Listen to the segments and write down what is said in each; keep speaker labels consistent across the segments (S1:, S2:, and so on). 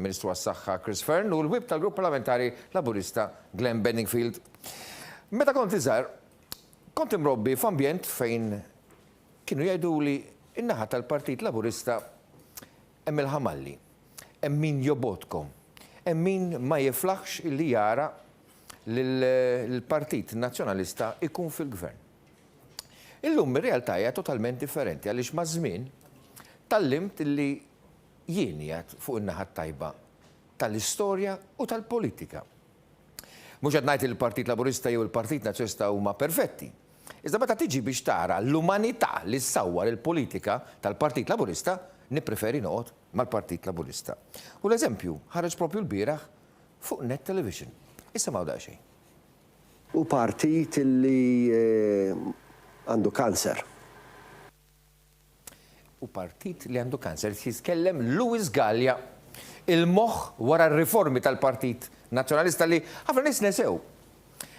S1: Ministru għas-Saħħa Chris Fearne u l-Whip tal-Grupp Parlamentari Laburista Glenn Bedingfield. Meta kont iżgħar, kont imrobbi f'ambjent fejn kienu jgħiduli in-naħa tal-Partit Laburista hemm il-ħamalli, hemm min jobgħodkom, hemm min ma jiflaħx illi jara lill-Partit Nazzjonalista jkun fil-Gvern. Illum ir-realtà hija totalment differenti għaliex maż-żmien tgħallimt illi jien qiegħed fuq in-naħa t-tajba tal-istorja u tal-politika. Mhux qed ngħid li l-Partit Laburista jew il-Partit Nazzjonalista huma perfetti. Iżda meta tiġi biex tara l-umanità li ssawwar il-politika tal-Partit Laburista, nippreferi noqgħod mal-Partit Laburista. U l-eżempju ħareġ propju lbieraħ fuq Net Television. Isimgħu daqsxejn.
S2: Hu partit li għandu kanser.
S1: Hu partit li għandu kanser. Jitkellem Louis Galea, il-moħħ wara r-riformi tal-Partit Nazzjonalista li ħafna nies nesew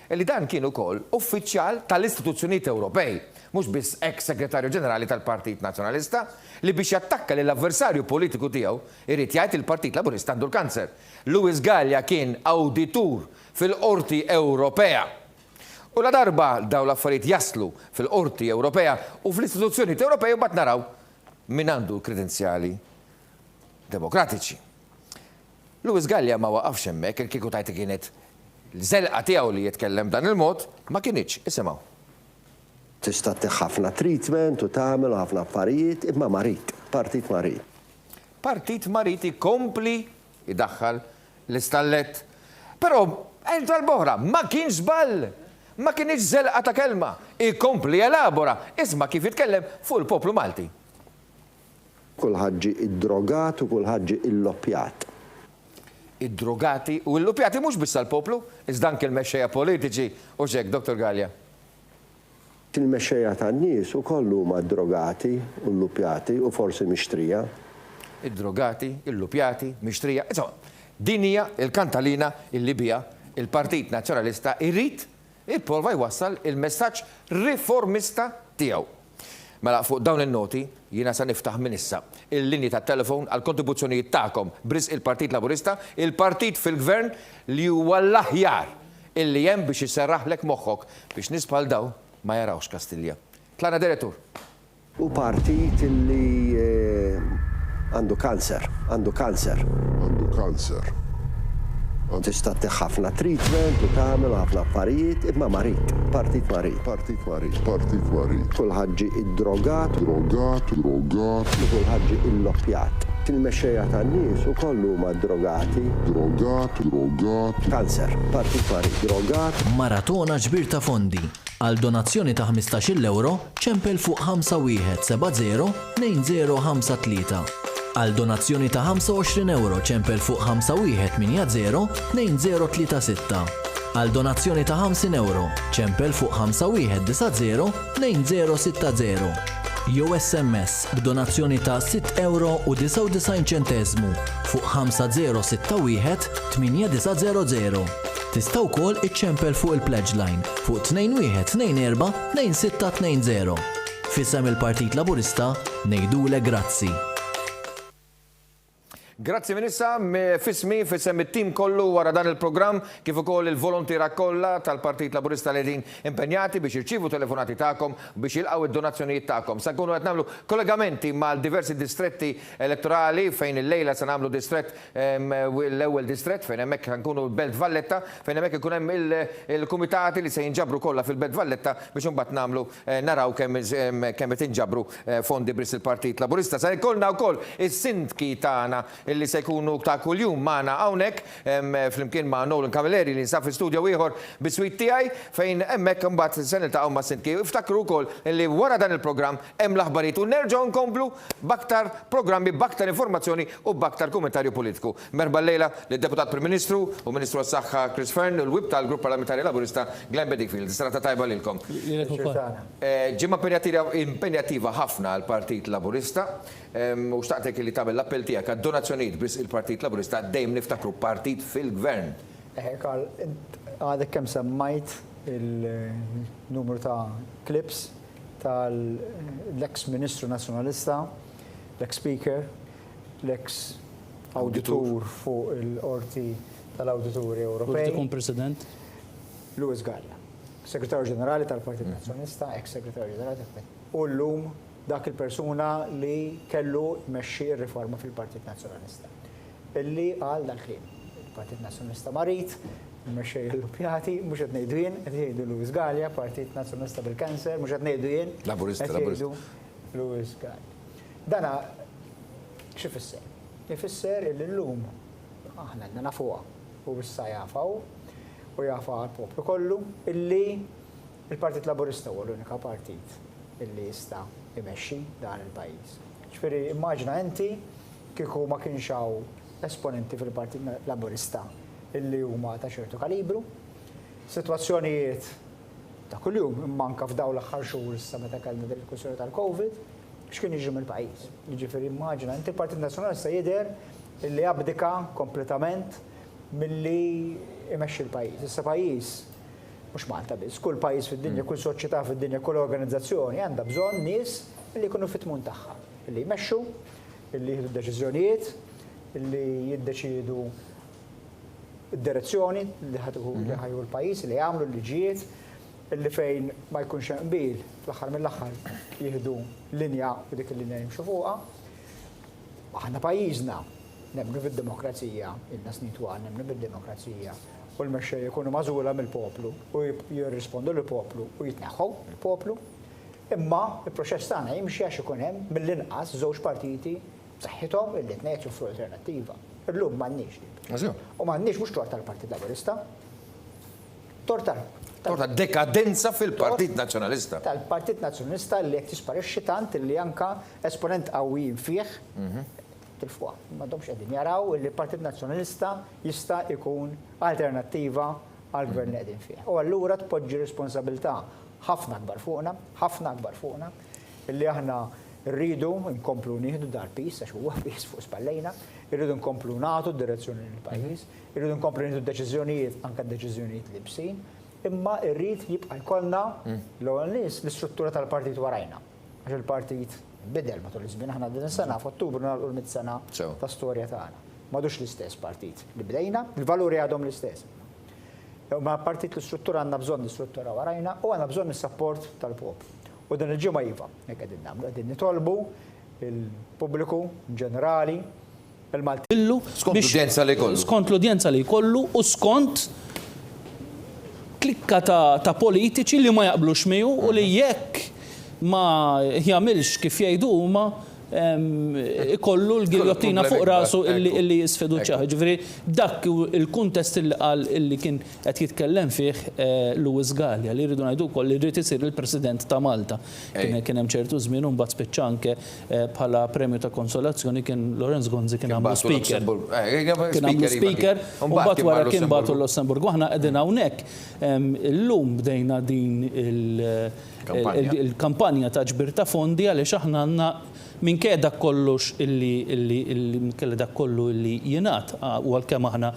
S1: li dan kien ukoll uffiċjal tal-istituzzjonijiet Ewropej, mhux biss eks Segretarju Ġenerali tal-Partit Nazzjonalista, li biex jattakka lill-avversarju politiku tiegħu jrid jgħid li l-Partit Laburista għandu l-kanser. Louis Galea kien awditur fil-Qorti Ewropea. U ladarba dawn l-affarijiet jaslu fil-Qorti Ewropea u fl-istituzzjonijiet Ewropej imbagħad naraw min għandu l-kredenzjali demokratiċi. Louis Galea ma waqafx hemmhekk, il kieku tgħid li kienet żelqa tiegħu li jitkellem b'dan il-mod, ma kinitx. Isimgħu.
S2: Tista' ttih ħafna treatment u tagħmel u ħafna affarijiet, imma marid, partit marid.
S1: Partit marid ikompli Idaħħal l-istallett. Però, għal darb'oħra, ma kienx żball! Ma kinitx żelqa ta' kelma. Ikompli jelabora. Isma' kif jitkellem fuq il-poplu Malti.
S2: Kulħadd ġie iddrogat u kulħadd ġie illoppjat.
S1: Iddrogati u illuppjati mhux biss tal-poplu, iżda anke l-mexxejja politiċi, hux hekk, Dottor Galea?
S2: Il-mexxejja tan-nies ukoll huma ddrogati u llupjati u forsi mixtrija.
S1: Iddrogati, illupjati, mixtrija, insomma, din hija l-kantalina illi biha l-Partit Nazzjonalista jrid jipprova jwassal il-messaġġ riformista tiegħu. Mela fuq dawn in-noti jiena sa niftaħ minn issa il-linji tat-telefon għall-kontribuzzjonijiet tagħkom b'risq il-Partit Laburista, il-partit fil-Gvern li huwa l-aħjar illi hemm biex iserraħlek moħħok biex nies bħal dawn ma jarawx Kastilja. Tlaqna Direttur.
S2: Hu partit illi għandu kanser, għandu kanser.
S3: Għandu kanser.
S2: Tista' ttih ħafna treatment u tagħmel u ħafna affarijiet, imma marid, partit marid.
S3: Partit marid. Partit marid.
S2: Kulħadd ġie iddrogat.
S3: Drogat, drogat.
S2: U kulħadd ġie illoppjat. Il-mexxejja tan-nies ukoll huma ddrogati.
S3: Drogat, drogat.
S2: Kanser, partit marid, drogat.
S4: Maratona ġbir ta' fondi. Għal donazzjoni ta' ħmistax-il ewro ċempel fuq 5170 2053. Għal donazzjoni ta' 25 ewro ċempel fuq 5180 2036. Għal donazzjoni ta' 50 ewro ċempel fuq 5190 2060. Jew SMS b'donazzjoni ta' sitt ewro u 99 ċenteżmu fuq 5061 8900. Tista' wkoll iċċempel fuq il-Pledge Line fuq 2124 2620. F'isem il-Partit Laburista ngħidulek grazzi.
S1: Grazzi minn issa, f'ismi, f'isem it-tim kollu wara dan il-programm, kif ukoll il-volontiera kollha tal-Partit Laburista li qegħdin impenjati biex jirċievu telefonati tagħkom u biex jilqgħu d-donazzjonijiet tagħkom. Se nkunu qed nagħmlu kollegamenti mal-diversi distretti elettorali fejn illejla se nagħmlu distrett l-ewwel distrett fejn hemmhekk se nkunu l-Belt Valletta fejn hemmhekk ikun hemm il-kumitati li se jinġabru kollha fil-Belt Valletta biex imbagħad nagħmlu naraw kemm kemm qed inġabru fondi b'risq il-Partit Laburista. Se jkollna wkoll is-sindki tagħna li se jkunu ta' kuljum magħna hawnhekk flimkien ma' Nolan Camilleri li jinsab fi studio ieħor biswit tiegħi fejn hemmhekk imbagħad se niltaqgħu mas-sindki. Iftakru wkoll li wara dan il-programm hemm l-aħbarijiet u nerġgħu nkomplu b'aktar programmi, b'aktar informazzjoni u b'aktar kummentarju politiku. Merħba llejla lid-Deputat Prim Ministru u Ministru għas-Saħħa Chris Fearne u l-Whip tal-Grupp Parlamentari Laburista Glenn Bedingfield. Serata tajba lilkom.
S5: Lilek ukoll.
S1: Ġimgħa impenjattiva ħafna għall-Partit Laburista u xtaqtek li tagħmel l-appell tiegħek għad-donazzjonijiet b'risq il-Partit Laburista dejjem niftakru partit fil-Gvern.
S5: Eħe Karl, int għadek kemm semmajt il-numru ta' clips tal-eks Ministru Nazzjonalista, l-eks Speaker, l-eks. Awditur fuq il-Qorti tal-Awdituri Ewropej.
S6: Irid ikun President.
S5: Louis Galea, Segretarju Ġenerali tal-Partit Nazzjonalista, eks Segretarju Ġenerali tal-Partit, u llum dak il-persuna li kellu jmexxi r-riforma fil-Partit Nazzjonalista. Illi qal dal-kliem. Il-Partit Nazzjonalista marid, il-mexxej illupjati, mhux qed ngħidu jien, qed jgħidu Louis Galea, Partit Nazzjonalista bil-cancer, mhux qed ngħidu jien, qed jgħidu Louis Galea. Dana x'ifisser? Ifisser illi llum aħna għedna nafuha u issa jafha hu u jafha l-poplu kollu illi l-Partit Laburista huwa l-unika partit illi jista' jmexxi dan il-pajjiż. Ġifieri immaġina inti kieku ma kienx hawn esponenti fil-Partit Laburista illi huma ta' ċertu kalibru, sitwazzjonijiet ta' kuljum imma anke f'dawn l-aħħar xhur issa meta kellna din il-kwistjoni tal-Covid, x'kien jiġri mill-pajjiż. Jiġifieri immaġina inti l-Partit Nazzjonalista jidher illi abdika kompletament milli jmexxi l-pajjiż. Issa pajjiż, mhux Malta biss, kull pajjiż fid-dinja, kull soċjetà fid-dinja, kull organizzazzjoni għandha bżonn nies li jkunu fit-tmun tagħha, illi jmexxu, illi jieħdu d-deċiżjonijiet, illi jiddeċiedu d-direzzjoni li ħa tieħu l-pajjiż, li jagħmlu l-liġijiet, illi fejn ma jkunx hemm qbil, fl-aħħar mill-aħħar jieħdu linja u dik il-linja jimxu fuqha. Aħna pajjiżna nemmnu fid-demokrazija, ilna snin twal nemmnu fid-demokrazija u l-mexxejja jkunu magħżula mill-poplu u jirrispondu lill-poplu u jitneħħu mill-poplu. Imma l-proċess tagħna jimxi għax ikun hemm mill-inqas żewġ partiti b'saħħithom illi t-tnejn qed joffru alternattiva. Illum m'għandniex dik. U m'għandniex mhux tort tal-Partit Laburista. Tort tal.
S1: Tort tad-dekadenza fil-Partit Nazzjonalista.
S5: Tal-Partit Nazzjonalista li qed jisparixxi tant illi anke esponent qawwijin fih tilfuha. M'għadhomx qegħdin jaraw illi l-Partit Nazzjonalista jista' jkun alternattiva għall-gvern li qegħdin fih. U allura tpoġġi responsabilità ħafna akbar fuqna, ħafna akbar fuqna, illi aħna rridu nkomplu nieħdu dal-piż, għax huwa piż fuq spallejna, irridu nkomplu nagħtu d-direzzjoni lill-pajjiż, Irridu nkomplu nieħdu d-deċiżjonijiet, anke d-deċiżjonijiet l-ibsin, imma rrid jibqa' jkollna l-ewwel nies l-istruttura tal-partit warajna. Għax il-partit nbidel matul iż-żmien, aħna din is-sena f'Ottubru nagħlqu l-mitt sena ta' storja tagħna. M'għadux l-istess partit li bdejna, il-valuri għadhom l-istess. Imma partit l-istruttura għandna bżonn l-istruttura warajna u għandna bżonn is-sapport tal-poplu. U din il-ġimgħa iva, hekk qegħdin nagħmlu, qegħdin nitolbu il-pubbliku ġenerali il-Maltin.
S6: Illu
S1: Skont l-udjenza li jkollu.
S6: Skont l-udjenza li jkollu u skont klikka ta' ta' politiċi li ma jaqblux miegħu u li jekk ma jagħmilx kif jgħidu huma ikollu l-giljottina fuq rasu illi illi jisfiduċjah. Jiġifieri dak hu l-kuntest illi qal illi kien qed jitkellem fih Louis Galea li rridu ngħidu wkoll li jrid isir il-President ta' Malta. Kien kien hemm ċertu żmien u mbagħad spiċċa anke Bħala premju ta' konsolazzjoni kien Lawrence Gonzi kien għamlu speaker. Kien għamlu speaker u mbagħad wara kien bagħtu l-Lussemburgu. Aħna qegħdin hawnhekk illum bdejna din il-kampanja ta' ġbir ta' fondi għaliex aħna għandna minkejja dak kollox illi minkejja dak kollu illi jingħad u għalkemm aħna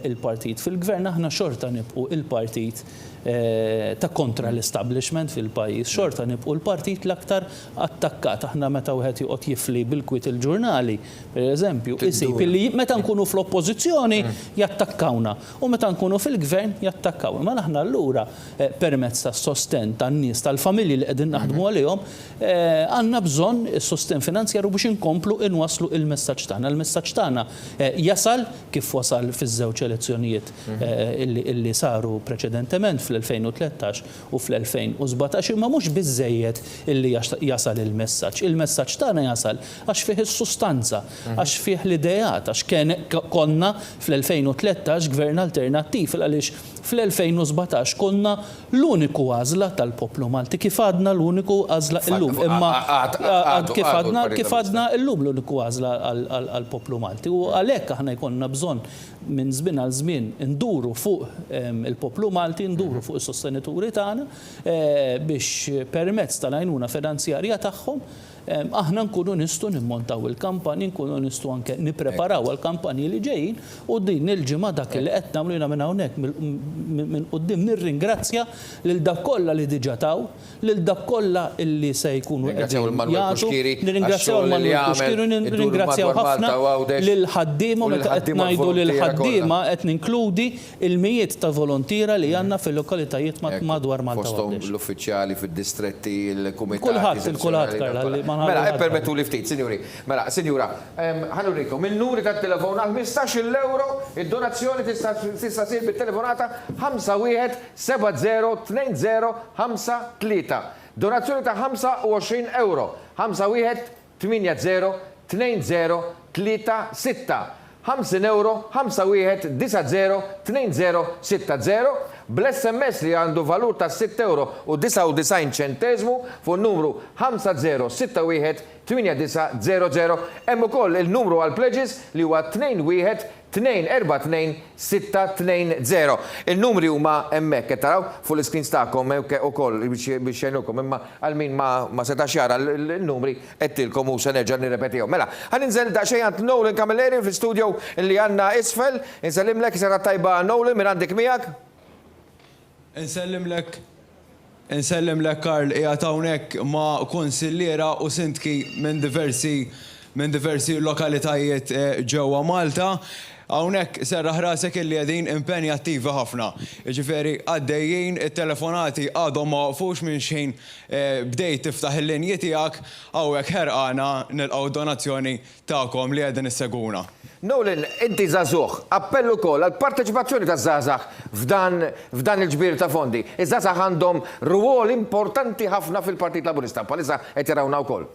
S6: il-partit fil-gvern aħna xorta nibqgħu il-partit ta' kontra l-establishment fil-pajjiż, xorta nibqgħu l-partit l-aktar attakkat. Aħna meta wieħed joqgħod jifli bil-kwiet il-ġurnali, per eżempju, isib illi meta nkunu fl-oppożizzjoni jattakkawna u meta nkunu fil-gvern jattakkawna. Mela aħna allura permezz tas-sostenn tan-nies, tal-familji li qegħdin naħdmu għalihom, għandna bżonn is-sostenn finanzjarju biex inkomplu inwasslu il-messaġġ tagħna. Il-messaġġ tagħna jasal kif wasal fiż-żewġ elezzjonijiet illi saru preċedentement fl-2013 u fl-2017, imma mhux biżżejjed illi jasal il-messaġġ. Il-messaġġ tagħna jasal għax fih is-sustanza, għax fih l-ideat, għax konna fl-2013 gvern alternattiv, għaliex fl-2017 konna l-uniku għażla tal-poplu Malti, kif għadna l-uniku għażla illum, imma kif għadna kif għadna illum l-uniku għażla għall-poplu Malti. U għalhekk aħna jkollna bżonn minn żmien għal żmien induru fuq il-poplu Malti, induru fuq is-sostenituri tagħna biex permezz tal-għajnuna finanzjarja tagħhom. aħna nkunu nistgħu nimmontaw il-kampanji, nkunu nistgħu anke nippreparaw għall-kampanji li ġejjin u din il-ġimgħa dak li qed nagħmlu jiena minn hawnhekk minn quddiem nirringrazzja lil dawk kollha li diġà taw, lil dawk kollha li se jkunu qegħdin jagħtu, nirringrazzjaw lil Manuel Cuschieri u nirringrazzjaw ħafna lill-ħaddiema u meta qed ngħidu lill-ħaddiema qed ninkludi il-mijiet ta' volontiera li għandna fil-lokalitajiet madwar Malta u
S1: Fosthom
S6: Għawdex.
S1: l-uffiċjali fid-distretti, il-kumitati
S6: Kulħadd, il-kulħadd,
S1: sezzjonali,
S6: Karl,
S1: dawk
S6: ħalli
S1: kollha.
S6: ma nħallu
S1: Mela,
S6: ħadd barra.
S1: ippermettuli ftit, sinjuri. Mela, sinjura, ħa nurikom in-numri tat-telefon għal 15-il ewro, id-donazzjoni tista' tista' ssir bit-telefonata 51702053. Donazzjoni ta' 25 ewro, 51 80 20 3 6 50 ewro 5 1 9 0 2 0 6 0 bl-SMS li għandu valur ta' sitt ewro u 99 ċenteżmu fuq in-numru 5 0 6 1 8 9 0 0 Hemm ukoll il-numru għall-pledges li huwa 2 1 2 4 2 6 2 0. Il-numri huma hemmhekk qed taraw fuq l-iscreens tagħkom ukoll biex jgħinukom imma għal min ma setax jara l-numri għedtilkom u se nerġa' nirrepetihom. Mela, ħa ninżel daqsxejn għand Nolan Camilleri fl-istudio li għandna isfel. Insellimlek, serata tajba Nolan, min għandek miegħek?
S7: Insellimlek Insellimlek Karl, qiegħed hawnhekk ma' kunsilliera u sindki minn diversi minn diversi lokalitajiet ġewwa Malta. Hawnhekk serraħ rasek illi qegħdin impenjattivi ħafna. Jiġifieri għaddejjin, it-telefonati għadhom ma waqfux minn x'ħin bdejt tiftaħ il-linji tiegħek, hawnhekk ħerqana nilqgħu d-donazzjoni tagħkom li qegħdin issegwuna.
S1: Nolan, inti żagħżugħ, appell ukoll għall-parteċipazzjoni taż-żgħażagħ f'dan f'dan il-ġbir ta' fondi. Iż-żgħażagħ għandhom rwol importanti ħafna fil-Partit Laburista, bħalissa qed jarawna wkoll.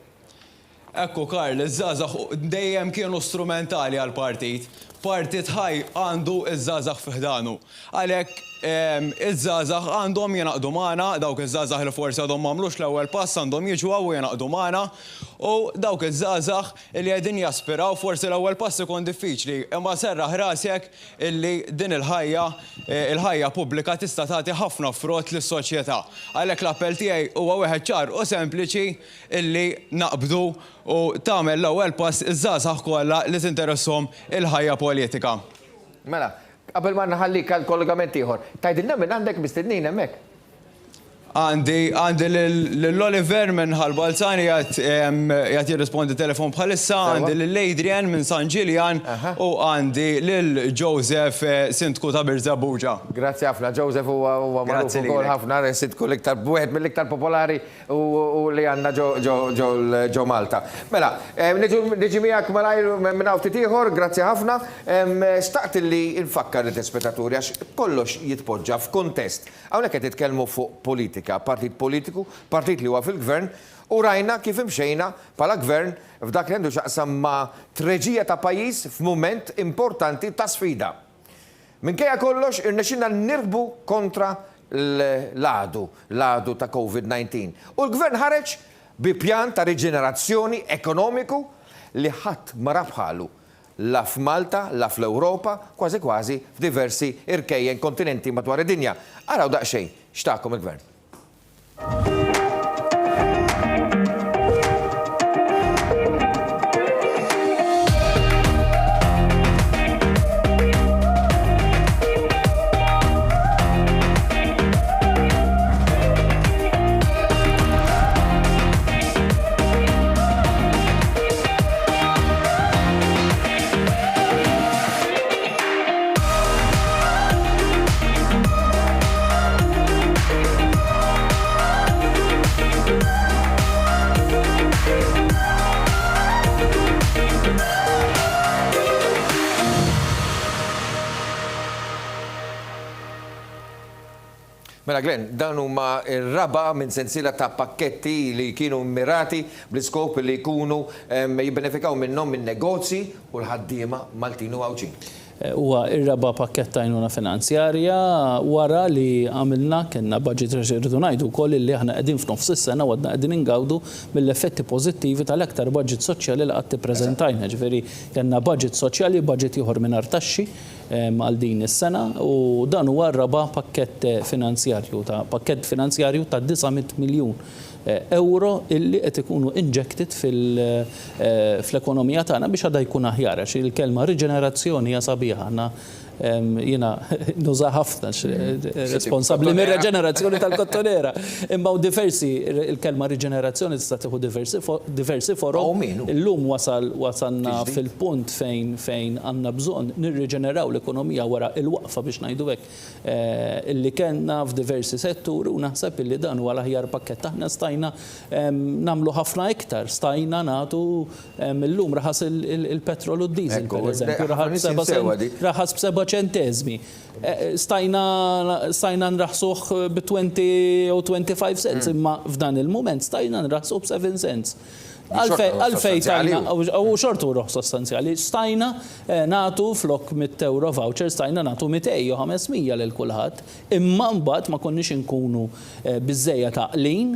S7: Hekk hu Karl, iż-żgħażagħ dejjem kienu strumentali għall-partit. Partit ħaj għandu ż-żgħażagħ fi ħdanu. Għalhekk, iż-żgħażagħ għandhom jingħaqdu magħna, dawk iż-żgħażagħ li forsi għadhom m'għamlux l-ewwel pass għandhom jiġu hawn u jingħaqdu magħna, u dawk iż-żgħażagħ li qegħdin jaspiraw, forsi l-ewwel pass ikun diffiċli, imma serraħ rasek illi din il-ħajja, il-ħajja pubblika tista' tagħti ħafna frott lis-soċjetà. Għalhekk l-appell tiegħi huwa wieħed ċar u sempliċi illi naqbdu u tagħmel l-ewwel pass iż-żgħażagħ kollha li tinteressahom il-ħajja politika.
S1: Mela, qabel ma nħallik għal kollegament ieħor, tgħidilna min għandek mistednin hemmhekk?
S7: Għandi, għandi lil Oliver minn Ħal Balzan qiegħed qiegħed jirrispondi telefon bħalissa, għandi lil Adrian minn San Ġiljan u għandi lil Joseph Sindku ta' Birżebbuġa.
S1: Grazzi ħafna, Joseph huwa huwa magħruf ukoll ħafna, sindku l-iktar wieħed mill-iktar popolari u li għandna ġo Malta. Mela, niġi miegħek malajr minn hawn ftit ieħor, grazzi ħafna. Xtaqt li nfakkar lit-telespettaturi għax kollox jitpoġġa f'kuntest. Hawnhekk qed nitkellmu fuq politika, partit politiku, partit li huwa fil-gvern u rajna kif imxejna bħala gvern f'dak li għandu x'jaqsam ma' treġija ta' pajjiż f'mument importanti ta' sfida. Minkejja kollox irnexxielna nirbhu kontra l-għadu, l-għadu ta' Covid 19. U l-Gvern ħareġ bi pjan ta' riġenerazzjoni ekonomiku li ħadd ma ra bħalu, la f'Malta, la fl-Ewropa, kważi kważi f'diversi irkejjen kontinenti madwar id-dinja. Araw daqsxejn x'takom il-Gvern. Mela Glenn, dan huma r-raba' minn sensiela ta' pakketti li kienu mmirati bl-iskop li jkunu jibbenefikaw minnhom in-negozji u l-ħaddiema Maltin u Għawdxin.
S6: Huwa r-raba' pakkett ta' għajnuna finanzjarja wara li għamilna, kellna budget irridu ngħidu wkoll illi aħna qegħdin f'nofs is-sena u għadna qegħdin ingawdu mill-effetti pożittivi tal-aktar budget soċjali li qatt ippreżentajna. Jiġifieri kellna budget soċjali, budget ieħor mingħajr taxxi għal din is-sena u dan huwa r-raba' pakkett finanzjarju ta' pakkett finanzjarju ta' 900 miljun. ewro illi qed ikunu injected fl-ekonomija tagħna biex għada jkun aħjar għax il-kelma riġenerazzjoni hija sabiħa aħna jiena nużaha ħafna għax responsabbli mir-reġenerazzjoni tal-Kottonera. Imma hawn diversi il-kelma riġenerazzjoni tista' tieħu diversi diversi forom. Illum wasal wasalna fil-punt fejn fejn għandna bżonn nirriġeneraw l-ekonomija wara l-waqfa biex ngħidu hekk illi kellna f'diversi setturi u naħseb illi dan huwa l-aħjar pakkett. Aħna stajna nagħmlu ħafna iktar, stajna nagħtu illum raħas il-petrol u d-diesel pereżempju, raħas b'seba' ċenteżmi. Stajna stajna nraħħsuh bi 20 jew 25 cents imma f'dan il-mument stajna nraħħsuh b' 7 cents. Għalfejn tajna, u xorta hu ruħ sostanzjali, stajna nagħtu flok mitt ewro voucher stajna nagħtu 200 jew 500 lil kulħadd, imma mbagħad ma konniex inkunu biżżejjed għaqlin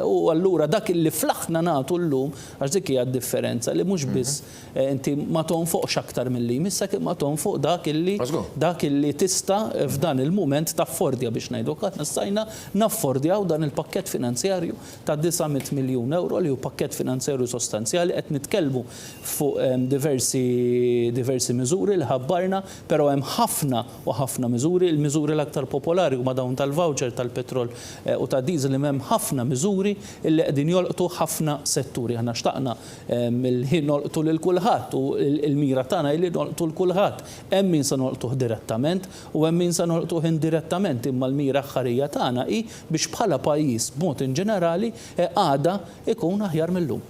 S6: u allura dak illi flaħna nagħtu llum, għax dik hija d-differenza li mhux biss inti ma tonfoqx aktar milli jmissek imma tonfoq dak illi dak illi tista' f'dan il-mument taffordja biex ngħidu hekk. Aħna stajna naffordjaw dan il-pakkett finanzjarju ta' 900 miljun ewro li hu pakkett finanzjarju sostanzjali, qed nitkellmu fuq diversi diversi miżuri li ħabbarna, però hemm ħafna u ħafna miżuri, il-miżuri l-aktar popolari huma dawn tal-voucher tal-petrol u tad-diesel imma hemm ħafna miżuri li qegħdin jolqtu ħafna setturi. Aħna xtaqna li nolqtu lil kulħadd u l-mira tagħna hi li nolqtu 'l kulħadd. Hemm min se nolqtuh direttament u hemm min se nolqtuh indirettament imma l-mira aħħarija tagħna hi biex bħala pajjiż b'mod inġenerali għada ikun aħjar mil-lum.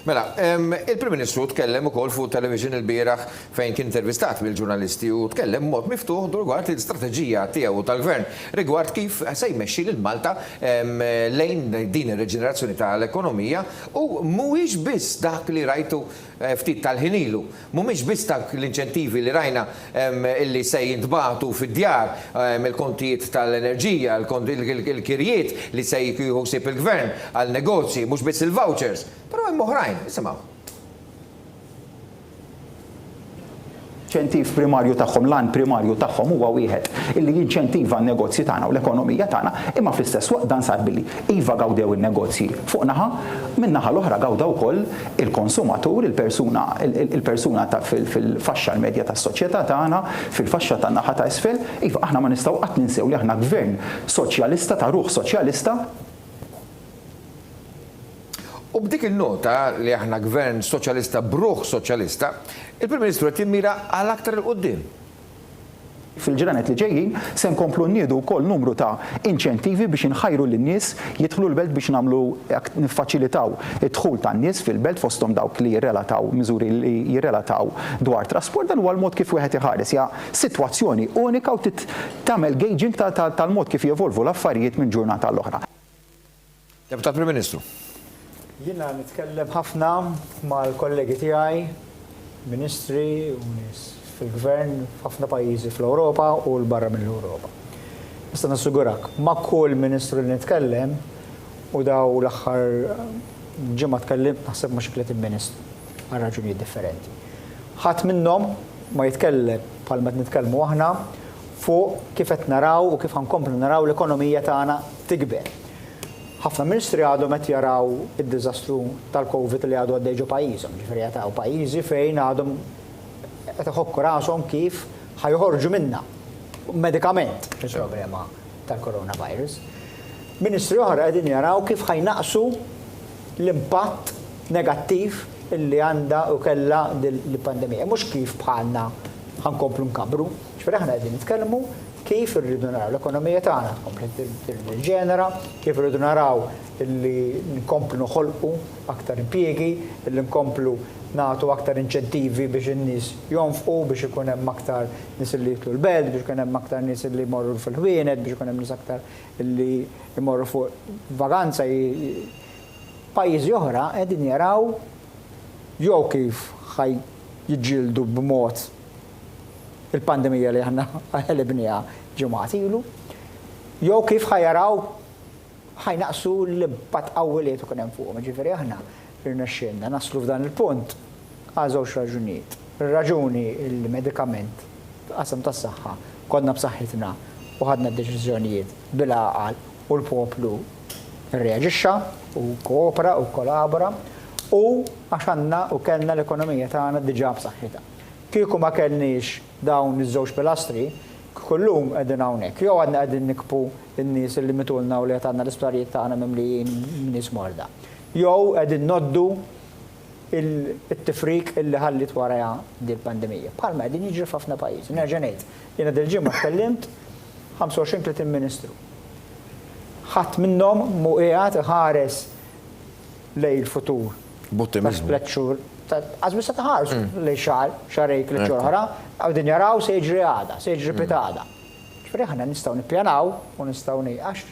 S1: Mela, il-Prim Ministru tkellem ukoll fuq television ilbieraħ fejn kien intervistat mill-ġurnalisti u tkellem b'mod miftuħ rigward l-istrateġija tiegħu u tal-Gvern rigward kif se jmexxi lil Malta lejn din ir-riġenerazzjoni tal-ekonomija u mhuwiex biss dak li rajtu ftit tal-ħin ilu. Mhumiex biss dawk l-inċentivi li rajna illi se jintbagħtu fid-djar, il-kontijiet tal-enerġija, il-kirjiet li se jieħu ħsieb il-Gvern għal negozji, mhux biss il-vouchers, però hemm oħrajn. Isimgħu.
S8: L-inċentiv primarju tagħhom, l-għan primarju tagħhom huwa wieħed, illi jinċentiva n-negozji tagħna u l-ekonomija tagħna, imma fl-istess waqt dan sar billi iva gawdew in-negozji fuq naħa, min-naħa l-oħra gawda wkoll il-konsumatur, il-persuna, il-persuna ta' fil-faxxa l-medja tas-soċjetà tagħna, fil-faxxa tan-naħa ta' isfel, iva aħna ma nistgħu qatt ninsew li aħna gvern soċjalista ta' ruħ soċjalista.
S1: U b'dik il-nota li aħna gvern soċjalista b'ruħ soċjalista, il-Prim Ministru qed jimmira għal aktar 'il quddiem.
S8: Fil-ġranet li ġejjin se nkomplu nniedu wkoll numru ta' inċentivi biex inħajru lin-nies jidħlu l-belt biex nagħmlu niffaċilitaw id-dħul tan-nies fil-belt fosthom dawk li jirrelataw miżuri li jirrelataw dwar trasport. Dan huwa l-mod kif wieħed iħares. Hija sitwazzjoni unika u trid tagħmel gauging tal-mod kif jevolvu l-affarijiet minn ġurnata għall-oħra.
S1: Deputat Prim Ministru.
S5: Jiena nitkellem ħafna mal-kollegi tiegħi, ministri u nies fil-gvern f'ħafna pajjiżi fl-Ewropa u 'l barra mill-Ewropa. Nista' nassigurak, ma' kull ministru li nitkellem, u daw l-aħħar ġimgħa tkellimt naħseb ma' xi 30 ministru għal raġunijiet differenti. Ħadd minnhom ma jitkellem bħalma qed nitkellmu aħna fuq kif qed naraw u kif ħa nkomplu naraw l-ekonomija tagħna tikber. Ħafna ministri għadhom qed jaraw id-diżastru tal-Covid li għadu għaddej ġo pajjiżhom, ġifieri qed hawn pajjiżi fejn għadhom qed iħokku rashom kif ħa joħorġu minnha medikament il-problema tal-coronavirus. Ministri oħra qegħdin jaraw kif ħa jnaqqsu l-impatt negattiv illi għandha u kellha dil-pandemija, mhux kif bħalna ħa nkomplu nkabbru. Ġifieri aħna qegħdin nitkellmu kif irridu naraw l-ekonomija tagħna tkompli tirriġenera, kif irridu naraw illi nkomplu noħolqu aktar impjiegi, illi nkomplu nagħtu aktar inċentivi biex in-nies jonfqu, biex ikun hemm aktar nies illi jidħlu l-belt, biex ikun hemm aktar nies illi jmorru fil-ħwienet, biex ikun hemm nies aktar illi jmorru fuq vaganza. Pajjiżi oħra qegħdin jaraw jew kif ħa jiġġieldu b'mod il-pandemija li aħna għelibniha ġimgħat ilu, jew kif ħa jaraw ħa jnaqqsu l-impatt qawwi li qed ikun hemm fuqhom. Jiġifieri aħna rnexxielna naslu f'dan il-punt għal żewġ raġunijiet. Ir-raġuni li medikament fil-qasam tas-saħħa konna b'saħħitna u ħadna d-deċiżjonijiet bil-għaqal u l-poplu. Irreaġixxa u kkoopera u kkolabora u għax għandna u kellna l-ekonomija tagħna diġà b'saħħitha. Kieku ma kellniex dawn iż-żewġ pilastri, kieku llum qegħdin hawnhekk, jew għadna qegħdin nikbu n-nies li mitulna u li qed għandna l-isptarijiet tagħna mimlijin b'nies morda, jew qegħdin ngħoddu it-tifrik illi ħalliet warajha dil-pandemija. Bħalma qegħdin jiġri f'ħafna pajjiżi. Nerġa' ngħid, jiena dil-ġimgħa tkellimt 25 30 ministru. Ħadd minnhom mhu qiegħed iħares lejn il-futur.
S1: B'ottimiżmu.
S5: Ta' tliet xhur, qas biss qed iħarsu lejn xahar, xahrejn, tliet xhur oħra, qegħdin jaraw se jiġri għada, se jiġri pitgħada. Ġifieri aħna nistgħu nippjanaw u nistgħu għax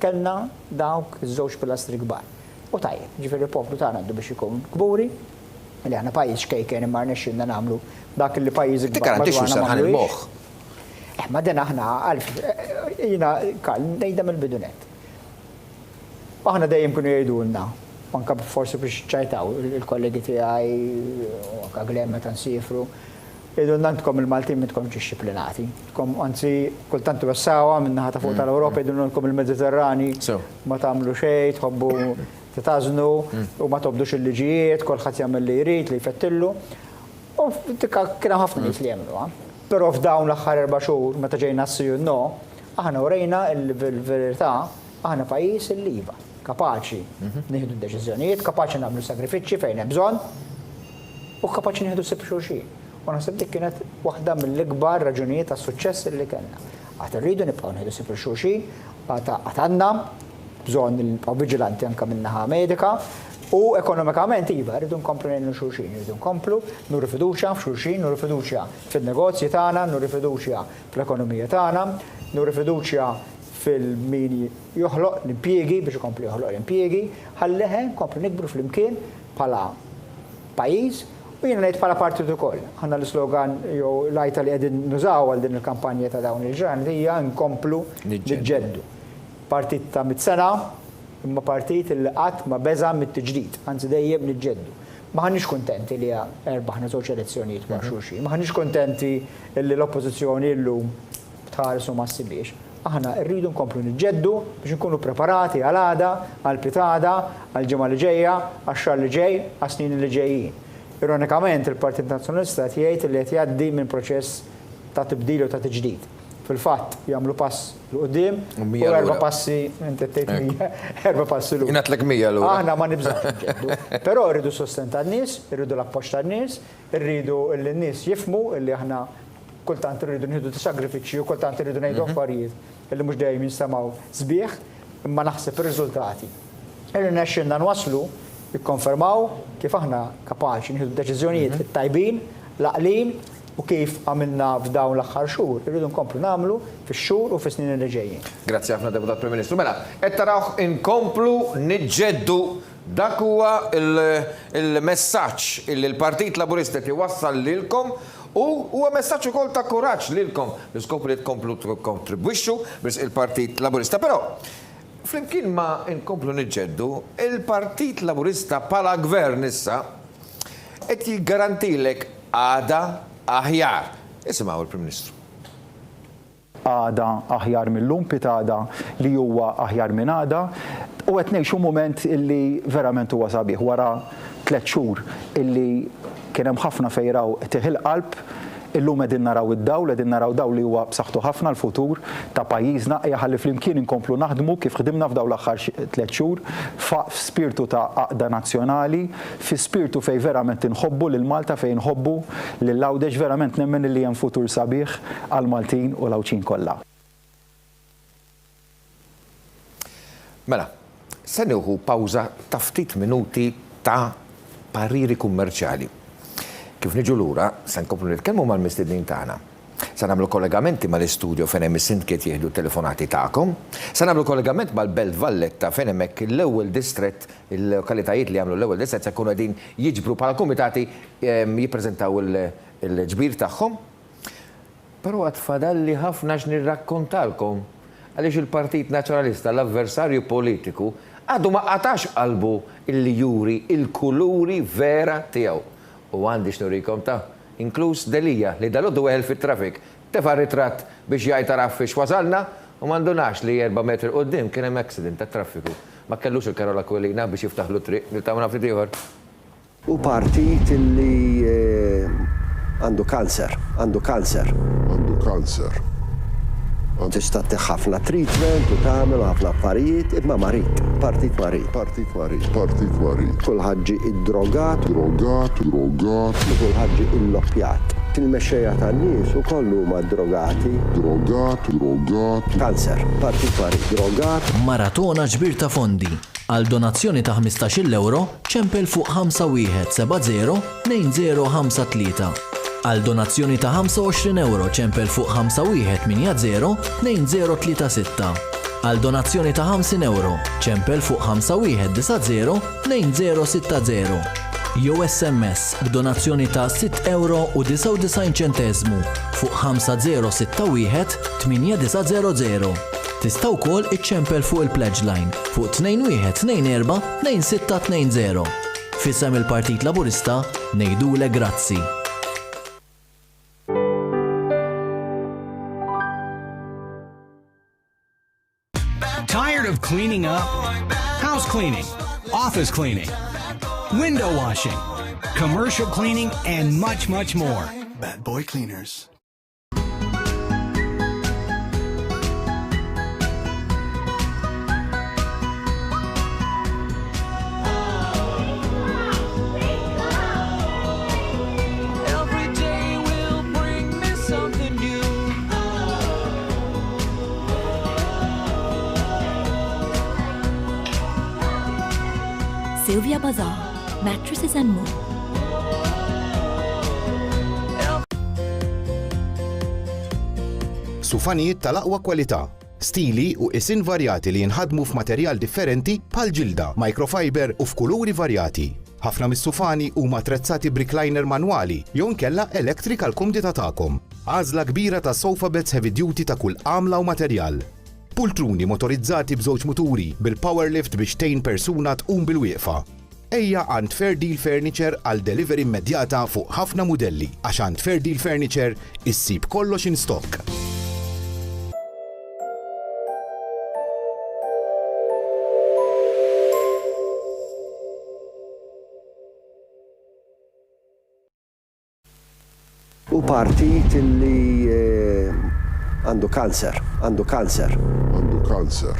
S5: kellna dawk iż-żewġ pilastri kbar. U tajjeb, ġifieri l-poplu tagħna għandu biex ikun kburi li aħna pajjiż ċkejken imma rnexxielna nagħmlu dak li pajjiżi kbar
S1: Tiggarantixxu
S5: madwarna
S1: serħan
S5: m'għamluhiex.
S1: il-moħħ.
S5: Eh, ma din aħna għalf, jiena Karl, ngħidha mill-bidu nett. Aħna dejjem kienu jgħidulna, anke forsi biex ċajtaw il-kollegi tiegħi u anke Glenn meta nsifru, jgħidulna intkom il-Maltin m'intkomx dixxiplinati. Intkom anzi kultant iwessgħuha min-naħa ta' fuq tal-Ewropa jgħidulna intkom il-Mediterrani ma tagħmlu xejn, tħobbu titgħażnu u ma tobdux il-liġijiet, kulħadd jagħmel li jrid, li jfettillu. U dik kien hemm ħafna nies li jemmnuha. Però f'dawn l-aħħar erba' xhur meta ġejna għas-sì u n-no, aħna urejna li fil-verità aħna pajjiż li iva, kapaċi nieħdu d-deċiżjonijiet, kapaċi nagħmlu sagrifiċċji fejn hemm bżonn u kapaċi nieħdu ħsieb xulxin. U naħseb dik kienet waħda mill-ikbar raġunijiet għas-suċċess li kellna. Għad irridu nibqgħu nieħdu ħsieb lil xulxin, għad għandna bżonn li nibqgħu viġilanti anke min-naħa medika u ekonomikament iva, rridu nkomplu ngħinu lil xulxin, irridu nkomplu nuru fiduċja f'xulxin, nuru fiduċja fin-negozji tagħna, nuru fiduċja fl-ekonomija tagħna, nuru fiduċja fil-min joħloq l-impjiegi biex ikompli joħloq l-impjiegi, ħalli eħe nkomplu nikbru flimkien bħala pajjiż u jiena ngħid bħala partit ukoll. Aħna l-islogan jew l-għajta li qegħdin nużaw għal din il-kampanja ta' dawn il-ġranet hija nkomplu niġġeddu. Partit ta' mitt sena, imma partit li qatt ma beża' mit-tiġdid, anzi dejjem niġġeddu. M'aħniex kuntenti li rbaħna żewġ elezzjonijiet wara xulxin, m'aħniex kuntenti li l-Oppożizzjoni llum tħares u ma ssibhiex. Aħna rridu nkomplu niġġeddu biex inkunu preparati għal għada, għal pitgħada, għall-ġimgħa li ġejja, għax-xahar li ġej, għas-snin li ġejjin. Ironikament, il-Partit Nazzjonalista qed jgħid li qed jgħaddi minn proċess ta' tibdil u ta' tiġdid. Fil-fatt, jagħmlu pass 'l quddiem u erba' passi, inti qed tgħid 100, erba' passi lura.
S1: Jien għedtlek 100 lura.
S5: Aħna ma nibżgħux niġġeddu. Però rridu s-sostenn tan-nies, irridu l-appoġġ tan-nies, irridu li n-nies jifhmu li aħna kultant irridu nieħdu sagrifiċċji u kultant irridu ngħidu affarijiet li mhux dejjem jinstemgħu sbieħ, imma naħseb ir-riżultati li rnexxielna nwasslu jikkonfermaw kif aħna kapaċi nieħdu d-deċiżjonijiet it-tajbin, l-għaqlin u kif għamilna f'dawn l-aħħar xhur, irridu nkomplu nagħmlu fix-xhur u fis-snin li ġejjin.
S1: Grazzi ħafna Deputat Prim Ministru. Mela, qed tarawh inkomplu niġġeddu. Dak huwa l-messaġġ illi l-Partit Laburista qed iwassal lilkom u huwa messaġġ ukoll ta' kuraġġ lilkom l-iskop li tkomplu tikkontribwixxu b'risq il-Partit Laburista. Però, flimkien ma' inkomplu niġġeddu, il-Partit Laburista bħala Gvern issa qed jiggarantilek għada aħjar. Isimgħu il-Prim Ministru.
S8: Għada aħjar mil-lum, pitgħada li huwa aħjar minn għada. U qed ngħixu mument illi verament huwa sabiħ. Wara tlett xhur illi kien hemm ħafna fejn raw qtigħ il-qalb, illum qegħdin naraw id-dawl, qegħdin naraw dawl li huwa b'saħħtu ħafna l-futur ta' pajjiżna. Ejja ħalli flimkien inkomplu naħdmu kif ħdimna f'dawn l-aħħar tlett xhur f'spirtu ta' għaqda nazzjonali, Fi spirtu fejn verament inħobbu lil Malta, fejn inħobbu lil Għawdex, verament nemmen illi hemm futur sabiħ għall-Maltin u l-Għawdxin kollha.
S1: Mela, se nieħu pawża ta' ftit minuti ta' pariri kummerċjali. Kif niġu lura, se nkomplu nitkellmu mal-mistednin tagħna. Se nagħmlu kollegamenti mal-istudio fejn hemm is-sindki qed jieħdu t-telefonati tagħkom. Se nagħmlu kollegament mal-Belt Valletta fejn hemmhekk l-ewwel distrett, il-lokalitajiet li jagħmlu l-ewwel distrett se jkunu qegħdin jiġbru bħala kumitati jippreżentaw il-ġbir tagħhom. Però għad fadalli ħafna x'nirrakkontalkom għaliex il-Partit Nazzjonalista, l-avversarju politiku, għadu ma qatax qalbu illi juri l-kuluri vera tiegħu. U għandi x'nurikom ta' inkluż Delia li dalgħodu weħel fit-traffic, tefa' ritratt biex jgħid ara fiex wasalna u ma ndunax li erba' metri 'l quddiem kien hemm accident tat-traffiku. Ma kellux il-Karol Aquilina biex jiftaħlu t-triq. Niltaqgħu magħna ftit ieħor.
S2: Hu partit li għandu kanser, għandu kanser.
S3: Għandu kanser.
S2: Tista' ttih ħafna treatment u tagħmel u ħafna affarijiet imma marid, partit marid.
S3: Partit marid, partit marid.
S2: Kulħadd ġie iddrogat.
S3: Drogat, drogat.
S2: U kulħadd ġie illoppjat. Il-mexxejja tan-nies ukoll huma ddrogati.
S3: Drogat, drogat.
S2: Kanser, partit marid, drogat.
S4: Maratona ġbir ta' fondi Għal donazzjoni ta' ħmistax-il ewro, ċempel fuq 5170 2053. Għal donazzjoni ta' 25 ewro ċempel fuq 5180 2036. Għal donazzjoni ta' 50 ewro, ċempel fuq 5190 2060. Jew SMS b'donazzjoni ta' sitt ewro u 99 ċenteżmu fuq 5061 8900. Tista' wkoll iċċempel fuq il-Pledge Line fuq 2124 2620. F'isem il-Partit Laburista ngħidulek grazzi.
S9: Tired of cleaning up? House cleaning, office cleaning, window washing, commercial cleaning, and much, much more.
S10: Bad Boy Cleaners.
S11: Every day will bring me something new.
S12: Sylvia Bazaar, mattresses and more.
S13: Sufanijiet tal-aqwa kwalità, stili u qisien varjati li jinħadmu f'materjal differenti bħal ġilda, microfiber u f'kuluri varjati. Ħafna mis-sufani huma attrezzati b'recliner manwali jew inkella electric għall-kumdità tagħkom. Għażla kbira ta' sofa beds heavy duty ta' kull għamla u materjal. Pultruni motorizzati b'żewġ muturi bil-power lift biex tgħin persuna tqum bilwieqfa. Ejja għand Fair Deal Furniture għal delivery immedjata fuq ħafna mudelli għax għand Fair Deal Furniture issib kollox in stock.
S2: Hu partit li għandu kanser, għandu kanser.
S3: Għandu kanser.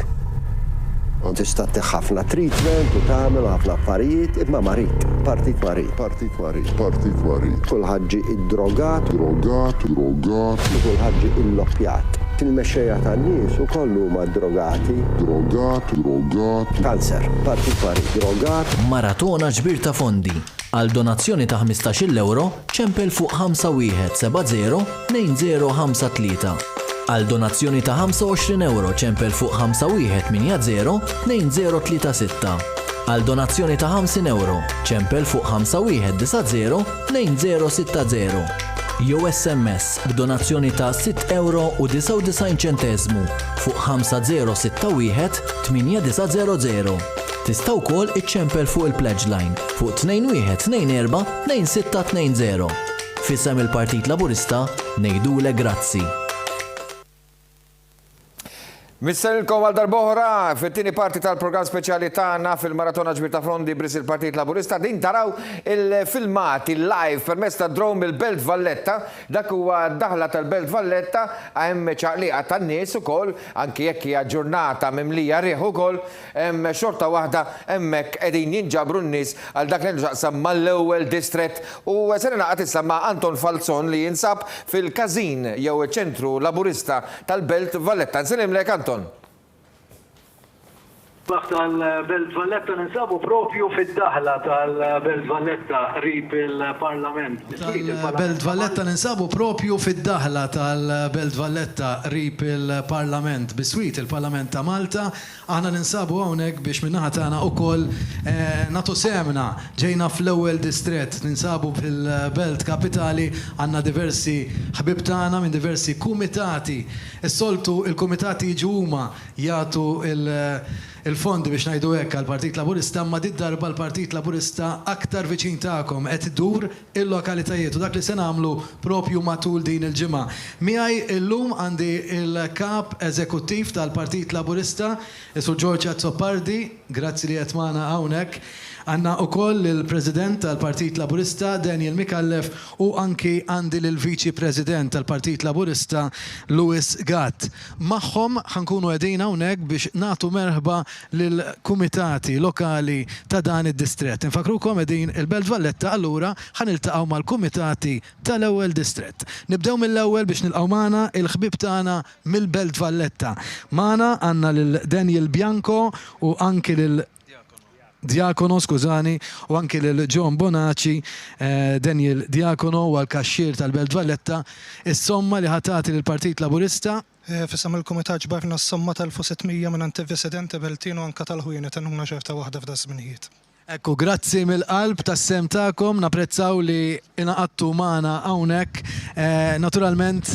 S2: Tista' ttih ħafna treatment u tagħmel u ħafna affarijiet imma marid, partit marid.
S3: Partit marid, partit marid.
S2: Kulħadd ġie iddrogat.
S3: Drogat, drogat.
S2: U kulħadd ġie illoppjat. Il-mexxejja tan-nies ukoll huma ddrogati.
S3: Drogat, drogat.
S2: Kanser, partit marid, drogat.
S4: Maratona ġbir ta' fondi Għal donazzjoni ta' ħmistax-il ewro, ċempel fuq 5170 2053. Għal donazzjoni ta' 25 ewro ċempel fuq 5180 2036. Għal donazzjoni ta' 50 ewro, ċempel fuq 5190 2060. Jew SMS b'donazzjoni ta' sitt ewro u 99 ċenteżmu fuq 5061 8900. Tista' wkoll iċċempel fuq il-Pledge Line fuq 2124 2620. F'isem il-Partit Laburista ngħidulek grazzi.
S1: Nistednilkom għal darb'oħra fit-tieni parti tal-programm speċjali tagħna fil-Maratona Ġbir ta' Fondi b'risq il-Partit Laburista. Din taraw il-filmati live permezz ta' drone mill-Belt Valletta. Dak huwa d-daħla tal-Belt Valletta, hemm ċaqliqa tan-nies ukoll, anki jekk hija ġurnata mimlija riħ ukoll. Hemm xorta waħda hemmhekk qegħdin jinġabru n-nies għal dak li għandu x'jaqsam mal-ewwel distrett u se ningħaqad issa ma' Anton Falzon li jinsab fil-każin jew iċ-ċentru Laburista tal-Belt Valletta. Nsellimlek Anton.
S14: Baħ tal-Belt Valletta Ninsabu propju fid-daħla tal-Belt Valletta qrib il-Parlament.
S15: Tal-Belt Valletta Ninsabu propju fid-daħla tal-Belt Valletta qrib il-Parlament, biswit il-Parlament ta' Malta. Aħna ninsabu hawnhekk biex min-naħa tagħna ukoll nagħtu sehemna. Ġejna fl-ewwel distrett, ninsabu fil-belt kapitali, għandna diversi ħbieb tagħna minn diversi kumitati. Is-soltu l-kumitati jiġu huma jagħtu l. il-fondi biex ngħidu hekk għall-Partit Laburista imma did-darba l-Partit Laburista aktar viċin tagħkom qed idur il-lokalitajiet u dak li se nagħmlu propju matul din il-ġimgħa. Miegħi llum għandi l-Kap Eżekuttiv tal-Partit Laburista, is-Sur George Azzopardi, grazzi li qed magħna hawnhekk. Għandna ukoll lill-President tal-Partit Laburista, Daniel Micallef, u anki għandi lill-Viċi President tal-Partit Laburista, Louis Gatt. Magħhom ħa nkunu qegħdin hawnhekk biex nagħtu merħba lill-kumitati lokali ta' dan id-distrett. Infakkrukom qegħdin il-Belt Valletta allura ħa niltaqgħu mal-kumitati tal-ewwel distrett. Nibdew mill-ewwel biex nilqgħu magħna il-ħbieb tagħna mill-Belt Valletta. Magħna għandna lil Daniel Bianco u anki lil Diacono, skużani, u anki lil John Bonaci, Daniel Diacono huwa l-kaxxier tal-Belt Valletta, is-somma li ħa tagħti lill-Partit Laburista.
S10: F'isem il-Kumitat ġbarna s-somma ta' 1600 mingħand ir-residenti Beltin u anke tal-ħwienet għenuna xorta waħda f'daż-żminijiet.
S15: Ekku, grazzi mill-qalb tas-sehem tagħkom, napprezzaw li ingħaqadtu magħna hawnhekk. Naturalment,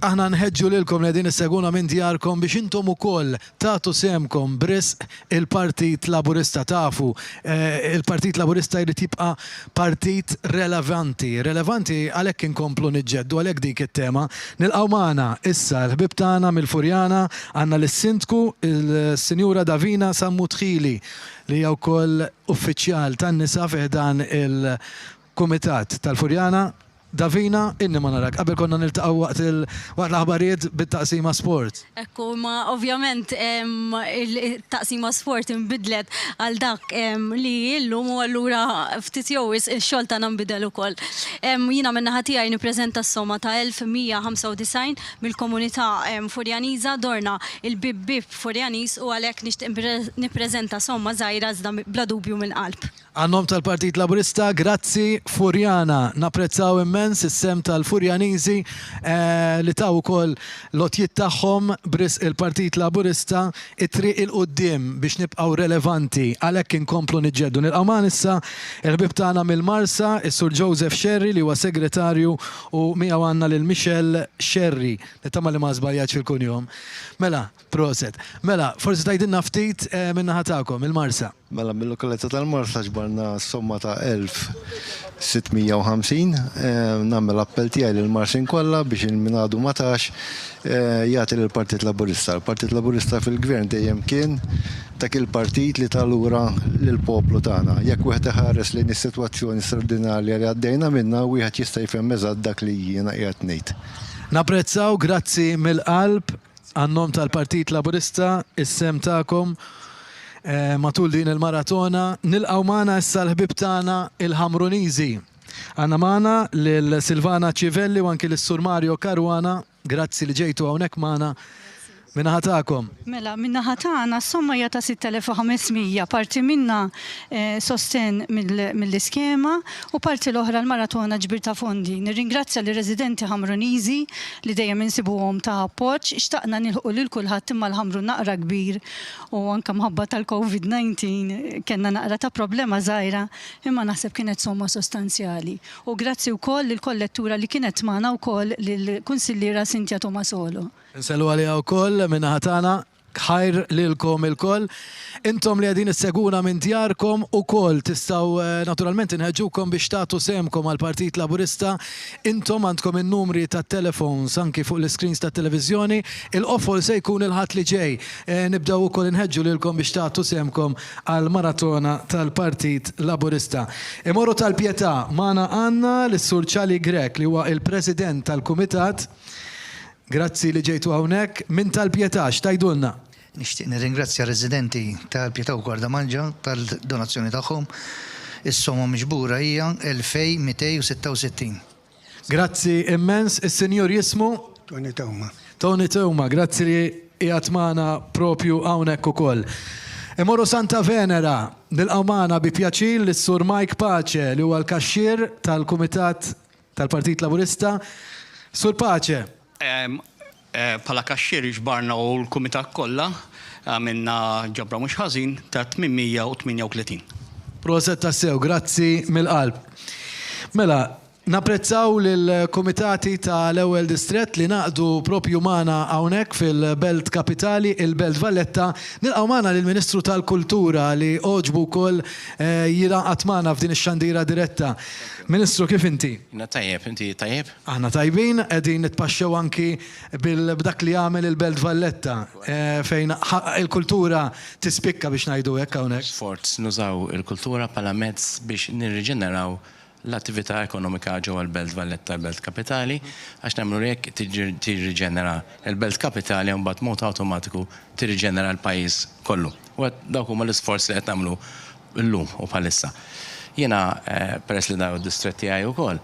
S15: aħna nħeġġu lilkom li qegħdin issegwuna minn djarkom biex intom ukoll tagħtu sehemkom b'risq il-Partit Laburista. Tafu, il-Partit Laburista jrid jibqa' partit relevanti. Relevanti għalhekk inkomplu niġġeddu, għalhekk dik it-tema. Nilqgħu magħna issa l-ħbieb tagħna mill-Furjana, għandna lis-Sindku, il-Sinjura Davina Sammut Hili, li hija wkoll uffiċjal tan-nisa fi ħdan il-Kumitat tal-Furjana. Davina, ilni ma narak. Qabel konna niltaqgħu waqt il waqt l-aħbarijiet bit-taqsima sport.
S16: Ekku, imma ovvjament it-taqsima sport inbidlet għal dak li hi llum u allura ftit jew wisq ix-xogħol tagħna nbidel ukoll. Jiena min-naħa tiegħi nippreżenta s-somma ta' 1195 mill-komunità Furjaniża dorna il-bieb bieb Furjaniż u għalhekk nixtieq nippreżenta somma żgħira iżda bla dubju mill-qalb.
S15: Għan-nom tal-Partit Laburista, grazzi Furjana. Napprezzaw immens is-sehem tal-Furjaniżi li taw ukoll l-għotjiet tagħhom b'risq il-Partit Laburista it-triq 'il quddiem biex nibqgħu relevanti. Għalhekk inkomplu niġġeddu. Nilqgħu magħna issa l-ħbieb tagħna mill-Marsa, is-Sur Joseph Scerri li huwa Segretarju u miegħu għandna lil Michelle Scerri. Nittama li ma żbaljajtx fil-kunjom. Mela, proset. Mela, forsi tgħidilna ftit min-naħa tagħkom, il-Marsa.
S17: Mela, mil-lokalità tal-Marsa ġbarna s-somma ta' 1,650. Nagħmel appell tiegħi lill-Marsin kollha biex min għadu ma tax jagħti lill-Partit Laburista. Il-Partit Laburista fil-Gvern dejjem kien dak il-partit li ta lura lill-poplu tagħna. Jekk wieħed iħares lejn is-sitwazzjoni straordinarja li għaddejna minnha, wieħed jista' jifhem eżatt dak li jiena qiegħed ngħid.
S15: Napprezzaw, grazzi mill-qalb. Għan-nom tal-Partit Laburista, is-sehem tagħkom matul din il-maratona. Nilqgħu magħna issa l-ħbieb tagħna il-Ħamruniżi. Għandna magħna lil Silvana Civelli u anki lis-Sur Mario Caruana. Grazzi li ġejtu hawnhekk magħna. Min-naħa tagħkom.
S18: Mela, min-naħa tagħna s-somma hija ta' 6,500, parti minnha sostenn mill-iskema u parti l-oħra l-maratona ġbir ta' fondi. Nirringrazzja lir-residenti Ħamruniżi li dejjem insibuhom ta' appoġġ. Xtaqna nilħqu lil kulħadd imma l-Ħamrun naqra kbir u anke mħabba tal-Covid 19 kellna naqra ta' problema żgħira imma naħseb kienet somma sostanzjali. U grazzi wkoll lill-kollettura li kienet magħna wkoll lill-Kunsilliera Cynthia Tomasolo.
S15: Insellmu għaliha wkoll min-naħa tagħna. Ħajr lilkom ilkoll. Intom li qegħdin issegwuna minn djarkom ukoll tistgħu naturalment inħeġġukom biex tagħtu sehemkom għall-Partit Laburista. Intom għandkom in-numri tat-telefons anki fuq l-iscreens tat-televiżjoni. Il-qofol se jkun il-Ħadd li ġej. Nibdew ukoll inħeġġu lilkom biex tagħtu sehemkom għall-maratona tal-Partit Laburista. Imorru tal-Pietà, magħna għandna lis-Sur Charlie Grech li huwa il-President tal-Kumitat. Grazzi li ġejtu hawnhekk. Minn Tal-Pietà, x'tgħidulna?
S19: Nixtieq nirringrazzja r-residenti tal-Pietà u Gwardamanġa tal-donazzjoni tagħhom. Is-somma miġbura hija 2,266.
S15: Grazzi immens. Is-sinjur jismu?
S20: Tony Theuma.
S15: Tony Theuma, grazzi li qiegħed magħna propju hawnhekk ukoll. Imorru Santa Venera, nilqgħu magħna bi pjaċir lis-Sur Mike Pace li huwa l-kaxxier tal-Kumitat Tal-Partit Laburista, Sur Pace.
S21: Bħala kaxxieri ġbarna u l-kumitat kollha għamilna ġabra mhux ħażin ta' 838.
S15: Proset tassew, grazzi mill-qalb. Mela, Napprezzaw lill-kumitati ta' l-ewwel distrett li ngħaqdu propju magħna hawnhekk fil-Belt Kapitali, il-Belt Valletta. Nilqgħu magħna lill-Ministru tal-Kultura li għoġbu wkoll jingħaqad magħna f'din ix-xandira diretta. Ministru, kif inti?
S20: Jiena tajjeb, inti tajjeb?
S15: Aħna tajbin, qegħdin nitpaxxew anki b'dak li għamel il-Belt Valletta fejn il-kultura tispikka biex ngħidu hekk hawnhekk.
S20: Sforz nużaw il-kultura bħala mezz biex nirriġeneraw l-attività ekonomika ġewwa l-Belt Valletta, l-Belt Kapitali, għax nemmnu li jekk tirriġenera l-Belt Kapitali mbagħad b'mod awtomatiku tirriġenera l-pajjiż kollu. U dawk huma l-isforzi li qed nagħmlu llum u bħalissa. Jiena peress li dan hu d-distrett tiegħi wkoll,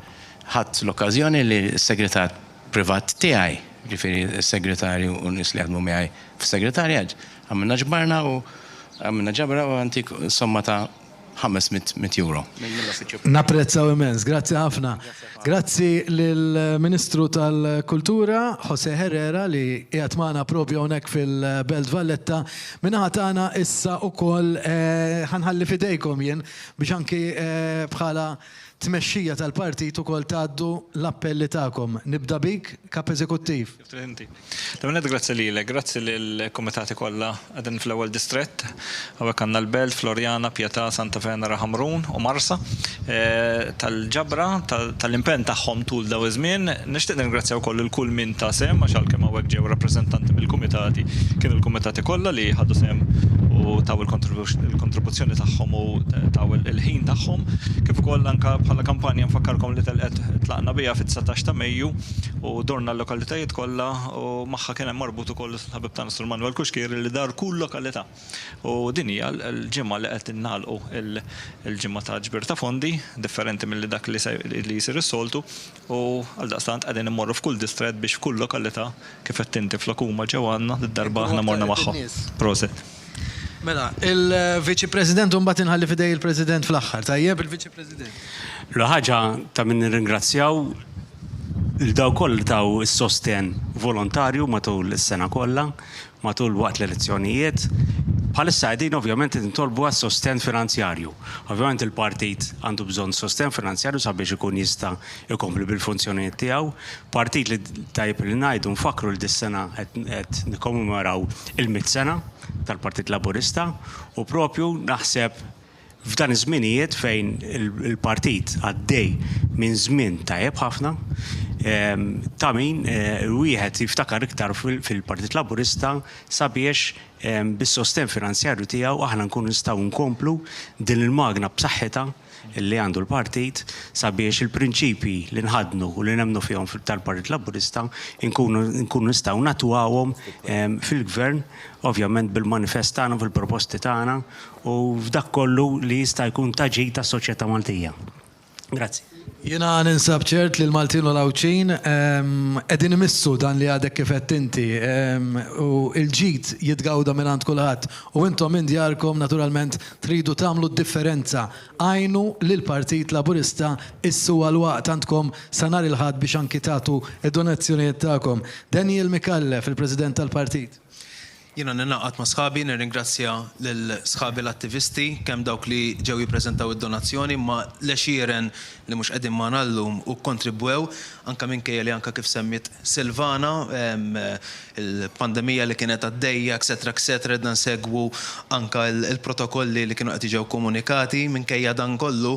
S20: ħadt l-okkażjoni li s-segretar privat tiegħi, jiġifieri s-segretarju u n-nies li jaħdmu miegħi fis-segretarjat, għamilna ġbarna u għamilna ġabra u għantik somma ta' 500 mitt euro mill-uffiċċju.
S15: Napprezzaw immens, grazzi ħafna. Grazzi lill-Ministru tal-Kultura, José Herrera, li qiegħed magħna propju hawnhekk fil-Belt Valletta. Min-naħa tagħna issa wkoll ħa nħalli f'idejkom jien biex anki bħala tmexxija tal-partit ukoll tgħaddu l-appelli tagħkom. Nibda bik, Kap Eżekuttiv.
S22: Presidenti. L-ewwel nett grazzi lilek, grazzi lill-kumitati kollha qegħdin fl-ewwel distrett. Hawnhekk għandna l-Belt, Floriana, Pietà, Santa Venera, Ħamrun u Marsa tal-ġabra tal-impenn tagħhom tul dawn iż-żmien. Nixtieq nirringrazzja wkoll lil kull min ta sehem għax għalkemm hawnhekk ġew rappreżentanti mill-kumitati, kienu l-kumitati kollha li ħadu sehem u taw il-kontribuzzjoni tagħhom u taw il-ħin tagħhom. Kif ukoll anke bħala kampanja nfakkarkom li telqet tlaqna biha fit-19 ta' Mejju u dorna l-lokalitajiet kollha u magħha kien hemm marbut ukoll il-ħabib tagħna Sur Manuel Cuschieri li dar kull lokalità. U din hija l-ġimgħa li qed nagħlqu l-ġimgħa ta' ġbir ta' fondi, differenti milli dak li jsir is-soltu, u għaldaqstant qegħdin immorru f'kull distrett biex f'kull lokalità, kif għedt inti flok huma ġew għandna, did-darba aħna morna magħhom. Prosit.
S15: Mela, il-Viċi President u mbagħad inħalli f'idej il-President fl-aħħar. Tajjeb, il-Viċi President.
S23: L-ewwel ħaġa ta' min nirringrazzjaw lil dawk kollha li taw is-sostenn volontarju matul is-sena kollha, matul waqt l-elezzjonijiet. Bħalissa qegħdin ovvjament qed nitolbu għas-sostenn finanzjarju. Ovvjament il-partit għandu bżonn sostenn finanzjarju sabiex ikun jista' jkompli bil-funzjonijiet tiegħu. Partit li tajjeb li ngħidu nfakkru li dis-sena qed nikkommemoraw il-mitt sena tal-Partit Laburista u propju naħseb f'dan iż-żminijiet fejn il-partit għaddej minn żmien tajjeb ħafna, ta' min wieħed jiftakar iktar fil-Partit Laburista sabiex bis-sostenn finanzjarju tiegħu aħna nkunu nistgħu nkomplu din il-magna b'saħħitha li għandu l-partit sabiex il-prinċipji li nħaddnu u li nemmnu fihom tal-Partit Laburista nkunu nistgħu nattwawhom fil-Gvern, ovvjament bil-manifest tagħna u fil-proposti tagħna u f'dak kollu li jista' jkun ta' ġid għas-soċjetà Maltija. Grazzi.
S15: Jiena ninsab ċert li l-Maltin u l-Għawdxin qegħdin imissu dan li għadek kif għedt inti u l-ġid jitgawda mingħand kulħadd u intom minn djarkom naturalment tridu tagħmlu d-differenza. Għinu lill-Partit Laburista issu għall-waqt għandkom sa nhar il-Ħadd biex anki tagħtu d-donazzjonijiet tagħkom. Daniel Micallef, il-President tal-Partit.
S24: Jiena ningħaqad ma' sħabi nirringrazzja lil sħabi l-attivisti, kemm dawk li ġew jippreżentaw id-donazzjoni imma l-għexieren li mhux qegħdin magħna llum u kkontribwew, anke minkejja li anke kif semmiet Silvana, il-pandemija li kienet għaddejja, etcetera etcetera, ridna nsegwu anke l-protokolli li kienu qed jiġew komunikati. Minkejja dan kollu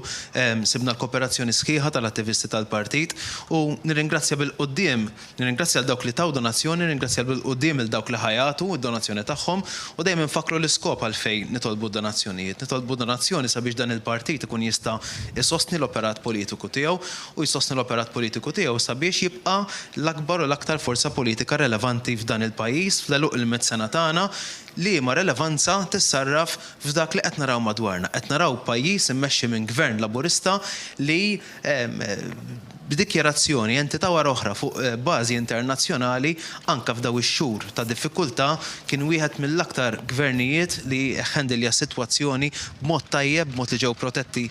S24: sibna l-kooperazzjoni sħiħa tal-attivisti tal-partit u nirringrazzja bil-quddiem Nirringrazzja 'l dawk li taw donazzjoni, nirringrazzja bil-quddiem 'il dawk li ħa jagħtu d-donazzjoni tagħhom u dejjem infakkru l-iskop għalfejn nitolbu d-donazzjonijiet. Nitolbu donazzjoni sabiex dan il-partit ikun jista' jsostni l-operat politiku tiegħu u jsostni l-operat politiku tiegħu sabiex jibqa' l-akbar u l-aktar forza politika relevanti f'dan il-pajjiż fl-għeluq il-mitt sena tagħna, liema relevanza tissarraf f'dak li qed naraw madwarna. Qed naraw pajjiż immexxi minn Gvern Laburista li b'dikjarazzjoni entità wara oħra fuq bażi internazzjonali anke f'daw ix-xhur ta' diffikultà kien wieħed mill-aktar gvernijiet li ħħendilja s-sitwazzjoni b'mod tajjeb b'mod li ġew protetti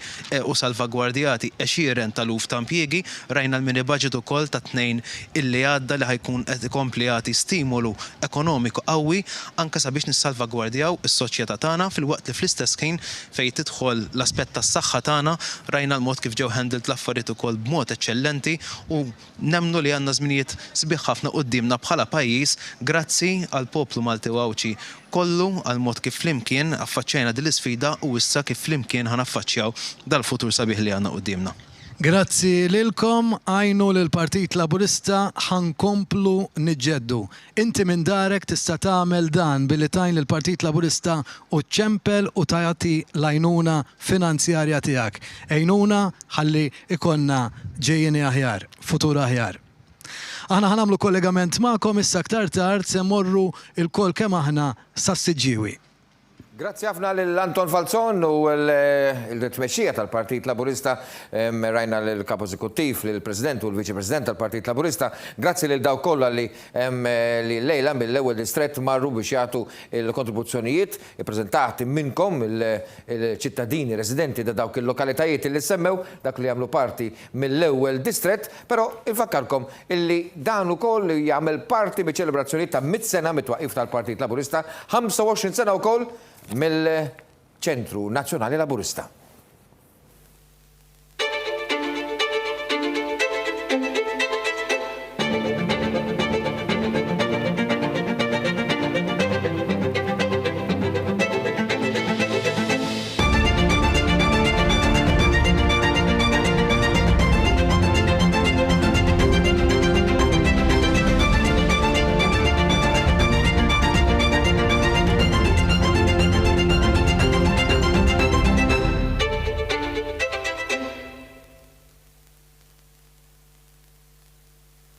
S24: u salvagwardjati għexieren ta' eluf ta' impjiegi. Rajna l-mini budget ukoll tat-Tnejn illi għadda li ħa jkun qed ikompli jagħti stimolu ekonomiku qawwi anke sabiex nissalvagwardjaw is-soċjetà tagħna filwaqt li fl-istess ħin Fejn tidħol l-aspett tas-saħħa tagħna, rajna l-mod kif ġew handled l-affarijiet ukoll b'mod eċċellenti. eċċellenti u nemmnu li għandna żminijiet sbieħ ħafna quddiemna bħala pajjiż grazzi għall-poplu Malti u Għawdxi kollu għall-mod kif flimkien affaċċjajna din l-isfida u issa kif flimkien ħa naffaċċjaw dal-futur sabiħ li għandna quddiemna.
S15: Grazzi lilkom, għinu lill-Partit Laburista ħa nkomplu niġġeddu. Inti minn darek tista' tagħmel dan billi tgħin lill-Partit Laburista u ċċempel u tagħti l-għajnuna finanzjarja tiegħek. Għinuna ħalli jkollna ġejjieni aħjar, futur aħjar. Aħna ħa nagħmlu kollegament magħkom issa aktar tard se mmorru lkoll kemm aħna sas-Siġġiewi.
S1: Grazzi ħafna lil Anton Falzon u l-tmexxija tal-Partit Laburista, rajna lill-Kap Eżekuttiv, lill-President u l-Viċi President tal-Partit Laburista. Grazzi lil dawk kollha li li llejla mill-ewwel distrett marru biex jagħtu l-kontribuzzjonijiet ippreżentati minnkom il-ċittadini residenti ta' dawk il-lokalitajiet li ssemmew, dak li jagħmlu parti mill-ewwel distrett. Però infakkarkom illi dan ukoll jagħmel parti miċ-ċelebrazzjonijiet ta' mitt sena mit-twaqqif tal-Partit Laburista, 25 sena wkoll mill-Ċentru Nazzjonali Laburista.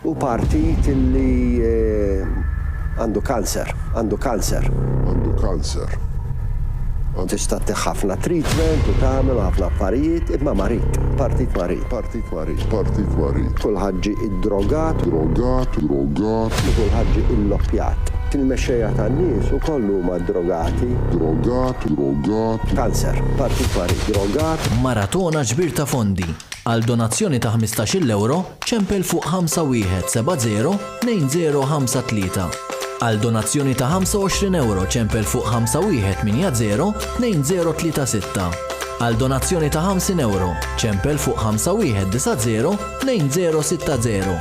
S2: Hu partit li għandu kanser, għandu kanser.
S3: Għandu kanser.
S2: Tista' ttih ħafna treatment u tagħmel ħafna affarijiet imma marid, partit marid.
S3: Partit marid. Partit marid.
S2: Kulħadd ġie iddrogat.
S3: Drogat, drogat.
S2: U kulħadd ġie illoppjat. Il-mexxejja tan-nies ukoll huma ddrogati.
S3: Drogat, drogat.
S2: Kanser, partit marid. Drogat.
S4: Maratona ġbir ta' fondi Għal donazzjoni ta' ħmistax-il ewro, ċempel fuq 5170 2053. Għal donazzjoni ta' 25 ewro ċempel fuq 5180 2036. Għal donazzjoni ta' 50 ewro, ċempel fuq 5190 2060.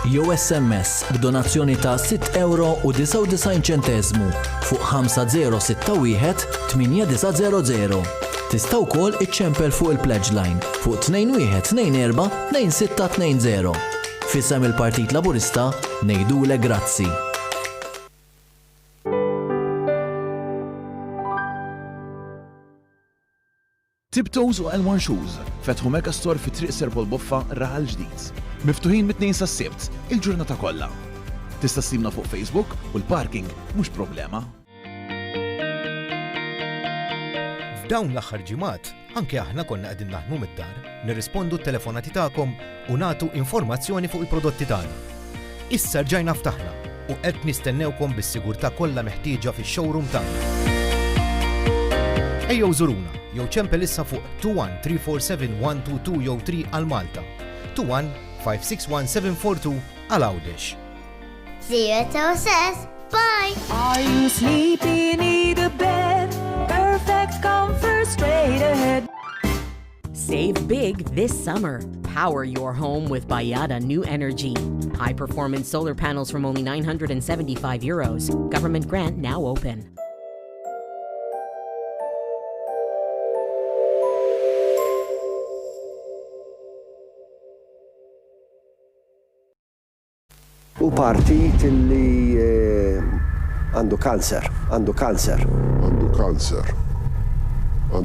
S4: Jew SMS b'donazzjoni ta' sitt ewro u 99 ċenteżmu fuq 5061 8900. Tista' wkoll iċċempel fuq il-Pledge Line fuq 2124 2620. F'isem il-Partit Laburista ngħidulek grazzi.
S5: Tiptoes u L1 Shoes fetħu megastore fi Triq Sir Paul Boffa, Raħal Ġdid. Miftuħin mit-Tnejn sas-Sibt, il-ġurnata kollha. Tista' ssibna fuq Facebook u l-parking mhux problema.
S6: F'dawn l-aħħar ġimgħat, anke aħna konna qegħdin naħdmu mid-dar, nirrispondu t-telefonati tagħkom u nagħtu informazzjoni fuq il-prodotti tagħna. Issa rġajna ftaħna u qed nistennewkom bis-sigurtà kollha meħtieġa fix-showroom tagħna. Ejjew żuruna jew ċempel issa fuq 21 347 122 jew 3 għal Malta, 21 561 742 għal Għawdex.
S7: See you at OSS. Bye!
S11: Are you sleepy? Need a bed? Perfect comfort straight ahead.
S8: Save big this summer. Power your home with Bayada New Energy. High performance solar panels from only 975 euros. Government grant now open.
S2: Hu partit li għandu kanser, għandu kanser.
S3: Għandu kanser.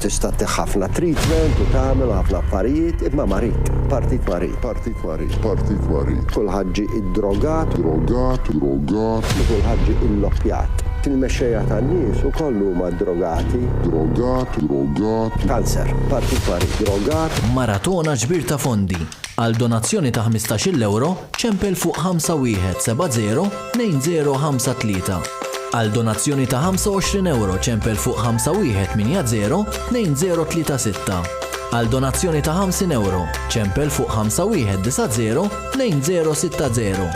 S2: Tista' ttih ħafna treatment u tagħmel ħafna affarijiet imma marid, partit marid.
S3: Partit marid. Partit marid.
S2: Kulħadd ġie iddrogat.
S3: Drogat, drogat.
S2: U kulħadd ġie illoppjat. Il-mexxejja tan-nies ukoll huma ddrogati.
S3: Drogat, drogat.
S2: Kanser, partit marid. Drogat.
S4: Maratona ġbir ta' fondi Għal donazzjoni ta' ħmistax-il ewro, ċempel fuq 5170 2053. Għal donazzjoni ta' 25 ewro ċempel fuq 5180 2036. Għal donazzjoni ta' 50 ewro, ċempel fuq 5190 2060.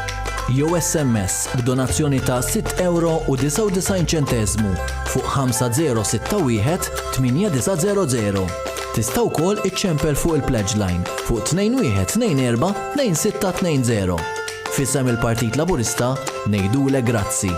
S4: Jew SMS b'donazzjoni ta' sitt ewro u 99 ċenteżmu fuq 5061 8900. Tista' wkoll iċċempel fuq il-Pledge Line fuq 2124 2620. F'isem il-Partit Laburista ngħidulek grazzi.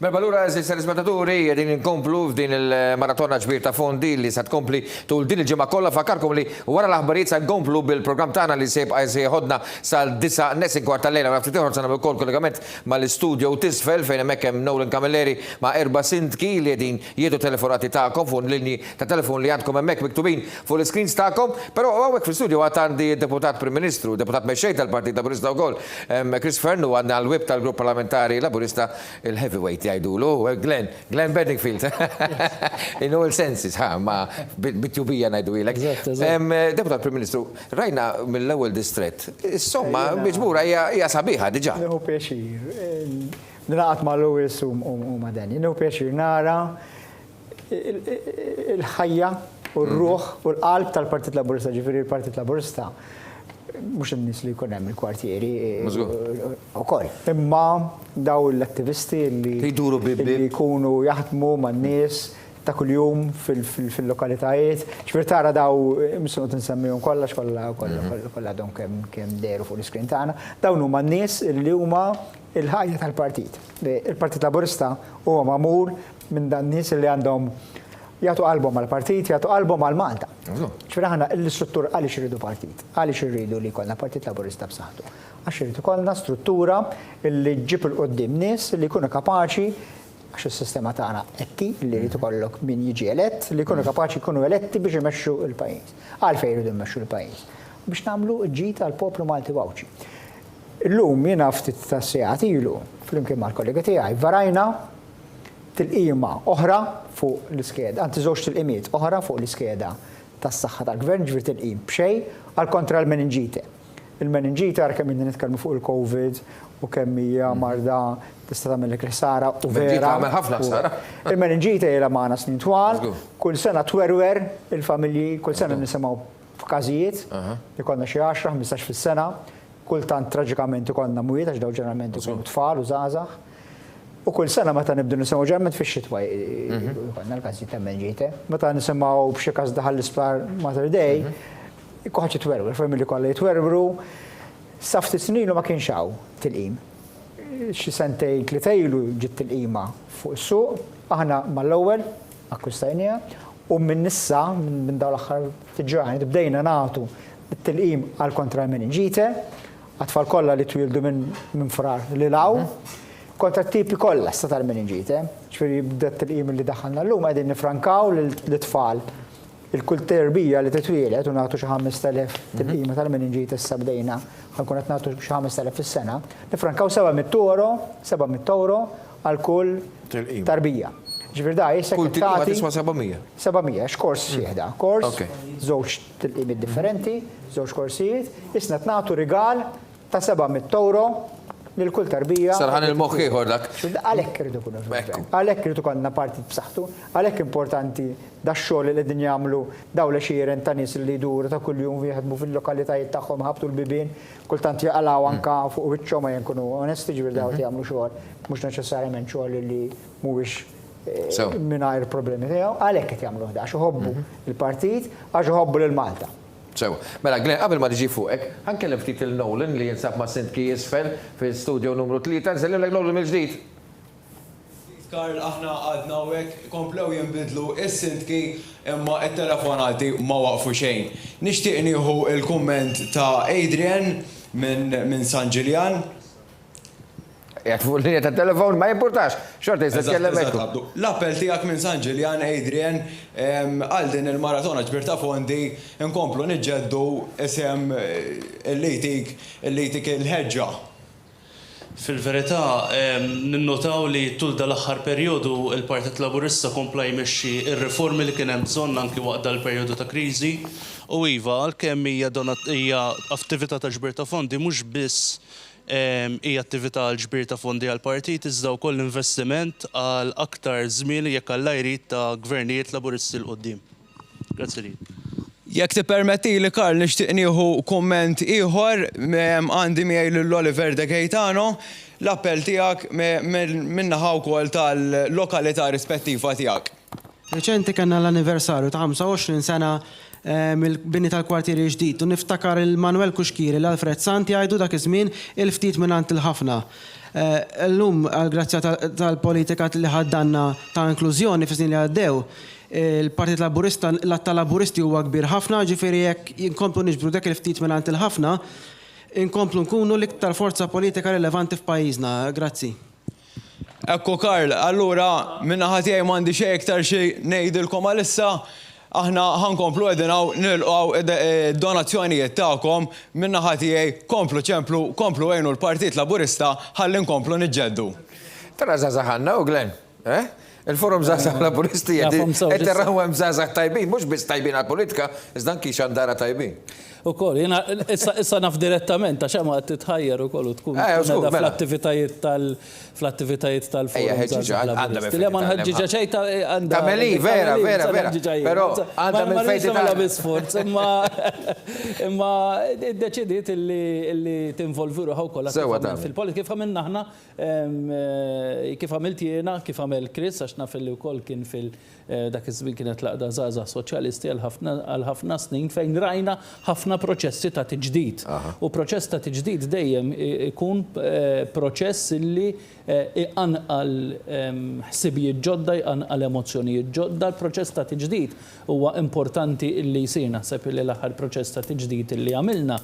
S1: Merħba lura għeżież telespettaturi, qegħdin inkomplu f'din il-maratona ġbir ta' fondi li se tkompli tul din il-ġimgħa kollha. Nfakkarkom li wara l-aħbarijiet se nkomplu bil-programm tagħna li se jibqa' se jeħodna sal-disa' neqs inkwart tal-lejla. Wara ftit ieħor se nagħmlu wkoll kollegament mal-istudio t'isfel fejn hemmhekk hemm Nolan Camilleri ma' erba' sindki li qegħdin jieħdu telefonati tagħkom fuq il-linji ta' telefon li għandkom hemmhekk miktubin fuq l-iscreens tagħkom. Però hawnhekk fl-istudio għad għandi d-Deputat Prim Ministru, Deputat Mexxej tal-Partit Laburista wkoll, Chris Fearne u għandna l-Whip tal-Grupp Parlamentari Laburista, il-heavyweight jgħidulu, Glenn, Glenn Bedingfield. In all senses, ha, ma bit-tjubija ngħiduhielek. Deputat Prim Ministru, rajna mill-ewwel distrett, is-somma miġbura hija sabiħa diġà.
S9: Nieħu pjaċir ningħaqad ma' Louis u ma' Danny. Nieħu pjaċir nara il-ħajja u r-ruħ u l-qalb tal-Partit Laburista, ġifieri l-Partit Laburista mhux in-nies li jkun hemm il-kwartieri ukoll. Imma daw l-attivisti li li jkunu jaħdmu man-nies ta' kuljum fil-lokalitajiet. Ġifieri tara daw, mhux se noqgħod insemmihom kollha għax kollha kollha għadhom kemm dehru fuq l-iskrin tagħna. Dawn huma n-nies li huma l-ħajja tal-partit. Il-Partit Laburista huwa magħmul minn dan nies li għandhom jagħtu qalbhom għall-partit, jagħtu qalbhom għal Malta. Ġifieri aħna l-istruttura għaliex irridu partit? Għaliex irridu li jkollna Partit Laburista b'saħħtu? Għax irid ikollna struttura li ġġib 'il quddiem nies li jkunu kapaċi għax is-sistema tagħna qed tgħid li jrid ikollok min jiġi elett, li jkunu kapaċi jkunu eletti biex imexxu l-pajjiż. Għalfejn irridu mmexxu l-pajjiż? Biex nagħmlu l-ġid għall-poplu Malti u Għawdxi. Illum jiena ftit tas-sigħat ilu, flimkien mal-kollegi tiegħi, varajna tilqima oħra fuq l-iskeda, anzi żewġ tilqimiet oħra fuq l-iskeda tas-saħħa tal-Gvern, ġifieri tilqim b'xejn għal kontra l-meninġite. Il-meninġite ara kemm ilna nitkellmu fuq il-Covid u kemm hija marda tista' tagħmellek il-ħsara u vera.
S1: Tagħmel ħafna ħsara.
S9: Il-meninġite ilha magħna snin twal, kull sena twerwer il-familji, kull sena nisimgħu f'każijiet, ikollna xi 10, 15 fis-sena, Kultant traġikament ikollna mwiet għax dawn ġeneralment ikunu tfal u żgħażagħ. U kull sena meta nibdu nisimgħu ġeneralment fix-xitwa jkollna l-każijiet ta' menġite. Meta nisimgħu b'xi każ daħal l-isptar Mater Dei, kulħadd jitwerwer, il-familji kollha jitwerwru. Sa ftit snin ilu ma kienx hawn tilqim. Xi sentejn tlieta ilu ġiet tilqima fuq is-suq, aħna mal-ewwel akkwistajniha u minn issa, minn dawn l-aħħar ftit ġranet bdejna nagħtu It-tilqim għal kontra l-meninġite, għat-tfal kollha li twieldu minn Frar lil hawn, kontra t-tipi kollha issa tal-meninġite. Ġifieri b'dat-tilqim li daħħalna llum qegħdin nifrankaw lit-tfal il-kull terbija li titwieled u nagħtu xi 5,000 tilqima tal-meninġite issa bdejna ħa nkunu qed nagħtu xi 5,000 fis-sena, nifrankaw 700 ewro, 700 ewro għal kull tarbija. Ġifieri da issa
S1: Kull tilqima tiswa 700.
S9: 700, għax kors sħiħ da. Kors, żewġ tilqimiet differenti, żewġ korsijiet, isna qed nagħtu rigal ta' 700 ewro lil kull tarbija.
S1: Serħan il-moħħ ieħor dak.
S9: Għalhekk irridu nkunu fil-gvern. Għalhekk irid ikollna partit b'saħħtu, għalhekk importanti dax-xogħol li qegħdin jagħmlu dawn l-għexieren ta' nies li jduru ta' kuljum jaħdmu fil-lokalitajiet tagħhom iħabbtu l-bibien, kultant jaqalgħu anke fuq wiċċhom ejja nkunu onesti, ġifieri dawn qed jagħmlu xogħol mhux neċessarjament xogħol li mhuwiex mingħajr problemi tiegħu, għalhekk qed jagħmluh da, għax iħobbu l-partit, għax iħobbu lil Malta.
S1: Sewwa. Mela, Glenn, qabel ma niġi fuqek, ħa nkellem ftit lil Nolan li jinsab mas-Sindki isfel fi studio numru 3. Nsellimlek Nolan mill-ġdid.
S12: Karl, aħna għadna hawnhekk, komplew jinbidlu s-sindki imma t-telefonati ma waqfu xejn. Nixtieq nieħu l-kumment ta' Adrian minn San Ġiljan.
S1: Qiegħed fuq il-linja tat-telefon, ma jimpurtax, xorta jista' jitkellem
S12: hekk. Eżatt, L-appell tiegħek minn San Ġiljan, Adrian, għal din il-maratona ġbir ta' fondi, inkomplu niġġeddu isem li jtik li jtik il-ħeġġa.
S13: Fil-verità, ninnotaw li tul dal-aħħar perjodu l-Partit Laburista kompla jmexxi r-riformi li kien hemm bżonn anki waqt dal-perjodu ta' kriżi. U iva, għalkemm hija hija attività ta' ġbir ta' fondi mhux biss Hija attività għall-ġbir ta' fondi għall-partit iżda wkoll investiment għal aktar żmien jekk Alla jrid ta' gvernijiet Laburisti 'l quddiem. Grazzi lilek.
S12: Jekk tippermettili Karl nixtieq nieħu kumment ieħor, għandi miegħi lil Oliver De Gaetano, l-appell tiegħek min-naħa wkoll tal-lokalità rispettiva tiegħek.
S10: Reċenti kellna l-anniversarju ta' 25 sena mill-bini tal-kwartieri l-ġdid u niftakar 'il Manuel Cuschieri, 'l Alfred Sant jgħidu dak iż-żmien il-ftit mingħand il-ħafna. Illum għall-grazzja tal-politika li ħaddanna ta' inklużjoni fis-snin li għaddew, il-Partit Laburista, l-għadd ta' Laburisti huwa kbir ħafna, ġifieri jekk inkomplu niġbru dak il-ftit mingħand il-ħafna, inkomplu nkunu l-iktar forza politika rilevanti f'pajjiżna. Grazzi.
S12: Ekku Karl, allura min-naħa tiegħi m'għandi xejn iktar xi ngħidilkom għalissa. Aħna ħa nkomplu qegħdin hawn nilqgħu d-donazzjonijiet tagħkom. Min-naħa tiegħi komplu ċemplu, komplu għinu l-Partit Laburista ħalli nkomplu niġġeddu.
S1: Tara żgħażagħ għandna hu Glenn, eh? Il-Forum Żgħażagħ Laburisti qed taraw hemm żgħażagħ tajbin, mhux biss tajbin għall-politika, iżda anki xandara tajbin.
S14: Ukoll, jiena issa naf direttament għax hemm qed titħajjar ukoll u tkun qiegħda fl-attivitajiet tal fl-attivitajiet tal-Forum Żgħażagħ Laburisti. Le ma nħeġġiġha xejn ta'
S1: għandha. Tagħmel hi, vera, vera, vera. Però għandha minn fejn
S14: titgħallem. bi sforz, imma imma iddeċidiet illi tinvolvi ruħha wkoll attivament fil-politika kif għamilna aħna Kif għamilt jiena, kif għamel Chris, għax naf li wkoll kien fil dak iż-żmien kienet l-Għaqda Żgħażagħ Soċjalisti għal ħafna għal ħafna snin fejn rajna ħafna proċessi ta' tiġdid. U proċess ta' tiġdid dejjem ikun proċess illi iqanqal ħsibijiet ġodda, jqanqal emozzjonijiet ġodda. L-proċess ta' tiġdid Huwa importanti illi jsir. Naħseb illi l-aħħar proċess ta' tiġdid illi għamilna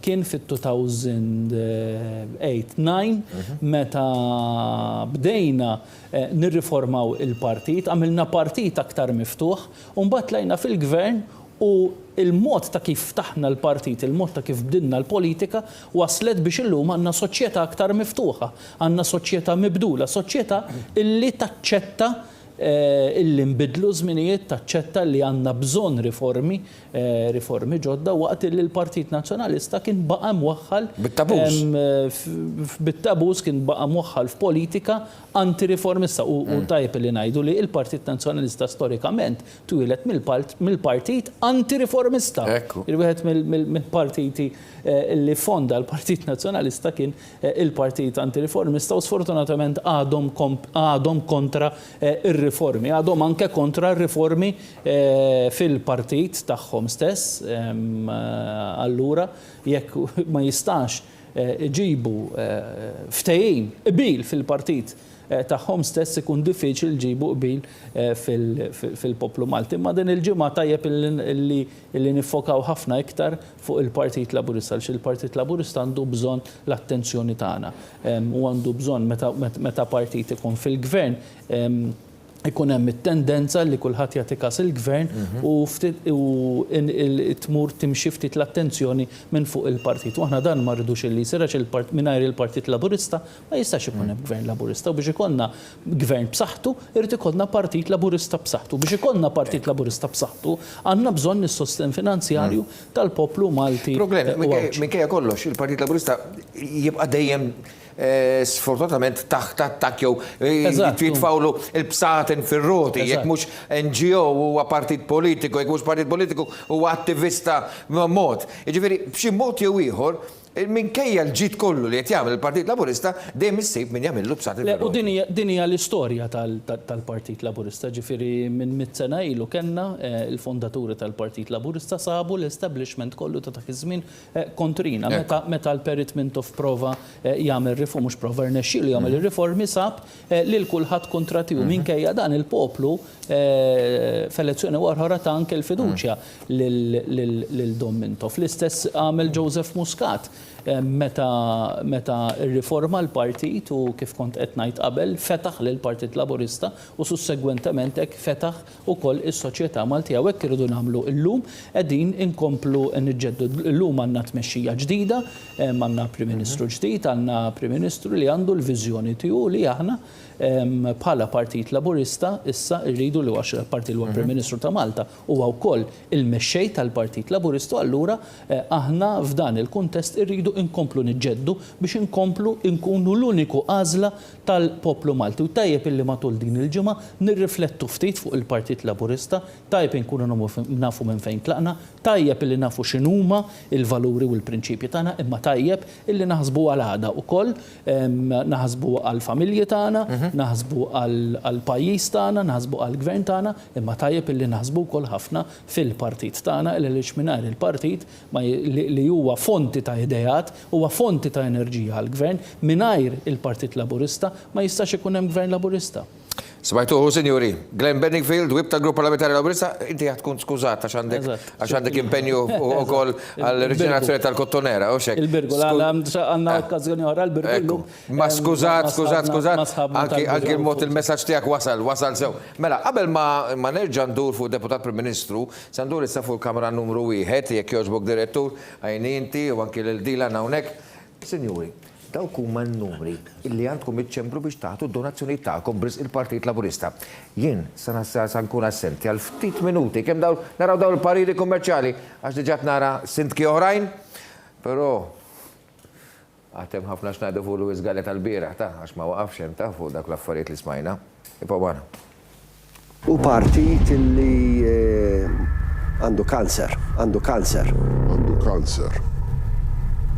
S14: kien fit-2008, 9 meta bdejna nirriformaw il-partit, għamilna partit aktar miftuħ u mbagħad tlajna fil-Gvern u l-mod ta' kif ftaħna l-partit, il-mod ta' kif bdilna l-politika wasslet biex illum għandna soċjetà aktar miftuħa, għandna soċjetà mibdula, soċjetà illi taċċetta Illi nbiddlu ż-żminijiet, taċċetta li għandna bżonn riformi, riformi ġodda, waqt illi l-Partit Nazzjonalista kien baqa' mwaħħal
S1: Bit-taboos.
S14: Bit-taboos kien baqa' mwaħħal f'politika anti-riformista. U tajjeb illi ngħidu li l-Partit Nazzjonalista storikament twieled mill-partit anti-riformista.
S1: Ekku.
S14: Wieħed mill-partiti li ffonda l-Partit Nazzjonalista kien il-partit antiriformista u sfortunatament għadhom għadhom kontra r-riformi, għadhom anke kontra r-riformi fil-partit tagħhom stess. Allura jekk ma jistax iġibu ftehim, qbil fil-partit tagħhom stess ikun diffiċli jġibu qbil fil-poplu Malti. Imma din il-ġimgħa tajjeb li illi niffokaw ħafna iktar fuq il-Partit Laburista għaliex il-Partit Laburista għandu bżonn l-attenzjoni tagħna u għandu bżonn meta meta partit ikun fil-gvern ikun hemm it-tendenza li kulħadd jagħti kas il-gvern u ftit u tmur timxi ftit l-attenzjoni minn fuq il-partit. U aħna dan ma rridux illi jsir għax il-part mingħajr il-Partit Laburista Ma jistax ikun hemm Gvern Laburista u biex ikollna Gvern b'saħħtu irid ikollna Partit Laburista b'saħħtu. Biex ikollna Partit Laburista b'saħħtu għandna bżonn is-sostenn finanzjarju tal-poplu Malti
S1: Però Glenn,
S14: u Għawdxi.
S1: minkejja kollox, il-Partit Laburista jibqa' dejjem sfortunatament taħt attakk jew jitfgħulu l-bsaten fir-roti, jekk mhux NGO huwa partit politiku, jekk mhux partit politiku huwa attivista mod. Jiġifieri b'xi mod jew ieħor Minkejja l-ġid kollu li qed jagħmel il-Partit Laburista, dejjem issib min jagħmillu bsat
S14: Le, u
S1: il-ferroti.
S14: din hija din hija l-istorja tal-Partit Laburista, ġifieri minn mitt sena ilu kellna l-fondaturi tal-Partit Laburista sabu l-establishment kollu ta' dak iż-żmien kontrina. Meta meta l-Perit Mintoff prova jagħmel riformi, mhux prova, rnexxielu jagħmel ir-riformi sab lil kulħadd kontra tiegħu. Minkejja dan il-poplu f'elezzjoni wara oħra ta anke l-fiduċja lil Dom Mintoff. L-istess għamel Joseph Muscat meta meta rriforma l-partit u kif kont qed ngħid qabel fetaħ lill-Partit Laburista u sussegwentement hekk fetaħ ukoll is-soċjetà Maltija. U hekk irridu nagħmlu llum, qegħdin inkomplu niġġeddu. Illum għandna tmexxija ġdida, għandna Prim Ministru ġdid, għandna Prim Ministru li għandu l-viżjoni tiegħu li aħna bħala Partit Laburista issa rridu li għax apparti li huwa Prim Ministru ta' Malta huwa wkoll il-mexxej tal-Partit Laburista u allura aħna f'dan il-kuntest irridu Irridu inkomplu niġġeddu biex inkomplu nkunu l-uniku għażla tal-poplu Malti. U tajjeb illi matul din il-ġimgħa nirriflettu ftit fuq il-Partit Laburista, tajjeb inkunu nafu minn fejn tlaqna, tajjeb illi nafu x'inhuma l-valuri u l-prinċipji tagħna, imma tajjeb illi naħsbu għal għada wkoll, naħsbu għall-familji tagħna, naħsbu għall-pajjiż tagħna, naħsbu għall-gvern tagħna, imma tajjeb illi naħsbu wkoll ħafna fil-partit tagħna, għaliex mingħajr il-partit ma li huwa fonti ta' ideat, huwa fonti ta' enerġija għall-Gvern, mingħajr il-Partit Laburista ma jistax ikun hemm Gvern Laburista.
S1: Smajtuhu, sinjuri. Glenn Bedingfield, Whip tal-Grupp Parlamentari Laburista, inti ħa tkun skużat għax għandek għax għandek impenju wkoll għall-riġenerazzjoni tal-Kottonera, hux hekk?
S14: Il-Birgu, għandna okkażjoni oħra l-Birgu llum.
S1: Ma skużat, skużat, skużat, anki l-mod il-messaġġ tiegħek wasal, wasal sew. Mela, qabel ma nerġa' ndur fuq Deputat Prim Ministru, Se ndur issa fuq il-kamra numru wieħed, jekk jogħġbok direttur, għini inti u anki lil Dylan hawnhekk. Sinjuri, dawk huma n-numri illi għandkom iċċemplu biex tagħtu d-donazzjonijiet tagħkom b'risq il-Partit Laburista. Jien se se nkun assenti għal ftit minuti kemm dawn naraw dawn il-pariri kummerċjali għax diġà qed nara sindki oħrajn, però Għad hemm ħafna x'ngħidu fuq Louis Galea tal-bieraħ, ta, għax ma waqafx hemm, ta, fuq dawk l-affarijiet li smajna. Ibqgħu magħna.
S2: Hu partit li għandu kanser, għandu kanser.
S3: Għandu kanser.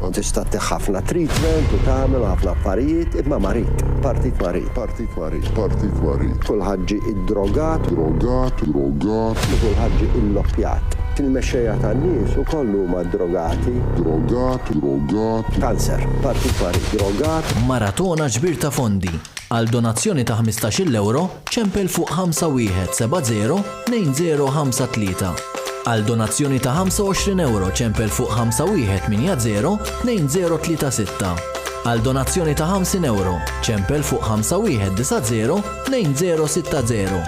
S2: Tista' ttih ħafna treatment u tagħmel ħafna affarijiet imma marid, partit marid.
S3: Partit marid. Partit marid.
S2: Kulħadd ġie iddrogat.
S3: Drogat, drogat.
S2: U kulħadd ġie illoppjat. Il-mexxejja tan-nies ukoll huma ddrogati.
S3: Drogat, drogat.
S2: Kanser, partit marid, drogat.
S4: Maratona ġbir ta' fondi. Għal donazzjoni ta' ħmistax-il ewro ċempel fuq 5170 2053. Għal donazzjoni ta' 25 ewro ċempel fuq 5180 2036. Għal donazzjoni ta' 50 ewro ċempel fuq 5190 2060.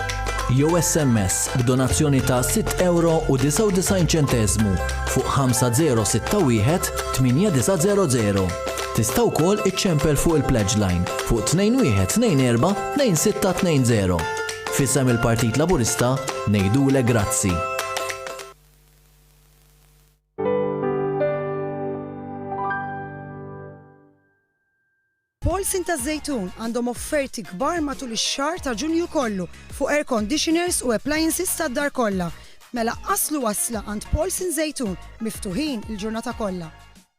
S4: Jew SMS b'donazzjoni ta' sitt ewro u 99 ċenteżmu fuq 5061 8900. Tista' wkoll iċċempel fuq il-Pledge Line fuq 2124 2620. F'isem il-Partit Laburista ngħidulek grazzi.
S16: Paulson taż-Żejtun għandhom offerti kbar matul ix-xahar ta' Ġunju kollu fuq air conditioners u appliances tad-dar kollha. Mela aslu wasla għand Paulson Żejtun, miftuħin il-ġurnata kollha.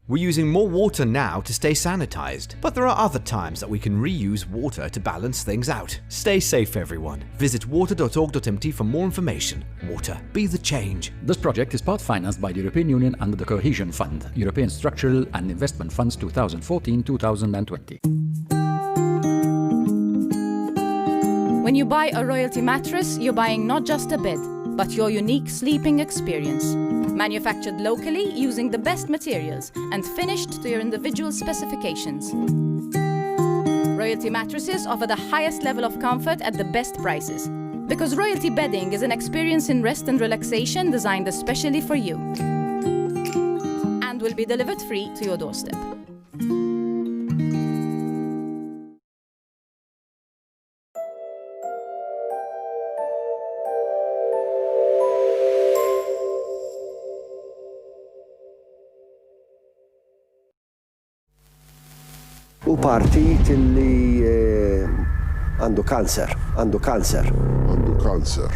S17: We're using more water now to stay sanitized, but there are other times that we can reuse water to balance things out. Stay safe, everyone. Visit water.org.mt for more information. Water, be the change.
S18: This project is part financed by the European Union under the Cohesion Fund, European Structural and Investment Funds 2014-2020.
S19: When you buy a royalty mattress, you're buying not just a bed, but your unique sleeping experience. Manufactured locally using the best materials and finished to your individual specifications. Royalty mattresses offer the highest level of comfort at the best prices. Because royalty bedding is an experience in rest and relaxation designed especially for you. And will be delivered free to your doorstep.
S2: Hu partit li għandu kanser, għandu kanser.
S3: Għandu kanser.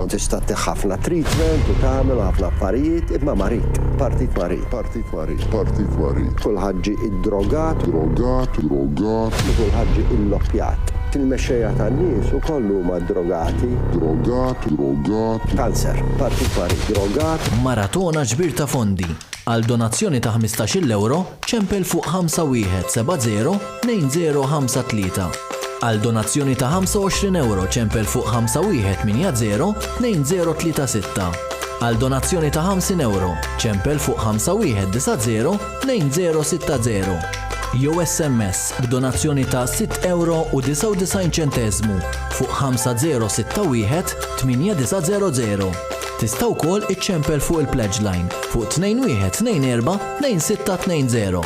S2: Tista' ttih ħafna treatment u tagħmel ħafna affarijiet imma marid, partit marid.
S3: Partit marid. Partit marid.
S2: Kulħadd ġie iddrogat.
S3: Drogat, drogat.
S2: U kulħadd ġie illoppjat. Il-mexxejja tan-nies ukoll huma ddrogati.
S3: Drogat, drogat.
S2: Kanser, partit marid, drogat.
S4: Maratona ġbir ta' fondi. Għal donazzjoni ta' ħmistax-il ewro ċempel fuq 5170 2053. Għal donazzjoni ta' 25 ewro ċempel fuq 5180 2036. Għal donazzjoni ta' 50 ewro ċempel fuq 5190 2060. Jew SMS b'donazzjoni ta' sitt ewro u 99 ċenteżmu fuq 5061 8900. Tista' wkoll iċċempel fuq il-Pledge Line fuq 2124 2620.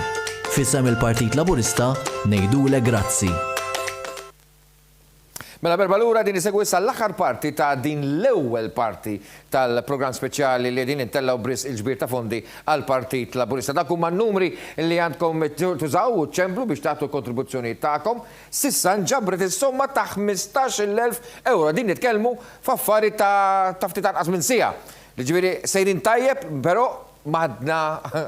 S4: F'isem il-Partit Laburista ngħidulek grazzi.
S1: Mela merħba lura din isegwi issa l-aħħar parti ta' din l-ewwel parti tal-programm speċjali li qegħdin intellgħu b'risq il-ġbir ta' fondi għall-Partit Laburista. Dak huma n-numri li għandkom tużaw u ċċemplu biex tagħtu l-kontribuzzjonijiet tagħkom. S'issa nġabret is-somma ta' 15,000 ewro. Qegħdin nitkellmu f'affari ta' ta' ftit anqas minn siegħa. Jiġifieri sejrin tajjeb, però m'għadna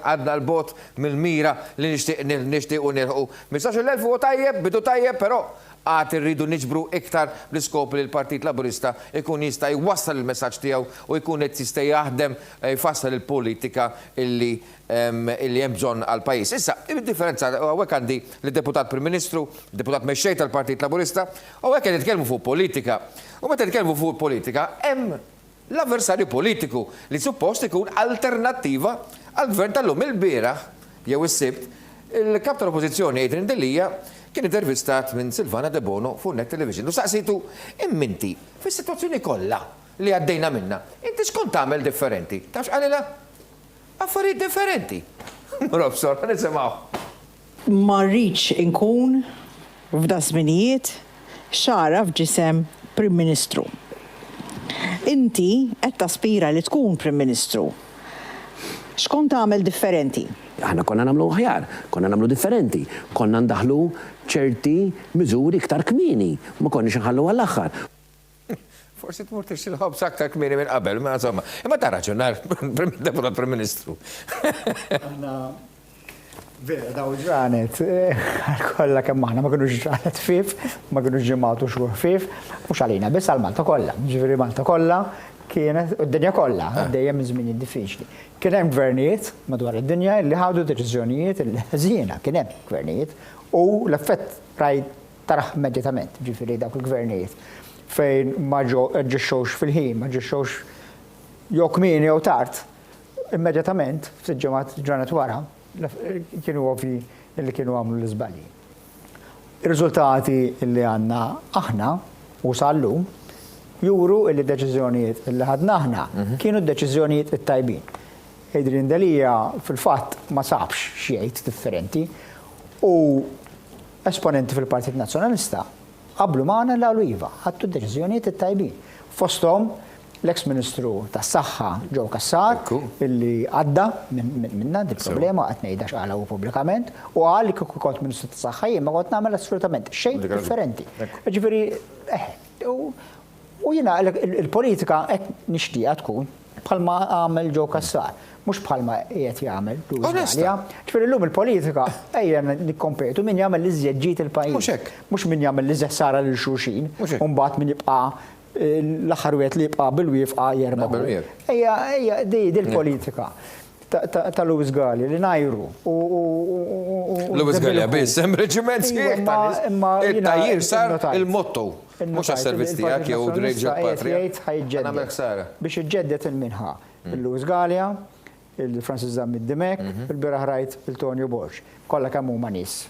S1: għadna 'l bogħod mill-mira li nixtieq nixtiequ nilħqu. 15,000 huwa tajjeb, bidu tajjeb, però għad irridu niġbru iktar bl-iskop li l-Partit Laburista jkun jista' jwassal il-messaġġ tiegħu u jkun qed jista' jaħdem jfassal il-politika illi illi hemm bżonn għall-pajjiż. Issa, id-differenza, hawnhekk għandi lid-Deputat Prim Ministru, Deputat Mexxej tal-Partit Laburista, hawnhekk qed nitkellmu fuq politika. U meta nitkellmu fuq politika hemm l-avversarju politiku li suppost ikun alternattiva għall-Gvern tal-lum. Ilbieraħ, jew is-Sibt, il-Kap tal-Oppożizzjoni Adrian Delia kien intervistat minn Silvana Debono fuq Net Television u staqsietu imma inti, fis-sitwazzjoni kollha li għaddejna minnha, inti x'kont tagħmel differenti? Taf x'qalilha? Affarijiet differenti. Robson, ħa nisimgħuh.
S20: Ma rridx inkun, f'daż-żminijiet, xagħra f'ġisem Prim Ministru. Inti qed taspira li tkun Prim Ministru. X'kont tagħmel differenti?
S21: Aħna konna nagħmlu aħjar, konna nagħmlu differenti, konna ndaħħlu ċerti miżuri iktar kmieni, ma konniex inħallu għall-aħħar.
S1: Forsi tmur tixtri l-ħobż aktar kmieni minn qabel, ma insomma. Imma ta' raġunar, Deputat Prim Ministru.
S9: Aħna vera daw ġranet, kollha kemm aħna ma kinux ġranet ħfief, ma kinux ġimgħat u xhur ħfief, mhux għalina biss għal Malta kollha. Ġifieri Malta kollha kienet u d-dinja kollha għaddejja minn żminijiet diffiċli. Kien hemm gvernijiet madwar id-dinja li ħadu deċiżjonijiet ħżiena, kien hemm gvernijiet u l-effett rajt Tarah immedjatament, jiġifieri dawk il-gvernijiet fejn ma aġixxewx fil-ħin, ma aġixxewx jew kmieni jew tard, immedjatament, ftit ġimgħat, ġranet wara, kienu ovvji li kienu għamlu l-iżbalji. Ir-riżultati li għandna aħna u sal-lum juru li d-deċiżjonijiet li ħadna aħna kienu d-deċiżjonijiet it-tajbin. Adrian Delia fil-fatt ma sabx x'jgħid differenti u Esponenti fil-Partit Nazzjonalista qablu magħna li qalu iva, ħadtu d-deċiżjonijiet it-tajbin. Fosthom l-eks Ministru tas-Saħħa Joe Cassar illi għadda minnha din il-problema, qed ngħidha x'qalha hu pubblikament, u qal li kieku kont Ministru tas-Saħħa jien ma kont nagħmel assolutament xejn differenti. Jiġifieri, eħe, U jiena il-politika hekk nixtieqha tkun bħalma għamel Joe Cassar, mhux bħalma qiegħed jagħmel Louis Galea. Ġifieri llum il-politika ejja nikkompetu min jagħmel l-iżjed ġid il-pajjiż. Mhux hekk. Mhux min jagħmel l-iżjed ħsara lil xulxin u mbagħad min jibqa' l-aħħar wieħed li jibqa' bil-wieqfa jerbaħ. Ejja, ejja, di l-politika. Ta' Louis Galea li ngħajru u.
S1: Louis Galea biss, hemm reġiment sħiħ ta' nies. It-tgħajjir sar il-motto. Mhux għas-servizz tiegħek jew Reġa Patria. Ħa nagħmel ħsara.
S9: Biex iġġedded il-minħa. Il-Louis Galea, il-Francis Zammit Dimech, il-bieraħ rajt il-Tonio Borg. Kollha kemm huma nies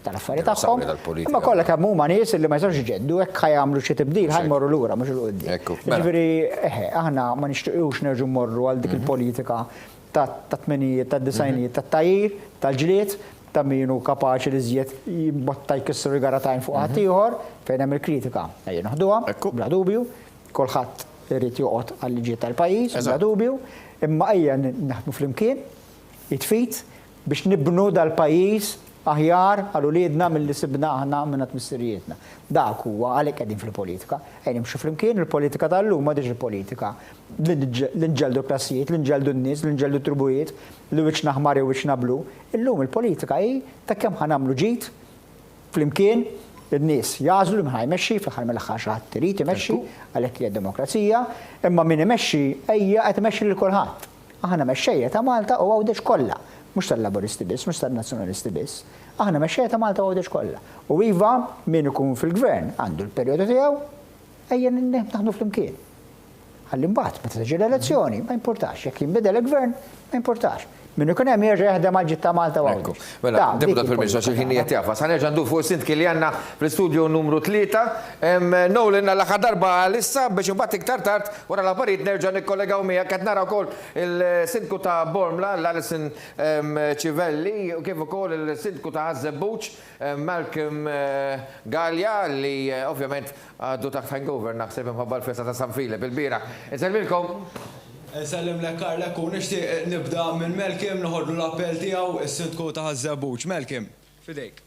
S9: tal-affarijiet tagħhom. Imma kollha kemm huma nies li ma jistgħux iġeddu hekk ħa jagħmlu xi tibdil ħa jmorru lura mhux 'il quddiem. Jiġifieri eħe, aħna ma nixtiequx nerġgħu mmorru għal dik il-politika tat-tmenijiet, tad-disgħinijiet, tat-tgħajjir, tal-ġlied, ta' min hu kapaċi li żjed jimbotta jkisser il-garatajn fuq ħaddieħor, fejn hemm il-kritika ejja noħduha, bla dubju, kulħadd irid joqgħod għal-liġijiet tal-pajjiż, bla dubju, imma ejja naħdmu flimkien, id f'id, biex nibnu dal-pajjiż aħjar għal uliedna milli sibna aħna mingħand missirijietna. Dak huwa għalhekk qegħdin fil-politika. Ejja nimxu flimkien, il-politika tal-lum m'għadhiex il-politika li nġelldu l-klassijiet, li nġelldu n-nies, li nġelldu t-tribujiet, li wiċċna aħmar jew wiċċna blu. Illum il-politika hi ta' kemm ħa nagħmlu ġid flimkien, in-nies jagħżlu min ħa jmexxi, fl-aħħar mill-aħħar xi ħadd irid imexxi, għalhekk hija demokrazija, imma min imexxi ejja qed imexxi lil kulħadd. Aħna mexxejja ta' Malta u Għawdex kollha, mhux tal-Laburisti biss, mhux tan-Nazzjonalisti biss. Aħna mexxejja ta' Malta u Għawdex kollha. U iva, min ikun fil-Gvern għandu l-perjodu tiegħu, ejja naħdmu flimkien. Ħalli mbagħad meta tiġi l-elezzjoni ma jimpurtax, jekk jinbidel il-Gvern ma jimpurtax. Min ikun hemm jerġa' jaħdem għall-ġid ta' Malta u Għawdex.
S1: Mela, Deputat Prim Ministru, għax il-ħin qiegħed jagħfas, ħa nerġa' ndur fuq is-sindki li għandna fl-istudju numru 3. Nolan, għall-aħħar darba għalissa biex imbagħad iktar tard wara l-aħbarijiet nerġa' nikkollegaw miegħek. Qed nara wkoll il-Sindku ta' Bormla, l-Alison Civelli, u kif ukoll il-Sindku ta' Ħaż-Żebbuġ, Malcolm Galea, li ovvjament Għadu taħt hangover naħseb imħabba l-festa ta' San Filep ilbieraħ. Insellmilkom!
S12: Insellimlek Karl, ekku nixtieq nibda minn Malcolm noħodlu l-appell tiegħu, is-Sindku ta' Ħaż-Żebbuġ. Malcolm, f'idejk.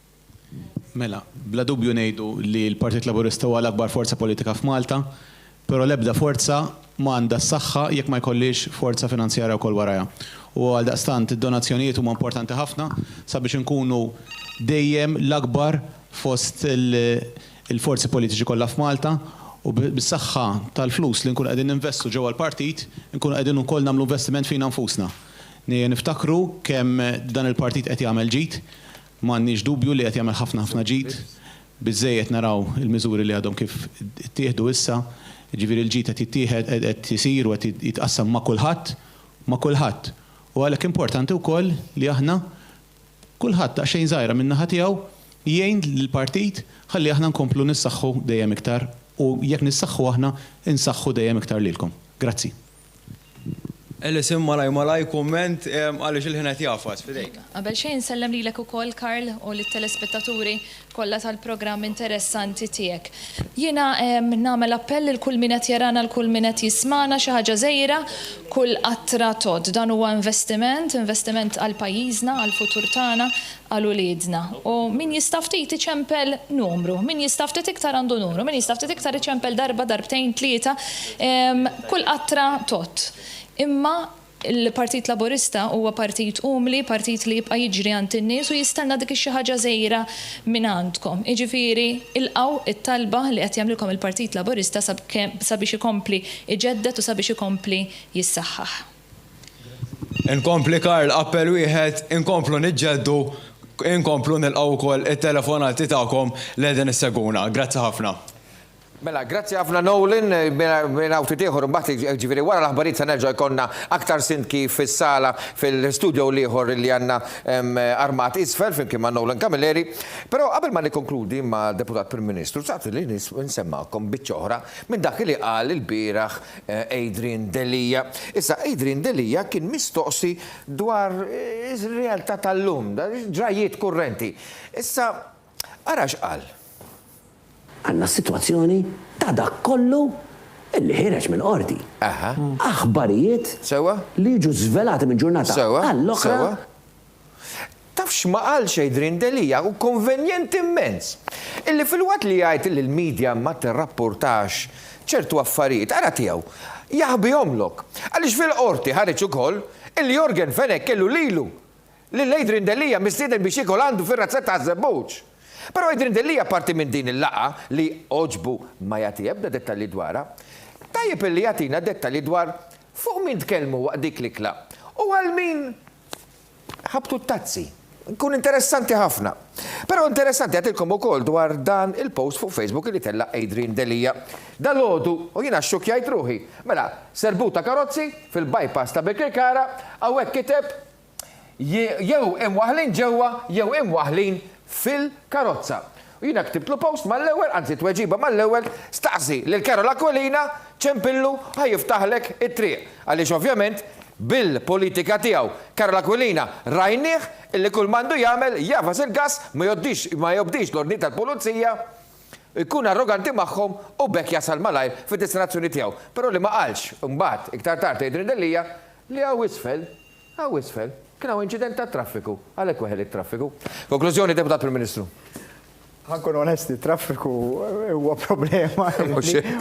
S15: Mela, bla dubju ngħidu li l-Partit Laburista huwa l-akbar forza politika f'Malta, però l-ebda forza ma għandha s-saħħa jekk ma jkollhiex forza finanzjarja wkoll warajha. U għaldaqstant id-donazzjonijiet huma importanti ħafna sabiex inkunu dejjem l-akbar fost il-forzi politiċi kollha f'Malta u bis-saħħa tal-flus li nkunu qegħdin ninvestu ġewwa l-partit, inkunu qegħdin ukoll nagħmlu investiment fina nfusna. Niftakru kemm dan il-partit qed jagħmel ġid, m'għandniex dubju li qed jagħmel ħafna ħafna ġid, biżżejjed naraw il-miżuri li għadhom kif ittieħdu issa, jiġifieri l-ġid qed jittieħed qed isir u qed jitqassam ma' kulħadd, ma' kulħadd. U għalhekk importanti wkoll li aħna Kulħadd daqsxejn żgħira min-naħa tiegħu jgħin lill-partit ħalli aħna nkomplu nissaħħu dejjem iktar u jekk nissaħħu aħna insaħħu dejjem iktar lilkom. Grazzi.
S12: Alison malaj malaj kumment għaliex il-ħin qed jagħfas, f'idejk.
S22: Qabel xejn insellem lilek ukoll Karl u lit-telespettaturi kollha tal-programm interessanti tiegħek. Jiena nagħmel appell lil kull min qed jarana, 'l kull min qed jismagħna, xi ħaġa żgħira, kull qatra tgħodd. Dan huwa investiment, investiment għal pajjiżna, għall-futur tagħna, għal uliedna. U min jista' ftit iċempel numru, min jista' ftit iktar għandu numru, min jista' ftit iktar iċempel darba, darbtejn, tlieta, kull qatra tgħodd. Imma Il-Partit Laburista huwa partit umli, partit li jibqa' jiġri għand in-nies u jistenna dik ix-xi ħaġa żgħira mingħandkom. Jiġifieri, ilqgħu t-talba li qed jagħmlilkom il-Partit Laburista sabiex ikompli jġedded u sabiex ikompli jissaħħaħ.
S12: Inkompli Karl, appell wieħed, inkomplu niġġeddu, inkomplu nilqgħu wkoll it-telefonati tagħkom li qegħdin issegwuna. Grazzi ħafna.
S1: Mela, grazzi ħafna Nolan, minn hawn ftit ieħor imbagħad jiġifieri wara l-aħbarijiet se nerġa' jkollna aktar sindki fis-sala fil-studio l-ieħor li għandna armat isfel flimkien ma' Nolan Camilleri. Però qabel ma nikkonkludi ma' Deputat Prim Ministru, xtaqt li nsemmgħakom biċċa oħra minn dak li qal ilbieraħ Adrian Delia. Issa Adrian Delia kien mistoqsi dwar ir-realtà tal-lum, ġrajjiet kurrenti. Issa ara x'qal.
S21: Għandna s-sitwazzjoni ta' dak kollu li ħiereġ mill-Qorti. Aħbarijiet li jiġu żvelati minn ġurnata għall-oħra.
S1: Taf x'ma qalx Adrian Delia, u konvenjent immens, illi filwaqt li jgħid illi l-media ma tirrappurtax ċertu affarijiet, ara tiegħu, jaħbihomlok. Għaliex fil-Qorti ħareġ ukoll illi Yorgen Fenech kellu lilu Lil Adrian Delia mistieden biex jiekol għandu fir-razzett ta' Ħaż-Żebbuġ. Però Adrian Delia parti minn din il-laqgħa li għoġbu ma jagħti ebda dettalji dwarha. Tajjeb illi jagħtina dettalji dwar fuq min tkellmu waqt dik l-ikla u għal min ħabtu t-tazzi. Ikun interessanti ħafna. Però interessanti għedtilkom ukoll dwar dan il-post fuq Facebook li tella' Adrian Delia dalgħodu u jiena xxukkjajt ruħi. Mela, serbut ta' karozzi fil-bypass ta' Birkirkara, hawnhekk kiteb Jew imwaħħlin ġewwa jew imwaħħlin fil-karozza. U jiena ktibtlu post mal-ewwel, anzi tweġiba mal-ewwel, staqsi lil Karol Aquilina, ċempillu ħa jiftaħlek it-triq. Għaliex ovvjament bil-politika tiegħu Karol Aquilina rajnih illi kull m'għandu jagħmel jagħfas il-gass, ma jgħoddix ma jobdix l-ordnijiet tal-pulizija, jkun arroganti magħhom u b'hekk jasal malajr fid-destinazzjoni tiegħu. Però li ma qalx imbagħad iktar tard Adrian Delia li hawn isfel Hawn isfel, kien hawn inċident tat-traffiku, għalhekk weħel it-traffiku. Konklużjoni, Deputat Prim Ministru.
S9: Ħa nkunu onesti, t-traffiku huwa problema.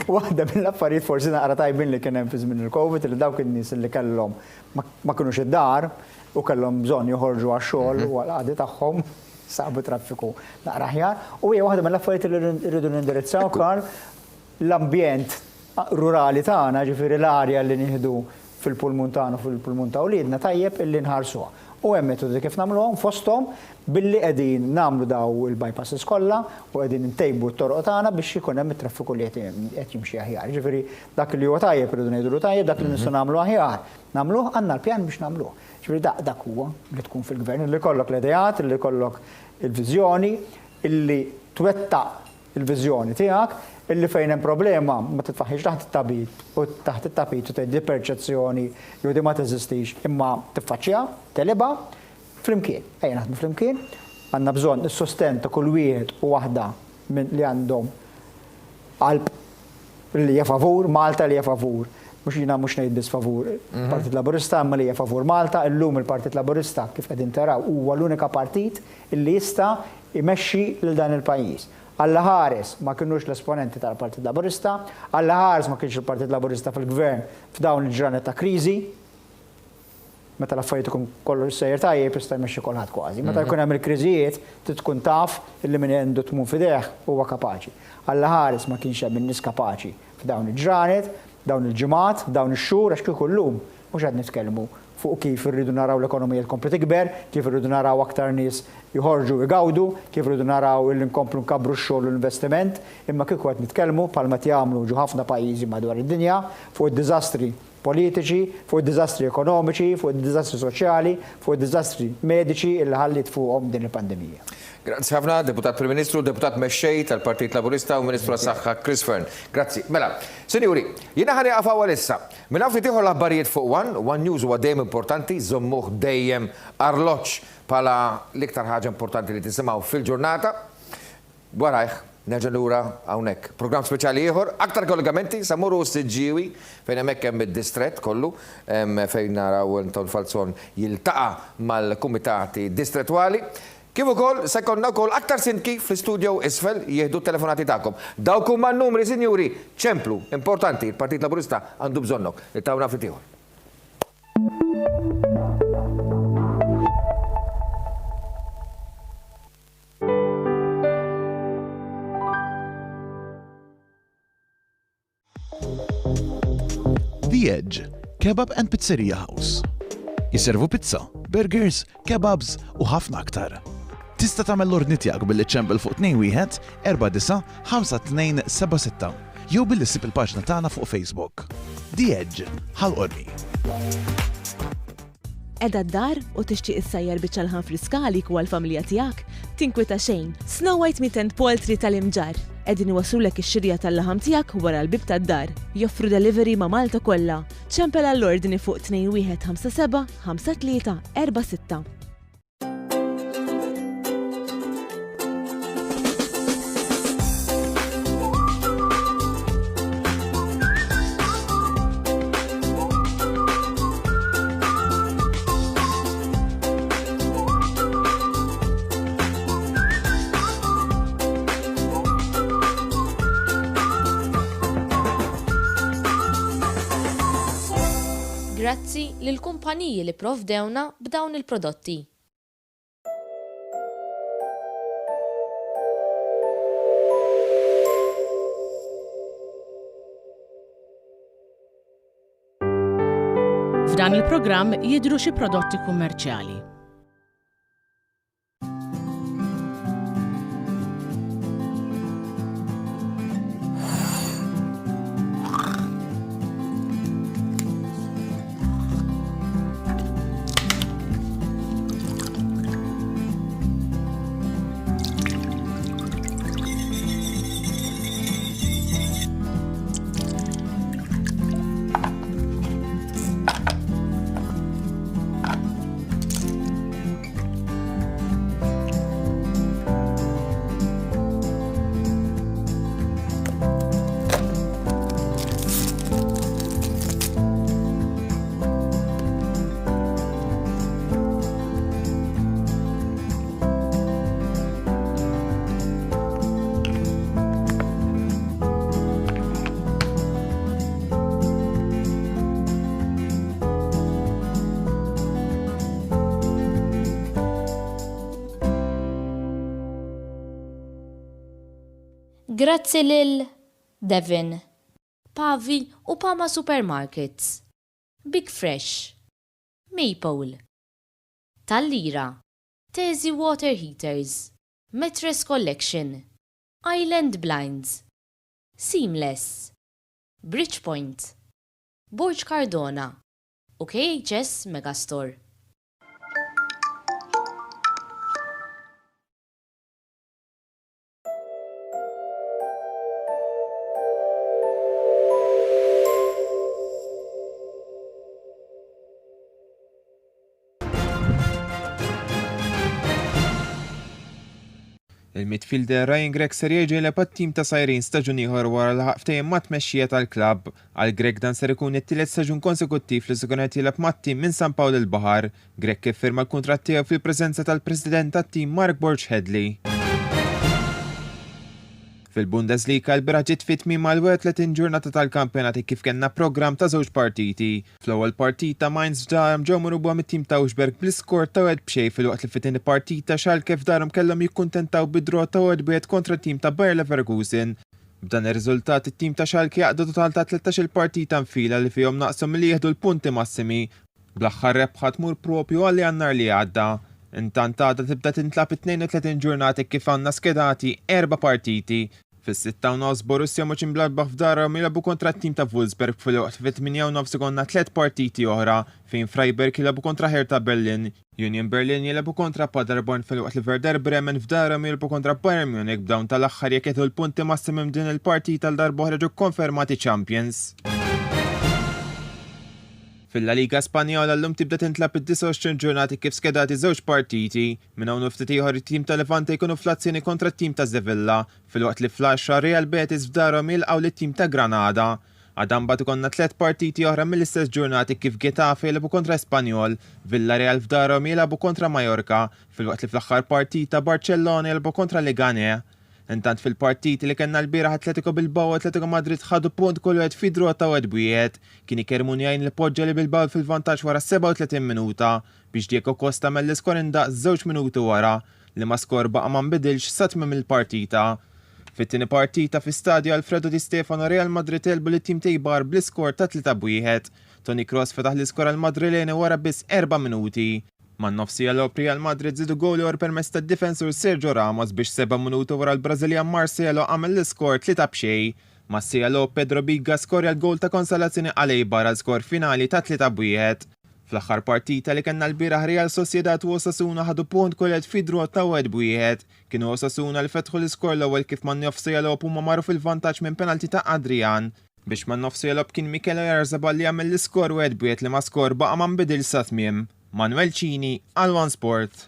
S9: Waħda mill-affarijiet forsi naqra tajbin li kien hemm fi żmien il-Covid li dawk in-nies li kellhom ma kinux id-dar u kellhom bżonn joħorġu għax-xogħol u għall-qadi tagħhom sabu traffiku naqra aħjar. U hija waħda mill-affarijiet li rridu nindirizzaw, Karl, l-ambjent rurali tagħna, ġifieri l-arja li nieħdu fil-pulmun tagħna u fil-pulmun ta' uliedna tajjeb illi nħarsuha. U hemm metodi kif nagħmluhom fosthom billi qegħdin nagħmlu daw il-bypasses kollha u qegħdin intejbu t-toroq tagħna biex ikun hemm it-traffiku li qed jimxi aħjar. Jiġifieri dak li huwa tajjeb irridu ngħidulu tajjeb, dak li nistgħu nagħmlu aħjar nagħmluh, għandna l-pjan biex nagħmluh. Ġifieri dak dak huwa li tkun fil-gvern, li jkollok l-ideat, li jkollok il-viżjoni, illi twettaq il-viżjoni tiegħek, illi fejn hemm problema ma titfaħħiex taħt it-tabit u taħt it-tapit u tgħid di perċezzjoni jew di ma teżistix, imma tiffaċċjaha, tegħlibha flimkien. Ejja naħdmu flimkien, għandna bżonn is-sostenn ta' kull wieħed u waħda minn li għandhom qalb li hija favur Malta, li hija favur, mhux jiena mhux ngħid biss favur il-Partit Laburista, imma li hija favur Malta. Illum il-Partit Laburista, kif qegħdin taraw, huwa l-unika partit illi jista' jmexxi lil dan il-pajjiż. Alla ħares ma kinux l-esponenti tal-Partit Laburista, Alla ħares ma kienx il-Partit Laburista fil-Gvern f'dawn il-ġranet ta' kriżi. Meta l-affarijiet ikun kollox sejjer tajjeb jista' jmexxi kulħadd kważi. Meta jkun hemm il-kriżijiet trid tkun taf illi min għandu tmun f'idejh huwa kapaċi. Alla ħares ma kienx hemm in-nies kapaċi f'dawn il-ġranet, dawn il-ġimgħat, dawn ix-xhur għax kieku llum mhux qed nitkellmu fuq kif irridu naraw l-ekonomija tkompli tikber, kif irridu naraw aktar nies joħorġu u jgawdu, kif irridu naraw illi nkomplu nkabbru x-xogħol u l-investiment, imma kieku qed nitkellmu, bħalma qed jagħmlu ġo ħafna pajjiżi madwar id-dinja, fuq id-diżastri politiċi, fuq id-diżastri ekonomiċi, fuq id-diżastri soċjali, fuq id-diżastri mediċi illi ħalliet fuqhom din il-pandemija.
S1: Grazzi ħafna, Deputat Prim Ministru, Deputat Mexxej tal-Partit Laburista u Ministru għas-Saħħa Chris Fearne. Grazzi. Mela, sinjuri, jiena ħa nieqaf hawn għalissa. Minn hawn ftit ieħor l-aħbarijiet fuq One. One News huwa dejjem importanti, żommuh dejjem arloġġ bħala l-iktar ħaġa importanti li tisimgħu fil-ġurnata. Warajh, nerġa' lura hawnhekk. Programm speċjali ieħor, aktar kollegamenti, sa mmorru s-Siġġiewi fejn hemmhekk hemm id-distrett kollu fejn naraw Anton Falzon jiltaqa' mal-kumitati distrettwali. Kif ukoll se jkollna wkoll aktar sindki fl-istudio isfel jieħdu t-telefonati tagħkom. Dawk huma n-numri sinjuri, ċemplu, importanti, il-Partit Laburista għandu bżonnok. Niltaqgħu naf ftit ieħor.
S5: The Edge, Kebab and Pizzeria House. Jiservu pizza, burgers, kebabs u ħafna aktar. Tista' tagħmel l-ordni tiegħek billi ċċempel fuq 21 49 5276 jew billi ssib il-paġna tagħna fuq Facebook. The Edge, Ħal Qormi.
S6: Qiegħda d-dar u tixtieq issajjar biċċa laħam friska għalik u għall-familja tiegħek? Tinkwita xejn! Snow White Meat and Poultry tal-Imġarr qegħdin iwasslulek ix-xirja tal-laħam tiegħek wara l-bieb tad-dar. Joffru delivery ma' Malta kollha. Ċempel għall-ordni fuq 2157 5346.
S22: Grazzi lill-kumpaniji li pprovdewna b'dawn il-prodotti.
S23: F'dan il-programm jidhru xi prodotti kummerċjali.
S22: Grazzi lil Devin, Pavi u Pama Supermarkets, Big Fresh, Maypole, Tal-Lira, Tesi Water Heaters, Mattress Collection, Island Blinds, Seamless, Bridgepoint, Borg Cardona u KHS Megastore.
S7: Il-midfielder Ryan Grech ser jerġa' jilgħab għat-tim ta' Sajrin staġun ieħor wara li laħaq ftehim mat-tmexxija tal-klabb. Għal Grech dan ser ikun it-tielet staġun konsekuttiv li se jkun qed jilgħab mat-tim minn San Pawl il-Baħar. Grech iffirma l-kuntratt tiegħu fil-preżenza tal-President tat-tim Mark Borg Hedley. Fil-Bundesliga l-bieraħ ġiet fi tmiemha l-31 ġurnata tal-kampjonat hekk kif kellna programm ta' żewġ partiti. Fl-ewwel partita Mainz f'darhom ġew mirbuha mit-tim ta' Augsburg bl-iskor ta' 1-0 filwaqt li fit-tieni partita Schalke f'darhom kellhom jikkuntentaw bi draw ta' 1-1 kontra t-tim ta' Bayer Leverkusen. B'dan ir-riżultat it-tim ta' Schalke jaqdu total ta' 13-il partita nfila li fihom naqsu milli jieħdu l-punti massimi bl-aħħar rebħa tmur proprju għal Jannar li għadda. Intant għada tibda tintlagħab it-32 ġurnata hekk kif għandna skedati erba' partiti. Fis-6:30 Borussia Mönchengladbach f'darhom jilagħbu kontra t-tim ta' Wolfsburg filwaqt li fit-8:30 ikollna tliet partiti oħra fejn Freiburg jilagħbu kontra Hertha Berlin, Union Berlin jilagħbu kontra Paderborn filwaqt li Werder Bremen f'darhom jilagħbu kontra Bayern Munich b'dawn tal-aħħar jekk jieħdu l-punti massimi minn din il-partita għal darb'oħra ġew kkonfermati champions. Fil-La Liga Spanjola llum tibda tintlagħab id-29 ġurnata kif skedati żewġ partiti. Minn hawn u ftit ieħor it-tim ta' Levante jkunu fl-azzjoni kontra t-tim ta' Sevilla, filwaqt li fl-għaxra Real Betis f'darhom jilqgħu lit-tim ta' Granada. Għada mbagħad ikollna tlett partiti oħra mill-istess ġurnati kif Getafe jilagħbu kontra Espanyol, Villarreal f'darhom jilagħbu kontra Mallorca, filwaqt li fl-aħħar partita Barcellona jilagħbu kontra Leganés. Intant fil-partiti li kellna lbieraħ Atletico Bilbao u Atletico Madrid ħadu punt kull wieħed fi draw ta' wieħed b'wieħed. Kien Iker Muniain li poġġa lil Bilbao fil-vantaġġ wara 37 minuta biex Diego Costa għamel l-iskor indaqs żewġ minuti wara, liema skor baqa' ma nbidilx sa tmiem il-partita. Fit-tieni partita fi Stadio Alfredo Di Stefano Real Madrid għelbu lit-tim ta' Eibar bl-iskor ta' 3 b'wieħed. Toni Kroos fetaħ l-iskor għall-Madrileni wara biss erba' minuti. Man-nofsija logħob Real Madrid żiedu gowl ieħor permezz tad-difensur Sergio Ramos biex seba' minuti wara l-Brażiljan Marcelo għamel l-iskor 3 b'xejn. Mas-siegħa logħob Pedro Biga skorja l-gowl ta' konsolazzjoni għal Eibar għal skor finali ta' 3 b'wieħed. Fl-aħħar partita li kellna lbieraħ Real Sociedad u Osasuna ħadu punt kull wieħed fi draw ta' wieħed b'wieħed. Kienu Osasuna li fetħu l-iskor l-ewwel kif man-nofsija logħob huma marru fil-vantaġġ minn penalty ta' Adrian. Biex man-nofs jilgħob kien Mikel Oyarzabal li għamel l-iskor wieħed b'wieħed liema skor baqa' ma nbidilx sat-tmiem. Manuel Cini għal One Sport.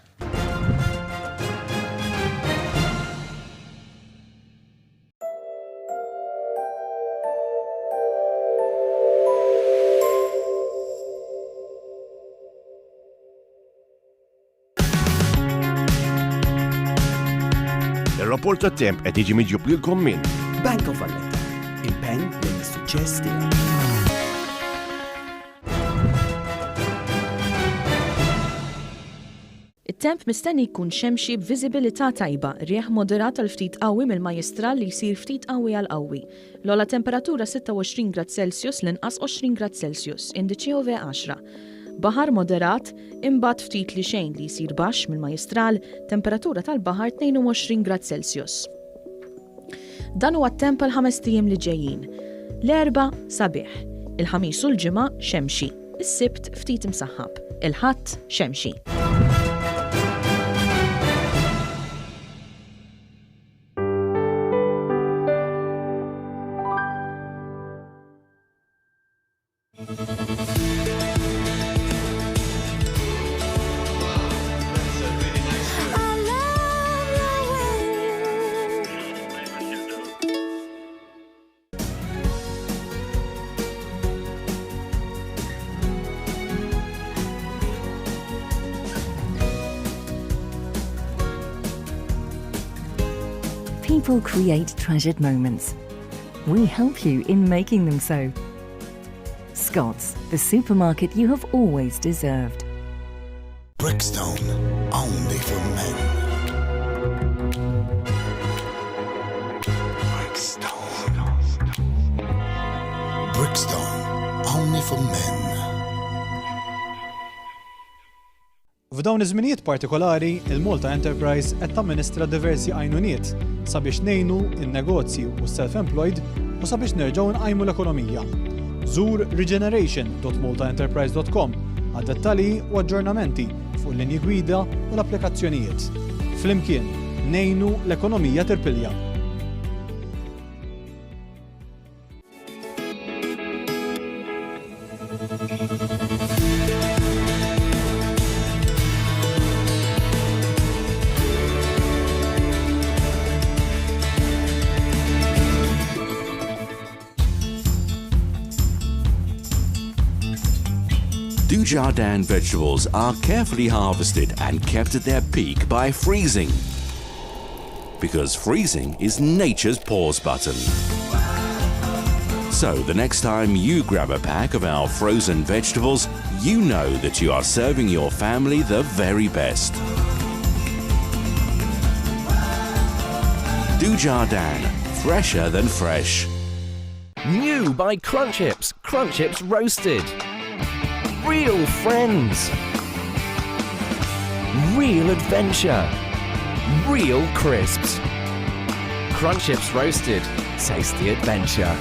S8: Ir-rapport tat-temp qed jiġi miġjub lilkom minn
S11: Bank of Valletta, impenn lejn is-suċċess tiegħek.
S24: It-temp mistenni jkun xemxi b'viżibilità tajba, riħ moderat għal ftit qawwi mill-Majjistral li jsir ftit qawwi għal qawwi. L-ogħla temperatura 26 grad Celsius, l-inqas 20 grad Celsius, indiċi UV 10. Baħar moderat, imbagħad ftit li xejn li jsir baxx mill-Majjistral, temperatura tal-baħar 22 grad Celsius. Dan huwa t-temp għall-ħamest ijiem li ġejjin. L-Erbgħa, sabiħ. Il-Ħamis u l-Ġimgħa, xemxi. Is-Sibt, ftit imsaħħab. Il-Ħadd, xemxi.
S25: People create treasured moments. We help you in making them so. Scott's, the supermarket you have always deserved.
S26: Brickstone, only for men. Brickstone. Brickstone, only for men.
S27: F'dawn iż-żminijiet partikolari, il-Malta Enterprise qed tamministra diversi għajnuniet sabiex ngħinu n-negozji u s-self-employed u sabiex nerġgħu nqajmu l-ekonomija. Żur regeneration.maltaenterprise.com għal dettalji u aġġornamenti fuq il-linji gwida u l-applikazzjonijiet. Flimkien, ngħinu l-ekonomija tirpilja.
S10: Dujardin vegetables are carefully harvested and kept at their peak by freezing. Because freezing is nature's pause button. So the next time you grab a pack of our frozen vegetables, you know that you are serving your family the very best. Dujardin, fresher than fresh.
S13: New by Crunchips, Crunchips Roasted. Real friends. Real adventure. Real crisps. Crunchips Roasted. Taste the adventure.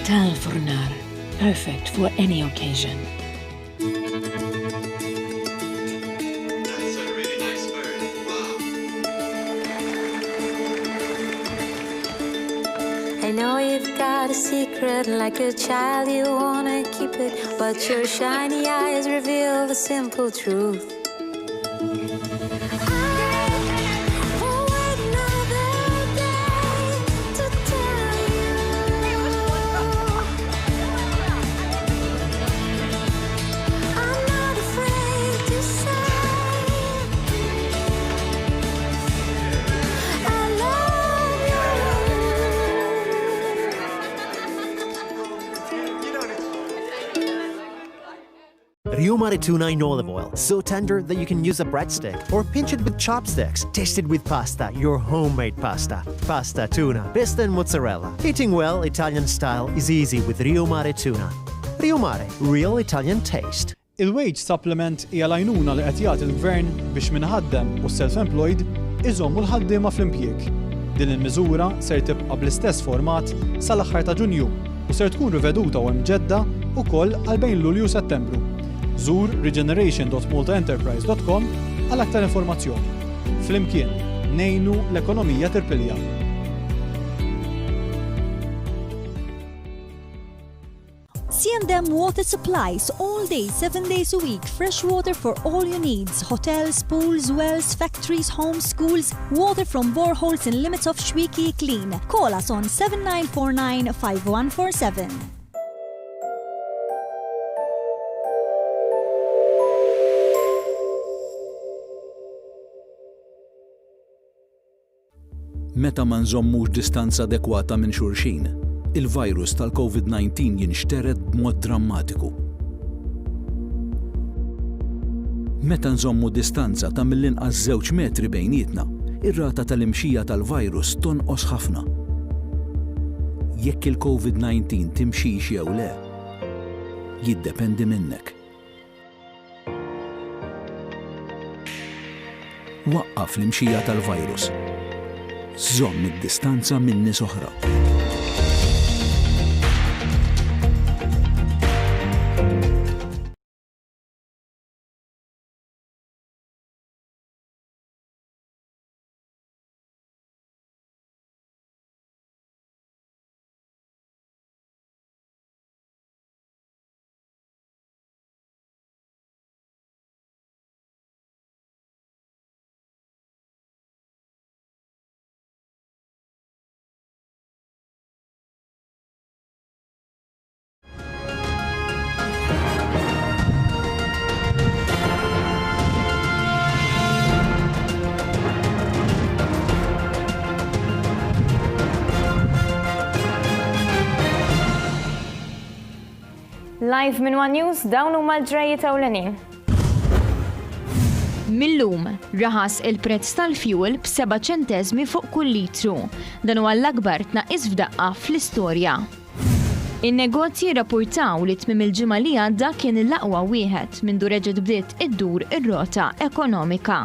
S14: Tal-Furnar, perfect for any occasion.
S16: I know you've got a secret, like a child you wanna keep it, but your shiny eyes reveal the simple truth.
S17: Rio Mare tuna in olive oil, so tender that you can use a breadstick or pinch it with chopsticks. Taste it with pasta, your homemade pasta. Pasta, tuna, pesto and mozzarella. Eating well Italian style is easy with Rio Mare tuna. Rio Mare, real Italian taste.
S27: Il-wage supplement hija l-għajnuna li qed jagħti l-Gvern biex min iħaddem u s-self-employed iżommu l-ħaddiema fl-impjieg. Din il-miżura ser tibqa' bl-istess format sal-aħħar ta' Ġunju u ser tkun riveduta u mġedda wkoll għal bejn Lulju u Settembru. Żur regeneration.maltaenterprise.com għal aktar informazzjoni. Flimkien, ngħinu l-ekonomija tirpilja.
S18: C&M Water Supplies all day, 7 days a week, fresh water for all your needs. Hotels, pools, wells, factories, homes, schools, water from boreholes in limits of Squeaky Clean. Call us on 7949 5147.
S19: Meta ma nżommux distanza adekwata minn xulxin, il-virus tal-COVID-19 jinxtered b'mod drammatiku. Meta nżommu distanza ta' mill-inqas żewġ metri bejnietna, ir-rata tal-imxija tal-virus tonqos ħafna. Jekk il-COVID-19 timxix jew le, jiddependi minnek. Waqqaf l-imxija tal-virus. Żomm id-distanza minn nies oħra.
S28: Live minn One News dawn huma l-ġrajiet ewlenin.
S24: Millum, raħas il-prezz tal-fuel b'seba' ċenteżmi fuq kull litru. Dan huwa l-akbar tnaqqis f'daqqa fl-istorja. In-negozji rrappurtaw li tmiem il-ġimgħa li għadda kien l-aqwa wieħed mindu reġgħet bdiet iddur ir-rota ekonomika.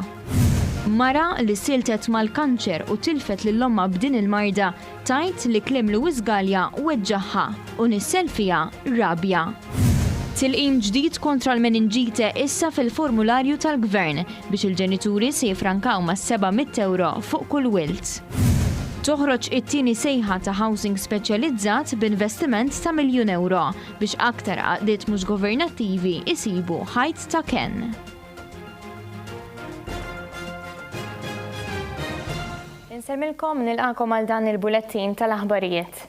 S24: Mara li ssieltet mal-kanċer u tilfet lil ommha b'din il-marda tgħid li kliem Louis Galea weġġagħha u nissel fiha rabja.
S28: Tilqim ġdid kontra l-meninġite issa fil-formularju tal-Gvern biex il-ġenituri se jiffrankaw mas-700 ewro fuq kull wild. Toħroġ it-tieni sejħa ta' housing speċjalizzat b'investiment ta' miljun ewro biex aktar għaqdiet mhux governattivi jsibu ħajt ta' kenn. Insellmilkom nilqakom għal dan il-bulettin tal-aħbarijiet.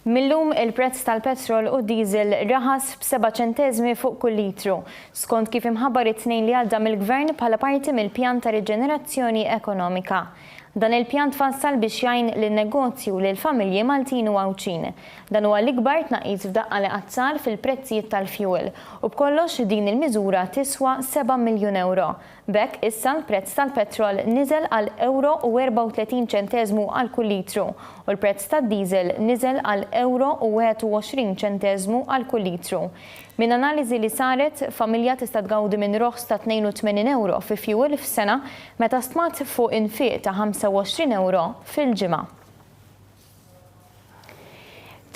S28: Mil-lum il-prezz tal-petrol u d-diesel raħas b'seba' ċenteżmi fuq kull litru, skont kif imħabbar it-Tnejn li għadda mill-Gvern bħala parti mill-pjan ta' riġenerazzjoni ekonomika. Dan il-pjan tfassal biex jgħin lin-negozji u lill-familji Maltin u Għawdxin. Dan huwa l-ikbar tnaqqis f'daqqa li qatt sar fil-prezzijiet tal-fjuwil u b'kollox din il-miżura tiswa seba' miljun ewro. B'hekk issa l-prezz tal-petrol niżel għal ewro u 34 ċenteżmu għal kull litru u l-prezz tad-diesel niżel għal ewro u 21 ċenteżmu għal kull litru. Minn analiżi li saret, familja tista' tgawdi minn roħs ta' 82 ewro fi fjuwil f'sena meta stmat fuq infiq ta' 25 ewro fil-ġimgħa.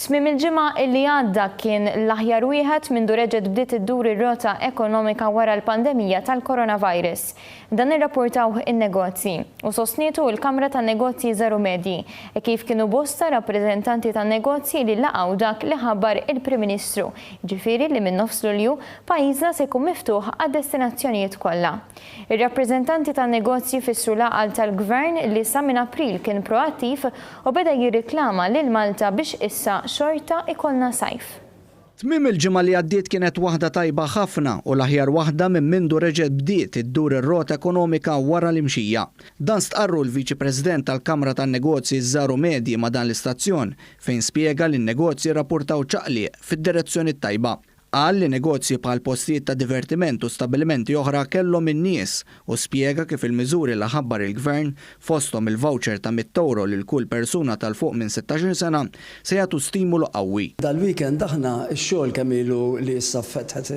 S28: Tmiem il-ġimgħa illi għadda kien l-aħjar wieħed mindu reġgħet bdiet iddur ir-rota ekonomika wara l-pandemija tal-coronavirus. Dan irrappurtawh in-negozji, u sostnietu l-Kamra tan-Negozji Żgħar u Medji, hekk kif kienu bosta rappreżentanti tan-negozji li laqgħu dak li ħabbar il-Prim Ministru, jiġifieri li minn nofs Lulju, pajjiżna se jkun miftuħ għad-destinazzjonijiet kollha. Ir-rappreżentanti tan-negozji fissru l-għaqal tal-Gvern li sa minn April kien proattiv u beda jirriklama lil Malta biex issa xorta ikollna sajf.
S2: Tmiem il-ġimgħa li għaddiet kienet waħda tajba ħafna u l-aħjar waħda minn mindu reġgħet bdiet iddur ir-rota ekonomika wara l-imxija. Dan stqarru l-Viċi President tal-Kamra tan-Negozji Żgħar u Medji ma' dan l-istazzjon fejn spjega li n-negozji rrappurtaw ċaqliq fid-direzzjoni t-tajba. Qal li negozji bħal postijiet ta' divertiment u stabbilimenti oħra kellhom in-nies u spjega kif il-miżuri li ħabbar il-Gvern, fosthom il-voucher ta' mitt ewro lil kull persuna ta' 'l fuq minn 16 sena, se jagħtu stimulu qawwi.
S3: Dal-weekend aħna x-xogħol kemm ilu li issa fetħet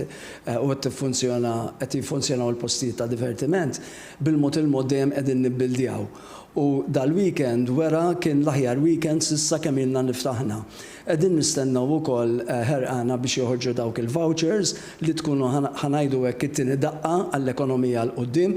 S3: u qed tiffunzjona qed jiffunzjonaw il-postijiet ta' divertiment, bil-mod il-mod dejjem qegħdin nibbildjaw. U dal-weekend wera kien l-aħjar weekend s'issa kemm ilna li ftaħna. Qegħdin nistennew ukoll ħerqana biex joħorġu dawk il-vouchers li tkun ħa ngħidu hekk it-tieni daqqa għall-ekonomija 'l quddiem.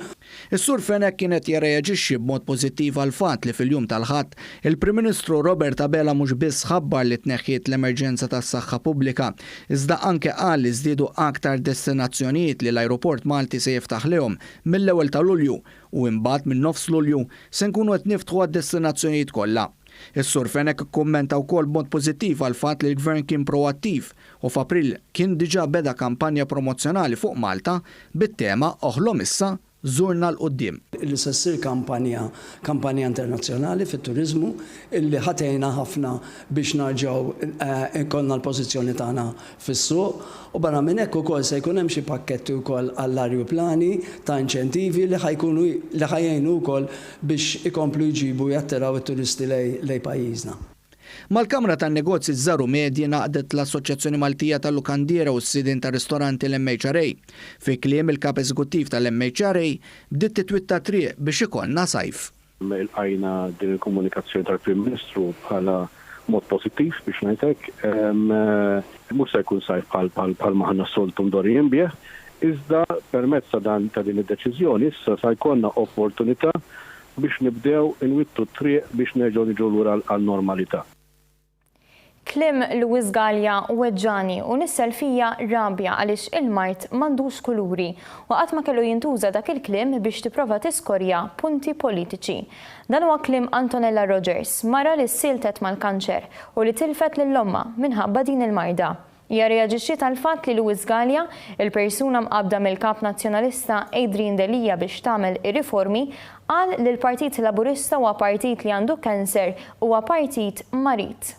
S2: Is-Sur Fenech kien qed jirreaġixxi b'mod pożittiv għall-fatt li fil-jum tal-Ħadd, il-Prim Ministru Robert Abela mhux biss ħabbar li tneħħiet l-emerġenza tas-saħħa pubblika, iżda anke qal li żdiedu aktar destinazzjonijiet li l-ajruport Malti se jiftaħ lejhom mill-ewwel ta' Lulju u imbagħad minn nofs Lulju se nkunu qed niftħu għad-destinazzjonijiet kollha. Is-Sur Fenech ikkummenta wkoll b'mod pożittiv għall-fatt li l-Gvern kien proattiv u f'April kien diġà beda kampanja promozzjonali fuq Malta bit-tema Oħlom issa, żurna 'l quddiem.
S3: Li se ssir kampanja, kampanja internazzjonali fit-turiżmu illi ħa tgħinna ħafna biex narġgħu ikollna l-pożizzjoni tagħna fis-suq u barra minn hekk ukoll se jkun hemm xi pakketti wkoll għall-arjuplani ta' inċentivi li ħa jkunu li ħa jgħinu wkoll biex ikomplu jġibu jattiraw it-turisti lejn pajjiżna.
S2: Mal-Kamra tan-Negozji Żgħar u Medji ngħaqdet l-Assoċjazzjoni Maltija tal-Lukandiera u s-Sidien tar-Ristoranti l-MHRA. Fi kliem il-Kap Eżekuttiv tal-MHRA, bdiet titwitta t-triq biex ikollna sajf.
S4: Ilqajna din il-komunikazzjoni tal-Prim Ministru bħala mod pożittiv biex ngħid hekk. Mhux se jkun sajf bħal bħal ma aħna s-soltu mdorrijin bih, iżda permezz ta' dan ta' din id-deċiżjoni issa sa jkollna opportunità biex nibdew inwittu t-triq biex nerġgħu niġu lura għan-normalità.
S28: Kliem Louis Galea weġġagħni u nissel fija rabja għaliex il-mard m'għandux kuluri u qatt ma kellu jintuża dak il-kliem biex tipprova tiskorja punti politiċi. Dan huwa kliem Antonella Rogers, mara li ssieltet mal-kanċer u li tilfet lil ommha minħabba din il-marda. Hija rreaġixxiet għall-fatt li Louis Galea, il-persuna mqabbda mill-Kap Nazzjonalista Adrian Delia biex tagħmel ir-riformi, qal li l-Partit Laburista huwa partit li għandu cancer huwa partit marid.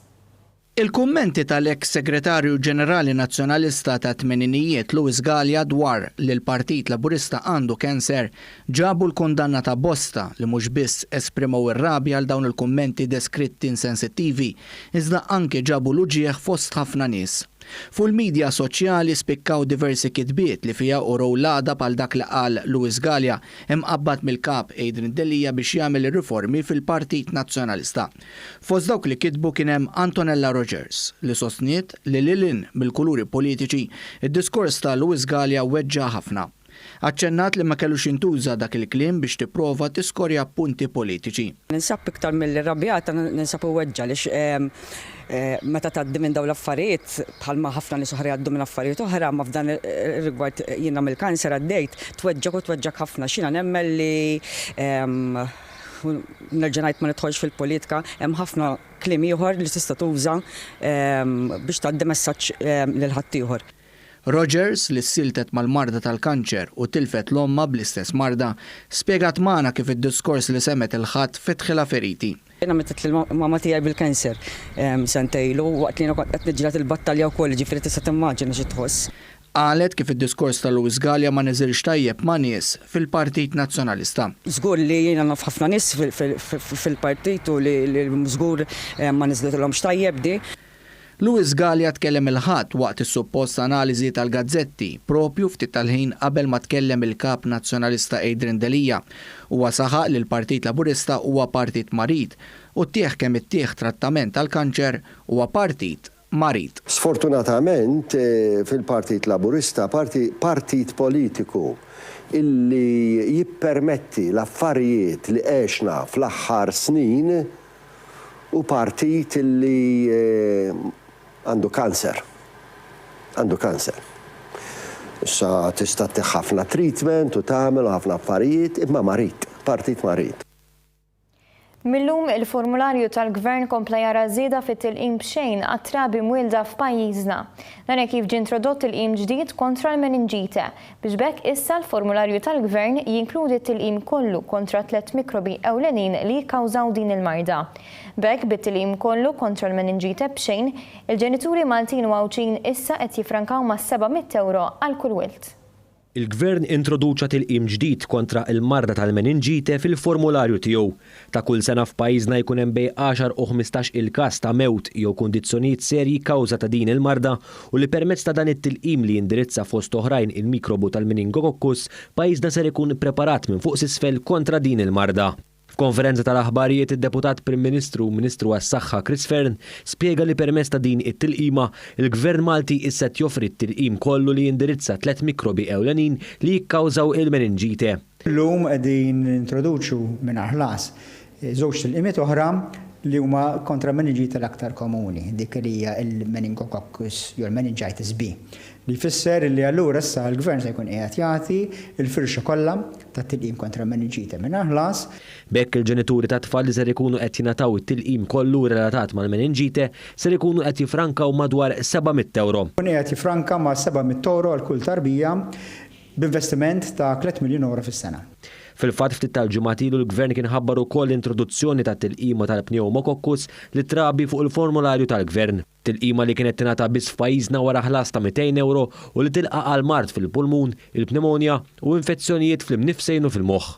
S2: Il-kummenti tal-eks Segretarju Ġenerali Nazzjonalista tat-tmeninijiet Louis Galea dwar li l-Partit Laburista għandu cancer ġabu l-kundanna ta' bosta li mhux biss esprimew ir-rabja għal dawn il-kummenti deskritti insensittivi, iżda anke ġabu l-uġigħ fost ħafna nies. Fuq il-midja soċjali spikkaw diversi kitbiet li fiha urew l-għadab għal dak li qal Louis Galea, imqabbad mill-Kap Adrian Delia biex jagħmel ir-riformi fil-Partit Nazzjonalista. Fost dawk li kitbu kien hemm Antonella Rogers, li sostniet li lil hinn mill-kuluri politiċi, id-diskors ta' Louis Galea weġġa' ħafna. Aċċennat li ma kellux jintuża dak il-kliem biex tipprova tiskorja punti politiċi.
S1: Ninsab iktar milli rrabjata ninsab imweġġa' għaliex meta tgħaddi minn dawn l-affarijiet bħalma ħafna nies oħra jgħaddu minn affarijiet oħra imma f'dan ir-rigward jiena mill-kanser għaddejt, tweġġgħek u tweġġgħek ħafna għax jiena nemmen li nerġa' ngħid ma nidħolx fil-politika, hemm ħafna kliem ieħor li tista' tuża biex tgħaddi messaġġ lil ħaddieħor.
S2: Rogers, li ssieltet mal-marda tal-kanċer u tilfet 'l ommha bl-istess marda, spjegat magħna kif id-diskors li semgħet il-Ħadd fetħilha feriti.
S1: Jiena mietet l-mamma tiegħi bil-cancer sentejn ilu waqt li jiena kont qed niġġieled il-battalja wkoll, jiġifieri tista' timmaġina xi tħoss.
S2: Qalet kif id-diskors ta' Louis Galea ma niżilx tajjeb ma' nies fil-Partit Nazzjonalista.
S1: Żgur li jiena naf ħafna nies fil-partit u li żgur ma niżlitilhomx tajjeb di.
S2: Louis Galea tkellem il-Ħadd waqt is-suppost analiżi tal-gazzetti, propju ftit tal-ħin qabel ma tkellem il-Kap Nazzjonalista Adrian Delia. Huwa saħaq li l-Partit Laburista huwa partit marid u ttieħ kemm ittieħ trattament għall-kanċer huwa partit marid.
S5: Sfortunatament fil-Partit Laburista, partit politiku illi jippermetti l-affarijiet li għexna fl-aħħar snin, Hu partit li għandu cancer. Għandu cancer. Issa tista' ttih ħafna treatment u tagħmel u ħafna affarijiet, imma marid, partit marid.
S28: Mil-lum il-formularju tal-Gvern kompla jara żieda fit-tilqim b'xejn għat-trabi mwielda f'pajjiżna. Dan hekk kif ġie introdott tilqim ġdid kontra l-meninġite, biex b'hekk issa l-formularju tal-Gvern jinkludi t-tilqim kollu kontra t-tlett mikrobi ewlenin li jikkawżaw din il-marda. B'hekk, bit-tilqim kollu kontra l-meninġite b'xejn, il-ġenituri Maltin u Għawdxin issa qed jiffrankaw mas-seba' mitt ewro għal kull wild.
S6: Il-Gvern introduċa tilqim ġdid kontra l-marda tal-meninġite fil-formularju tiegħu. Ta' kull sena f'pajjiżna jkun hemm bejn għaxar u 15 il każ ta' mewt jew kundizzjonijiet serji kawża ta' din il-marda u li permezz ta' dan it-tilqim li jindirizza fost oħrajn il-mikrobu tal-meningococcus, pajjiżna ser ikun ippreparat minn fuq s'isfel kontra din il-marda. F'konferenza tal-aħbarijiet id-Deputat Prim Ministru u Ministru għas-Saħħa Chris Fearne spjega li permezz ta' din it-tilqima, il-Gvern Malti issa qed joffri t-tilqim kollu li jindirizza tlett mikrobi ewlenin li jikkawżaw il-meninġite.
S9: Illum qegħdin nintroduċu mingħajr ħlas żewġ tilqimiet oħra li huma kontra meninġite l-aktar komuni, dik li hija l-meningococcus jew l-meningitis B. Li jfisser li allura issa l-Gvern se jkun qiegħed jagħti l-firxa kollha tat-tilqim kontra l-meninġite mingħajr ħlas.
S6: B'hekk il-ġenituri tat-tfal li ser ikunu qed jingħataw it-tilqim kollu relatat mal-meninġite ser ikunu qed jiffrankaw madwar seba' mitt ewro.
S9: Jkun qiegħed jiffranka ma' seba' mitt ewro għal kull tarbija b'investiment ta' tlett miljun ewro fis-sena.
S6: Fil-fatt ftit tal-ġimgħat ilu l-Gvern kien ħabbar ukoll l-introduzzjoni tat-tilqima tal-pneumococcus lit-trabi fuq il-formularju tal-Gvern. Tilqima li kienet tingħata biss f'pajjiżna wara ħlas ta' 200 ewro u li tilqa' għal mard fil-pulmun, il-pneumonia u infezzjonijiet fl-imnifsejn u fil-moħħ.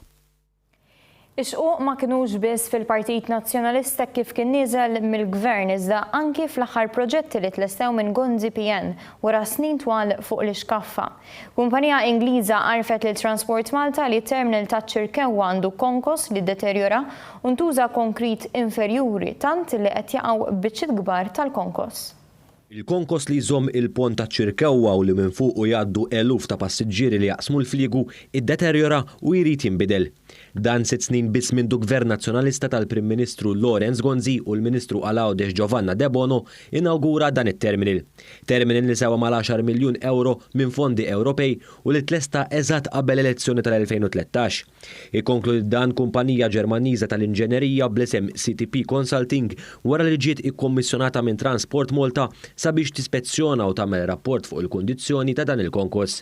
S28: Ix-xquq ma kinux biss fil-Partit Nazzjonalista hekk kif kien nieżel mill-Gvern iżda anki fl-aħħar proġetti li tlestew minn Gonzi PN wara snin twal fuq l-ixkaffa. Kumpanija Ingliża għarrfet lil Transport Malta li t-terminal taċ-Ċirkewwa għandu konkos li ddeterjora u ntuża konkrit inferjuri tant li qed jaqgħu biċċiet kbar tal-konkos.
S6: Il-konkos li jżomm il-pont taċ-Ċirkewwa u li minn fuqu jgħaddu eluf ta' passiġġieri li jaqsmu l-fliegu iddeterjora u jrid jinbidel. Dan sitt snin biss mindu Gvern Nazzjonalista tal-Prim Ministru Lawrence Gonzi u l-Ministru għal Għawdex Giovanna Debono inawgura dan it-terminal. Terminal li sewa mal-għaxar miljun ewro minn fondi Ewropej u li tlesta eżatt qabel l-elezzjoni tal-2013. Ikkonkludiet dan kumpanija Ġermaniża tal-inġenerija bl-isem CTP Consulting wara li ġiet ikkommissjonata minn Transport Malta sabiex tispezzjona u tagħmel rapport fuq il-kundizzjoni ta' dan il-konkos.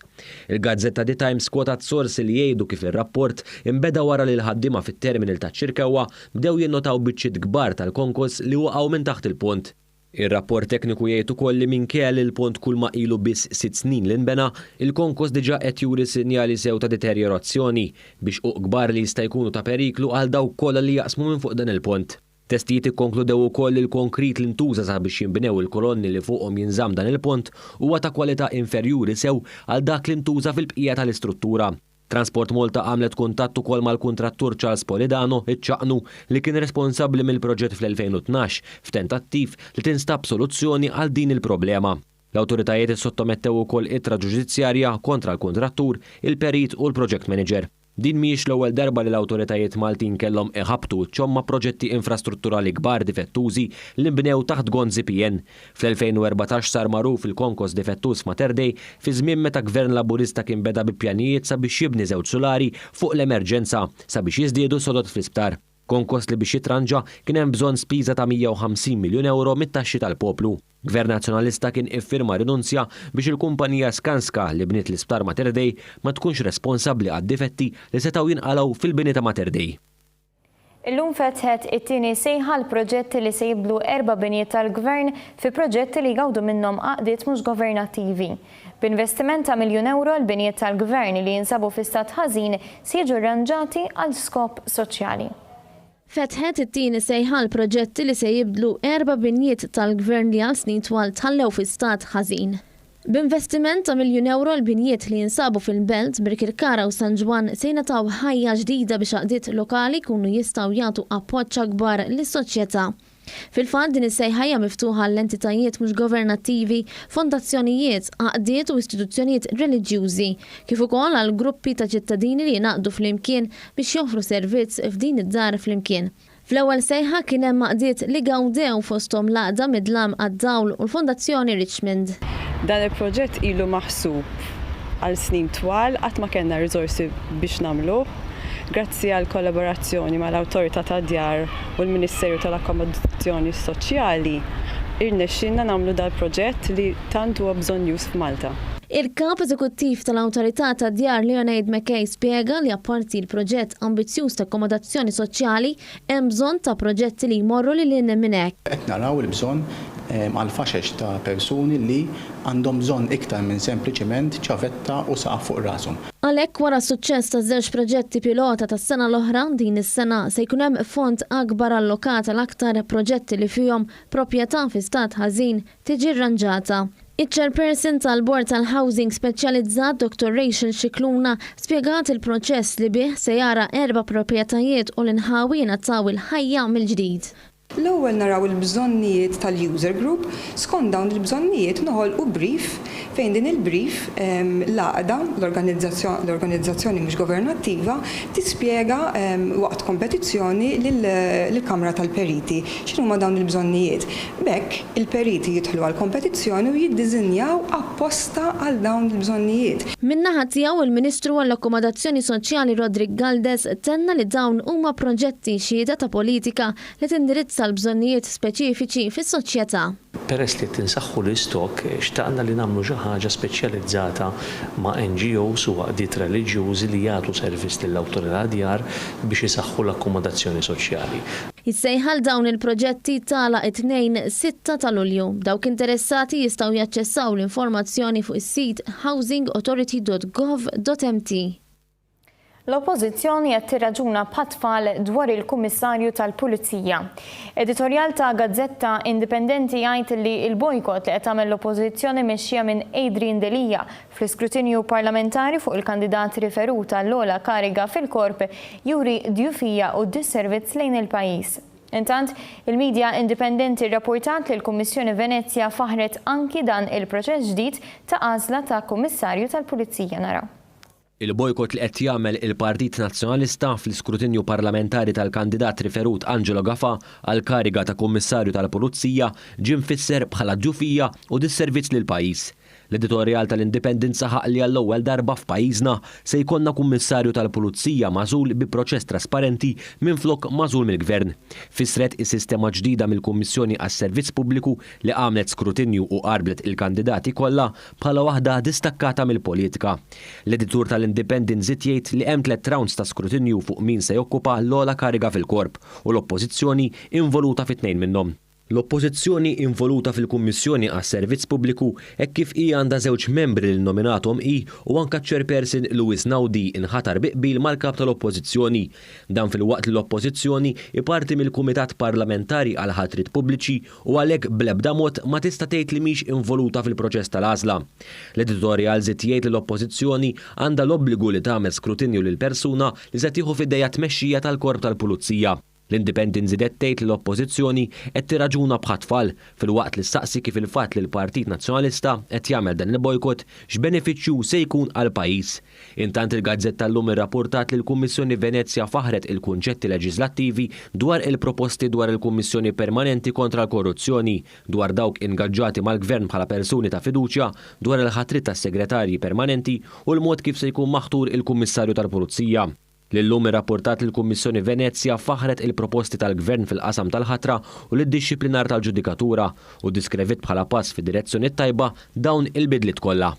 S6: Il-gazzetta The Times kwotat sorsi li jgħidu kif ir-rapport inbeda wara li l-ħaddiema fit-terminal taċ-Ċirkewwa bdew jinnotaw biċċiet kbar tal-konkos li waqgħu minn taħt il-pont. Ir-rapport tekniku jgħid ukoll li minkejja li l-pont kulma ilu biss sitt snin li nbena, il-konkos diġà qed juri sinjali sew ta' deterjorazzjoni, bi xquq kbar li jista' jkunu ta' periklu għal dawk kollha li jaqsmu minn fuq dan il-pont. Testijiet ikkonkludew ukoll li l-konkrit li ntuża sabiex jinbnew il-kolonni li fuqhom jinżamm dan il-pont huwa ta' kwalità inferjuri sew għal dak li ntuża fil-bqija tal-istruttura. Transport Malta għamlet kuntatt ukoll mal-kuntrattur Charles Polidano, iċ-Ċaqnu, li kien responsabbli mill-proġett fl-2012 f'tentattiv li tinstab soluzzjoni għal din il-problema. L-awtoritajiet issottomettew ukoll ittra ġudizzjarja kontra l-kuntrattur, il-perit u l-project manager. Din mhijiex l-ewwel darba li l-awtoritajiet Maltin kellhom iħabbtu wiċċhom ma' proġetti infrastrutturali kbar difettużi li nbnew taħt Gonzi PN. Fl-2014 sar magħruf il-konkos difettuż f'Mater Dei fi żmien meta Gvern Laburista kien beda bi pjanijiet sabiex jibni żewġ sulari fuq l-emerġenza sabiex jiżdiedu sodod fl-isptar. Konkos li biex jitranġa kien hemm bżonn spiża ta' 150 miljun ewro mit-taxxi tal-poplu. Gvern Nazzjonalista kien iffirma rinunzja biex il-kumpanija Skanska li bniet l-Isptar Mater Dei ma tkunx responsabbli għad-difetti li setgħu jinqalgħu fil-bini ta' Mater Dei.
S28: Illum fetħet it-tieni sejħa għal proġetti li se jibdlu erba' binjiet tal-Gvern fi proġetti li jgawdu minnhom għaqdiet mhux governattivi. B'investiment ta' miljun ewro l-binjiet tal-Gvern li jinsabu fi stat ħażin se jiġu rranġati għal skop soċjali.
S7: Fetħet it-tieni sejħa għal proġetti li se jibdlu erba' binjiet tal-Gvern li għal snin twal tħallew fi stat ħażin. B'investiment ta' miljun ewro l-binjiet li jinsabu fil-Belt, Birkirkara u San Ġwann se jingħataw ħajja ġdida biex għaqdiet lokali jkunu jistgħu jagħtu appoġġ akbar lis-soċjetà. Fil-fatt din is-sejħa hija miftuħa għal entitajiet mhux governattivi, fondazzjonijiet, għaqdiet u istituzzjonijiet reliġjużi, kif ukoll għal gruppi ta' ċittadini li jingħaqdu flimkien biex joffru servizz f'din id-dar flimkien. Fl-ewwel sejħa kien hemm għaqdiet li gawdew fosthom l-Għaqda Mid-Dlam għad-Dawl u l-Fondazzjoni Richmond.
S8: Dan il-proġett ilu maħsub għal snin twal, qatt ma kellna riżorsi biex nagħmluh. Grazzi għall-kollaborazzjoni mal-Awtorità tad-Djar u l-Ministeru tal-Akkomodazzjoni Soċjali, irnexxielna nagħmlu dal-proġett li tant huwa bżonnjuż f'Malta.
S7: Il-Kap Eżekuttiv tal-Awtorità tad-Djar Leonaid McKay spjega li apparti l-proġett ambizzjuż ta' akkomodazzjoni soċjali, hemm bżonn ta' proġetti li jmorru lil hinn minn hekk.
S12: Qed naraw il-bżonn għal faxex ta' persuni li għandhom bżonn iktar minn sempliċiment ċavetta u saqaf fuq rashom.
S7: Għalhekk wara s-suċċess taż-żewġ proġetti pilota tas-sena l-oħra, din is-sena se jkun hemm fond akbar allokat għal aktar proġetti li fihom proprjetà fi stat ħażin tiġi rranġata. Iċ-Chairperson tal-Bord tal-Housing Speċjalizzat Dottor Rachel Scicluna spjegat il-proċess li bih se jara erba' proprjetajiet u l-inħawi jingħataw il-ħajja mill-ġdid.
S15: L-ewwel naraw il-bżonnijiet tal-user group, skont dawn il-bżonnijiet noħolqu brief fejn din il-brief l-għaqda, l-organizzazzjoni mhux governattiva, tispjega waqt kompetizzjoni lill-Kamra tal-Periti x'inhuma dawn il-bżonnijiet. B'hekk, il-periti jidħlu għall-kompetizzjoni u jiddiżinjaw apposta għal dawn il-bżonnijiet.
S7: Min-naħa tiegħu, il-Ministru għall-Akkomodazzjoni Soċjali Roderick Galdes tenna li dawn huma proġetti xhieda ta' politika li tindirizza l-bżonnijiet speċifiċi fis-soċjetà.
S20: Peress li qed insaħħu l-istokk, xtaqna li nagħmlu xi ħaġa speċjalizzata ma' NGOs u għaqdiet reliġjużi li jagħtu servizz lill-Awtorità Djar biex isaħħu l-akkomodazzjoni soċjali.
S7: Is-sejħa għal dawn il-proġetti tagħlaq it-Tnejn 6 ta' Lulju. Dawk interessati jistgħu jaċċessaw l-informazzjoni fuq is-sit housingauthority.gov.mt.
S28: L-Oppożizzjoni qed tirraġuna bħat-tfal dwar il-Kummissarju tal-Pulizija. Editorjal ta' gazzetta indipendenti jgħid li l-bojkott li qed tagħmel l-Oppożizzjoni mexxija minn Adrian Delia fl-iskrutinju parlamentari fuq il-kandidat riferut għall-ogħla kariga fil-Korp juri djufija u disservizz lejn il-pajjiż. Intant, il-media indipendenti rrappurtat li l-Kummissjoni Venezja faħħret anki dan il-proċess ġdid ta' għażla ta' Kummissarju tal-Pulizija. Naraw.
S6: Il-bojkott li qed jagħmel il-Partit Nazzjonalista fl-iskrutinju parlamentari tal-kandidat riferut Angelo Gafà għall-kariga ta' Kummissarju tal-Pulizija ġie mfisser bħala djufija u disservizz lill-pajjiż. L-editorjal tal-Independent saħaq li għall-ewwel darba f'pajjiżna se jkollna Kummissarju tal-Pulizija magħżul bi proċess trasparenti minflok magħżul mill-Gvern. Fissret is-sistema ġdida mill-Kummissjoni għas-Servizz Pubbliku li għamlet skrutinju u għarblet il-kandidati kollha bħala waħda distakkata mill-politika. L-editur tal-Independent żied jgħid li hemm tlett rounds ta' skrutinju fuq min se jokkupa l-ogħla kariga fil-Korp u l-Oppożizzjoni involuta fi tnejn minnhom. L-Oppożizzjoni involuta fil-Kummissjoni għas-Servizz Pubbliku hekk kif hi għandha żewġ membri li nnominathom hi u anke ċ-Chairperson Louis Naudi nħatar bi qbil mal-Kap tal-Oppożizzjoni. Dan filwaqt li l-Oppożizzjoni hi parti mill-Kumitat Parlamentari għall-Ħatriet Pubbliċi u għalhekk bl-ebda mod ma tista' tgħid li mhix involuta fil-proċess tal-għażla. L-editorjal żied jgħid li l-Oppożizzjoni għandha l-obbligu li tagħmel skrutinju lill-persuna li se tieħu f'idejha t-tmexxija tal-Korp tal-Pulizija. L-Independent żiedet tgħid li l-Oppożizzjoni qed tirraġuna bħat-tfal, filwaqt li ssaqsi kif il-fatt li l-Partit Nazzjonalista qed jagħmel dan il-bojkott x'benefiċċju se jkun għall-pajjiż. Intant il-gazzetta llum irrappurtat li l-Kummissjoni Venezja faħħret il-kunċetti leġiżlattivi dwar il-proposti dwar il-Kummissjoni Permanenti kontra l-Korruzzjoni, dwar dawk ingaġġati mal-Gvern bħala persuni ta' fiduċja, dwar il-ħatriet tas-segretarji permanenti u l-mod kif se jkun maħtur il-Kummissarju tal-Pulizija. L-Illum irrappurtat li l-Kummissjoni Venezja faħħret il-proposti tal-Gvern fil-qasam tal-ħatra u l-iddixxiplinar tal-ġudikatura u ddiskrevit bħala pass fid-direzzjoni t-tajba dawn il-bidliet kollha.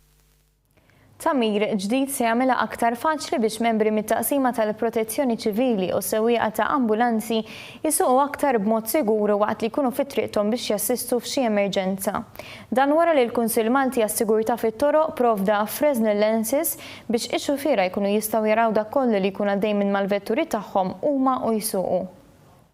S28: Tagħmir ġdid se jagħmilha aktar faċli biex membri mit-Taqsima tal-Protezzjoni Ċivili u sewwieqa ta' ambulanzi jsuqu aktar b'mod sigur waqt li jkunu fi triqthom biex jassistu f'xi emerġenza. Dan wara li l-Kunsill Malti għas-Sigurtà fit-Toroq provda Fresnel lenses biex ix-xufiera jkunu jistgħu jaraw dak kollu li jkun għaddej minn mal-vetturi tagħhom huma u jsuqu.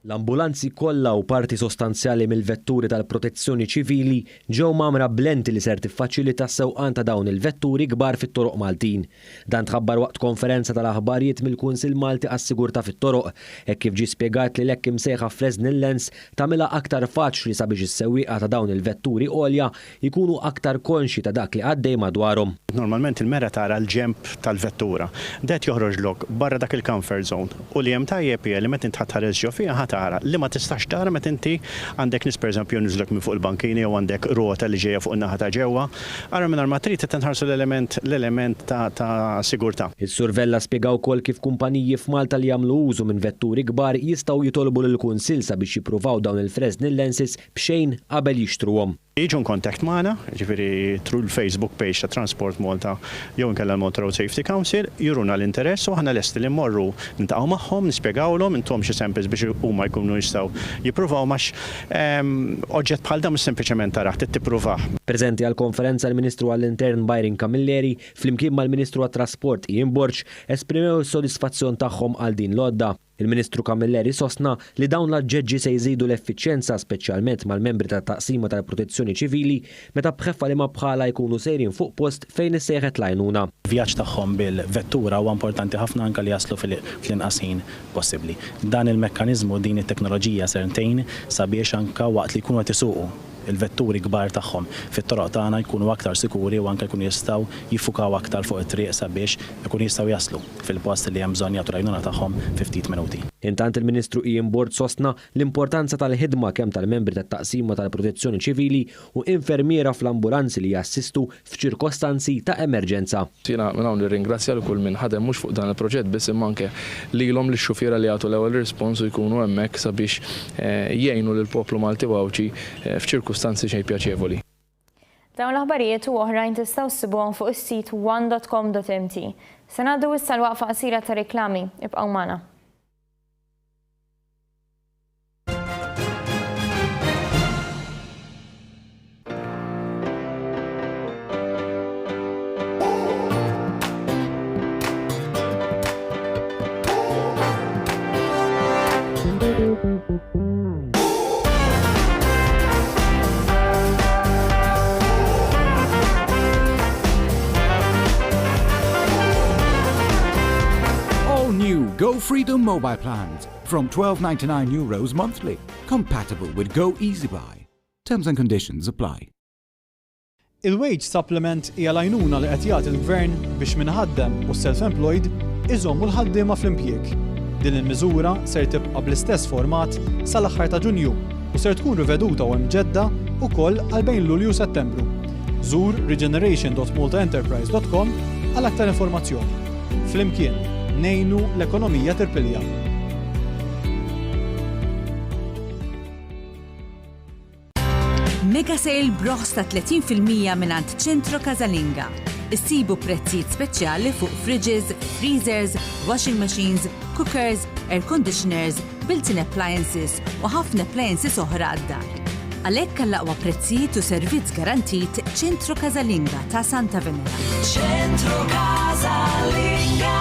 S6: L-ambulanzi kollha u parti sostanzjali mill-vetturi tal-Protezzjoni Ċivili ġew mgħammra b'lenti li ser tiffaċilita s-sewqan ta' dawn il-vetturi kbar fit-toroq Maltin. Dan tħabbar waqt konferenza tal-aħbarijiet mill-Kunsill Malti għas-Sigurtà fit-Toroq, hekk kif ġie spjegat li l-hekk imsejħa Fresnel lens tagħmilha aktar faċli sabiex is-sewwieqa ta' dawn il-vetturi għolja jkunu aktar konxji ta' dak li għaddej madwarhom.
S12: Normalment il-mera tara l-ġenb tal-vettura. That joħroġlok barra dak il-comfort zone. U li hemm tajjeb hija li meta int ħa tħares ġo fiha ħa tara li ma tistax tara meta inti għandek nies pereżempju jniżżluk minn fuq il-bankini jew għandek rota li ġejja fuq in-naħa ta' ġewwa. Ara mingħajr ma trid qed inħarsu l-element l-element ta' ta' sigurtà.
S6: Is-Sur Vella spjega wkoll kif kumpaniji f'Malta li jagħmlu użu minn vetturi kbar jistgħu jitolbu lill-Kunsill sabiex jippruvaw dawn il-Fresnel lenses b'xejn qabel jixtruhom.
S12: Jiġu in contact magħna, jiġifieri through l-Facebook page ta' Transport Malta jew inkella l-Malta Road Safety Council, juruna l-interess u aħna lesti li mmorru niltaqgħu magħhom, nispjegawlhom, intuhom xi samples biex huma jkunu jistgħu jippruvawhom għax oġġett bħal dan mhux sempliċement tarah, trid tippruvah.
S6: Preżenti għall-konferenza l-Ministru għall-Intern Byron Camilleri flimkien mal-Ministru għat-Trasport Ian Borg esprimew is-sodisfazzjon tagħhom għal din l-għodda. Il-Ministru Camilleri sostna li dawn l-aġġeġġi se jżidu l-effiċjenza speċjalment mal-membri tat-Taqsima tal-Protezzjoni Ċivili meta b'ħeffa liema bħalha jkunu sejrin fuq post fejn issejħet l-għajnuna.
S12: Vjaġġ tagħhom bil-vettura huwa importanti ħafna anke li jaslu fl-inqas ħin possibbli. Dan il-mekkaniżmu, din it-teknoloġija ser tgħin sabiex anke waqt li jkunu qed isuqu il-vetturi kbar tagħhom fit-toroq tagħna jkunu aktar sikuri u anke jkunu jistgħu jiffukaw aktar fuq it-triq sabiex ikunu jistgħu jaslu fil-post li hemm bżonn jagħtu l-għajnuna tagħhom fi ftit minuti.
S6: Intant il-Ministru Ian Borg sostna l-importanza tal-ħidma kemm tal-membri tat-Taqsima tal-Protezzjoni Ċivili u infermiera fl-ambulanzi li jassistu f'ċirkostanzi ta' emerġenza.
S10: Jiena minn hawn nirringrazzja lil kull min ħadem mhux fuq dan il-proġett biss imma anke lilhom lix-xufiera li jagħtu l-ewwel rispons u jkunu hemmhekk sabiex jgħinu lill-poplu Malti u Għawdxi f'ċirkustanzi xejn pjaċevoli.
S28: Dawn l-aħbarijiet u oħrajn tistgħu ssibuhom fuq is-sit one.com.mt. Se ngħaddu issa għal waqfa qasira ta' riklami. Ibqgħu magħna.
S11: All new Go Freedom mobile plans from 12.99 euros monthly, compatible with Go Easy Buy. Terms and conditions apply.
S27: Il-wage supplement hija l-għajnuna li qed jagħti l-Gvern biex min iħaddem u s-self-employed iżommu l-ħaddiema fl-impjieg. Din il-miżura ser tibqa' bl-istess format sal-aħħar ta' Ġunju u ser tkun riveduta u mġedda wkoll għal bejn Lulju u Settembru. Żur regeneration.maltaenterprise.com għal aktar informazzjoni. Flimkien, ngħinu l-ekonomija tirpilja.
S13: Mega Sale b'roħs ta' 30% mingħand Centro Casalinga. Issibu prezzijiet speċjali fuq fridges, freezers, washing machines, cookers, air conditioners, built-in appliances u ħafna appliances oħra għad-dar. Għalhekk għall-aqwa prezzijiet u servizz garantit Centro Casalinga ta' Santa Venera.
S14: Centro Casalinga.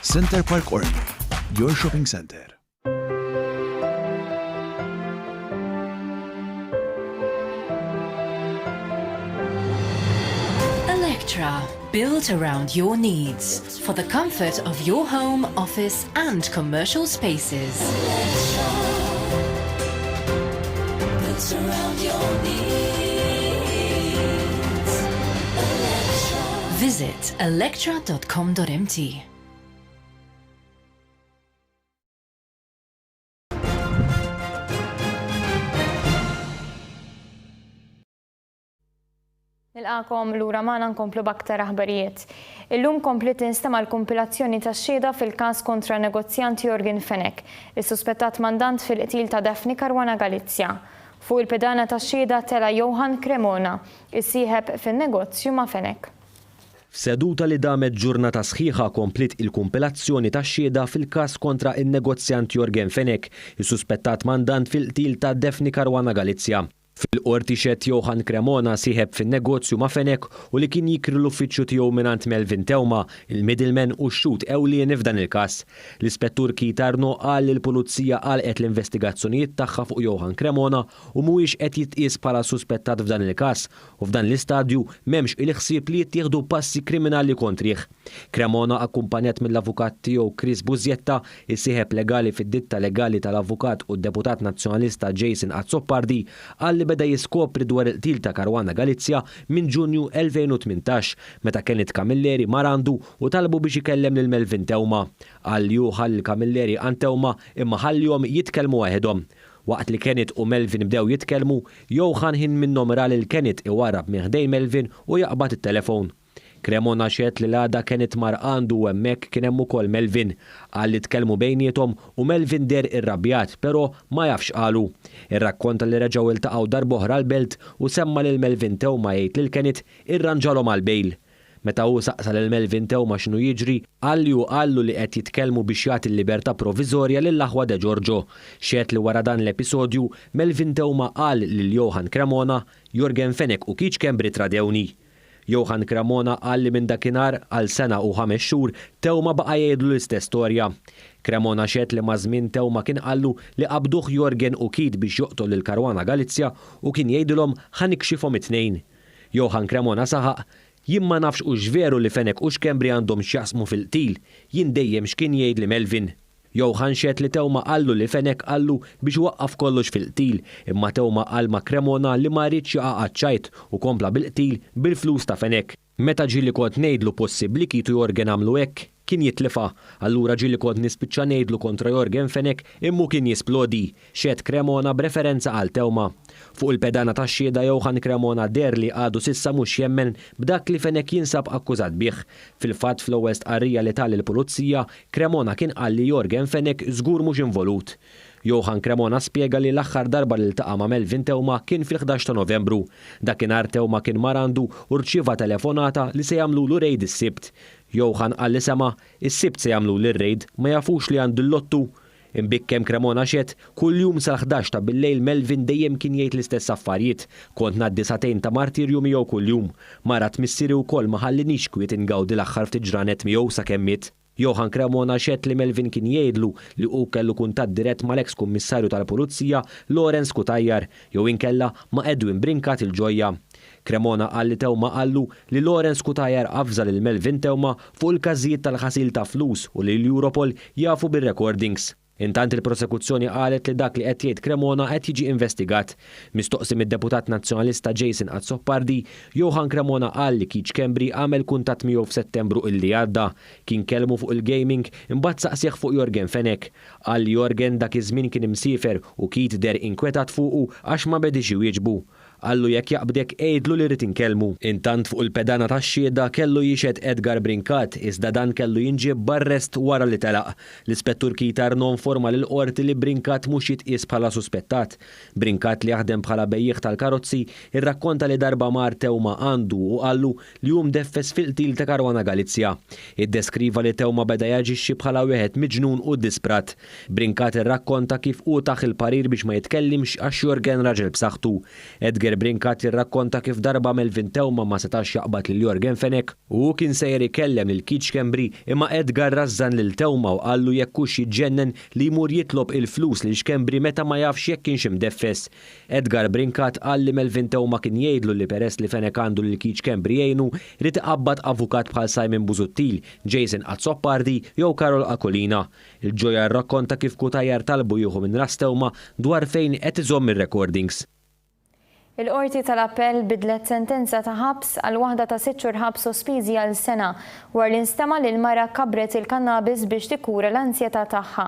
S19: Center Park Qormi, your shopping center.
S16: Electra, built around your needs for the comfort of your home, office and commercial spaces.
S14: Built around your needs.
S16: Visit electra.com.mt.
S28: Nilqakom lura magħna nkomplu b'aktar aħbarijiet. Illum kompliet tinstema' l-kumpilazzjoni tax-xhieda fil-każ kontra n-negozjant Yorgen Fenech, is-suspettat mandant fil-qtil ta' Daphne Caruana Galizia. Fuq il-pedana tax-xhieda tela' Johann Cremona, is-sieħeb fin-negozju ma' Fenech.
S6: F'seduta li damet ġurnata sħiħa kompliet il-kumpilazzjoni tax-xhieda fil-każ kontra n-negozjant Yorgen Fenech, is-suspettat mandant fil-qtil ta' Daphne Caruana Galizia. Fil-Qorti xehed Johann Cremona, sieħeb fin-negozju ma' Fenech u li kien jikri l-uffiċċju tiegħu mingħand Melvin Theuma, il-middleman u x-xhud ewlieni f'dan il-każ. L-Ispettur Keith Arnaud qal li l-Pulizija għalqet l-investigazzjonijiet tagħha fuq Johann Cremona u mhuwiex qed jitqies bħala suspettat f'dan il-każ u f'dan l-istadju m'hemmx il-ħsieb li jittieħdu passi kriminali kontrih. Cremona akkumpanjat mill-avukat tiegħu Chris Busietta, is-sieħeb legali fid-ditta legali tal-avukat u d-deputat Nazzjonalista Jason Azzopardi, qal li beda jiskopri dwar il-qtil ta' Caruana Galizia minn Ġunju 2018 meta Kenneth Camilleri mar għandu u talbu biex ikellem lil Melvin Theuma. Qal li hu ħa lil Camilleri għand Theuma imma ħallihom jitkellmu waħedhom. Waqt li Kenneth u Melvin bdew jitkellmu, Johan ħin minnhom ra lil Kenneth iwarrab minn ħdejn Melvin u jaqbad it-telefon. Cremona xehed li l-għada Kenneth mar għandu u hemmhekk kien hemm ukoll Melvin. Qal li tkellmu bejniethom u Melvin deher irrabjat però ma jafx x'qalu. Irrakkonta li reġgħu iltaqgħu darb'oħra l-Belt u semma lil Melvin Theuma jgħid lil Kenneth irranġalhom għall-bail. Meta hu saqsa lil Melvin Theuma x'inhu jiġri, qal li hu qallu li qed jitkellmu biex jagħti l-libertà proviżorja lill-aħwa Degiorgio. Xehed li wara dan l-episodju, Melvin Theuma qal lil Johann Cremona, Yorgen Fenech u Keith Schembri tradewni. Johann Cremona qal li minn dakinhar, għal sena u ħames xhur, Theuma baqa' jgħidlu l-istess storja. Cremona xehed li maż-żmien Theuma kien qallu li qabduh Yorgen u Keith biex joqtol lil Caruana Galizia u kien jgħidilhom ħa nikxifhom it-tnejn. Johann Cremona saħaq, Jien ma nafx hux veru li Fenech u Schembri għandhom x'jaqsmu fil-qtil, jien dejjem x'kien jgħidli Melvin. Johann xehed li Theuma qallu li Fenech qallu biex iwaqqaf kollox fil-qtil, imma Theuma qal ma' Cremona li ma riedx jaqa' għaċ-ċajt u kompla bil-qtil bil-flus ta' Fenech. Meta ġieli kont ngħidlu possibbli Keith u Yorgen għamlu hekk, kien jitlifha. Allura ġieli kont nispiċċa ngħidlu kontra Yorgen Fenech imma hu kien jisplodi. Xehed Cremona b'referenza għal Theuma. Fuq il-pedana tax-xhieda Johann Cremona deher li għadu s'issa mhux jemmen b'dak li Fenech jinsab akkużat bih. Fil-fatt fl-ewwel stqarrija li ta lill-Pulizija, Cremona kien qal li Yorgen Fenech żgur mhux involut. Johann Cremona spjega li l-aħħar darba li ltaqa' ma' Melvin Theuma kien fil-ħdax ta' Novembru. Dakinhar Theuma kien mar għandu u rċieva telefonata li se jagħmlulu rejd is-Sibt. Johann qal li sema', Is-Sibt se jagħmluli r-rejd, ma jafux li għandi l-lottu? Imbikkem Cremona xehed, Kuljum sal-ħdax ta' billejl Melvin dejjem kien jgħid l-istess affarjiet. Kont ngħaddi sagħtejn ta' martirju miegħu kuljum. Marad missieri wkoll ma ħallinix kwiet ingawdi l-aħħar ftit ġranet miegħu sakemm miet. Johann Cremona xehed li Melvin kien jgħidlu li hu kellu kuntatt dirett mal-eks Kummissarju tal-Pulizija Lawrence Cutajar jew inkella ma' Edwin Brincat il-Ġojja. Cremona qal li Theuma qallu li Lawrence Cutajar avża lil Melvin Theuma fuq il-każijiet tal-ħasil ta' flus u li l-Europol jafu bir-recordings. Intant il-Prosekuzzjoni qalet li dak li qed jgħid Cremona qed jiġi investigat. Mistoqsi mid-Deputat Nazzjonalista Jason Azzopardi, Johann Cremona qal li Keith Schembri għamel kuntatt miegħu f'Settembru illi għadda. Kien kellmu fuq il-gaming, imbagħad saqsieh fuq Yorgen Fenech. Qal li Yorgen dak iż-żmien kien imsiefer u Keith deher inkwetat fuqu għax ma bediex iwieġbu. Qallu jekk jaqbdek għidlu li rrid inkellmu. Intant fuq il-pedana tax-xhieda kellu jixhed Edgar Brincat iżda dan kellu jinġieb b'arrest wara li telaq. L-Ispettur Keith Arnaud informa lill-Qorti li Brincat mhux jitqies bħala suspettat. Brincat li jaħdem bħala bejjiegħ tal-karozzi irrakkonta li darba mar Theuma għandu u qallu li hu mdeffes fil-qtil ta' Caruana Galizia. Iddeskriva li Theuma beda jaġixxi bħala wieħed miġnun u ddisprat. Brincat irrakkonta kif hu tah il-parir biex ma jitkellimx għax Yorgen raġel b'saħħtu. Edgar Brincat jirrakkonta kif darba Melvin Theuma ma setax jaqbad lil Yorgen Fenech u hu kien sejjer ikellem lil Keith Schembri imma Edgar rażżan lil Theuma u qallu jekk hux jiġġennen li jmur jitlob il-flus lil Schembri meta ma jafx jekk kienx imdeffes. Edgar Brincat qal li Melvin Theuma kien jgħidlu li peress li Fenech għandu lil Keith Schembri jgħinu, ried iqabbad avukat bħal Simon Busuttil, Jason Azzopardi jew Karol Aquilina. Il-Ġoja rrakkonta kif Cutajar talbu jieħu minn ras Theuma dwar fejn qed iżomm ir-recordings.
S28: Il-Qorti tal-Appell bidlet sentenza ta' ħabs għal waħda ta' sitt xhur ħabs sospiżi għal sena wara li nstema' li l-mara kabbret il-kannabis biex tikkura l-anzjetà tagħha.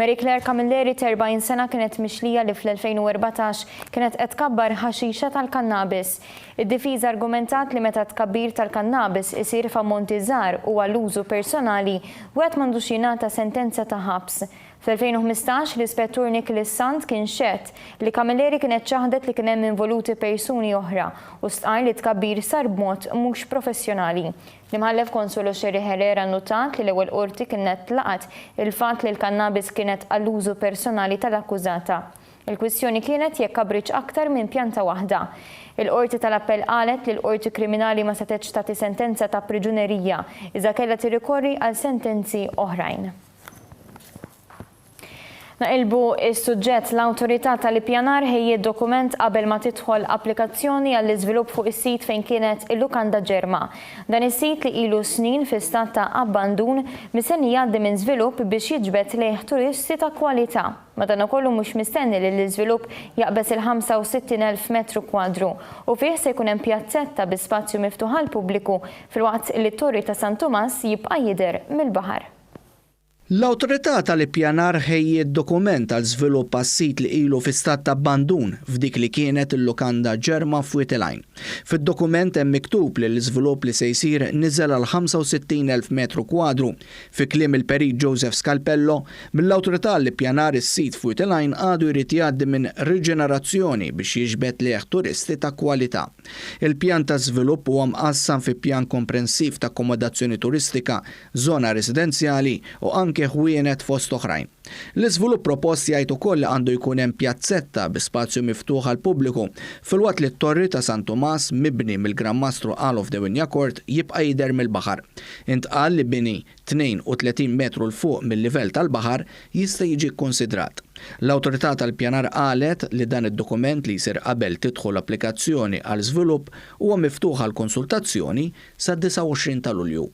S28: Mary Claire Camilleri t'40 sena kienet mixlija li fl-2014 kienet qed tkabbar ħaxixa tal-kannabis. Id-difiża argumentat li meta t-tkabbir tal-kannabis isir f'ammonti żgħar u għall-użu personali, wieħed m'għandux jingħata sentenza ta' ħabs. Fl-2015, l-Ispettur Nicholas Sant kien xehed li Camilleri kienet ċaħdet li kien hemm involuti persuni oħra u stqarr li t-tkabbir sar b'mod mhux professjonali. L-Imħallef Consuelo Scerri Herrera nnutat li l-ewwel Qorti kienet laqgħet il-fatt li l-kannabis kienet għall-użu personali tal-akkużata. Il-kwistjoni kienet jekk kabritx aktar minn pjanta waħda. Il-Qorti tal-Appell qalet li l-Qorti Kriminali ma setgħetx tagħti sentenza ta' priġunerija, iżda kellha tirrikorri għal sentenzi oħrajn. Naqilbu s-suġġett, l-Awtorità tal-Ippjanar ħejjiet dokument qabel ma tidħol applikazzjoni għall-iżvilupp fuq is-sit fejn kienet il-Lukanda Ġerma. Dan is-sit li ilu snin fi stat ta' abbandun mistenni jgħaddi minn żvilupp biex jiġbed lejh turisti ta' kwalità. Madankollu mhux mistenni li l-iżvilupp jaqbeż il-65,000 metru kwadru u fih se jkun hemm pjazzetta bi spazju miftuħ għall-pubbliku filwaqt li t-Torri ta' San Tumas jibqa' jidher mill-baħar.
S2: L-Awtorità tal-Ippjanar ħejjiet dokument għal żvilupp għas-sit li ilu fi stat ta' abbandun f'dik li kienet il-lukanda Ġerma f'Wied il-Għajn. Fid-dokument hemm miktub li l-iżvilupp li se jsir niżel għal 65,000 metru kwadru. Fi kliem il-Perit Joseph Scalpello, mill-Awtorità għall-Ippjanar is-sit f'Wied il-Għajn għadu jrid jgħaddi minn riġenerazzjoni biex jiġbed lejh turisti ta' kwalità. Il-pjan ta' żvilupp huwa mqassam fi pjan komprensiv ta' akkomodazzjoni turistika, żona residenzjali u anke ħwienet fost oħrajn. L-iżvilupp propost jgħid ukoll li għandu jkun hemm pjazzetta bi spazju miftuħ għall-pubbliku, filwaqt li t-Torri ta' San Tumas mibni mill-Gran Mastru Alof de Wignacourt jibqa' jidher mill-baħar. Intqal li bini 32 metru 'l fuq mil-livell tal-baħar jista' jiġi kkunsidrat. L-Awtorità tal-Ippjanar qalet li dan id-dokument li jsir qabel tidħol applikazzjoni għal żvilupp huwa miftuħ għall-konsultazzjoni sad-29 ta' Lulju.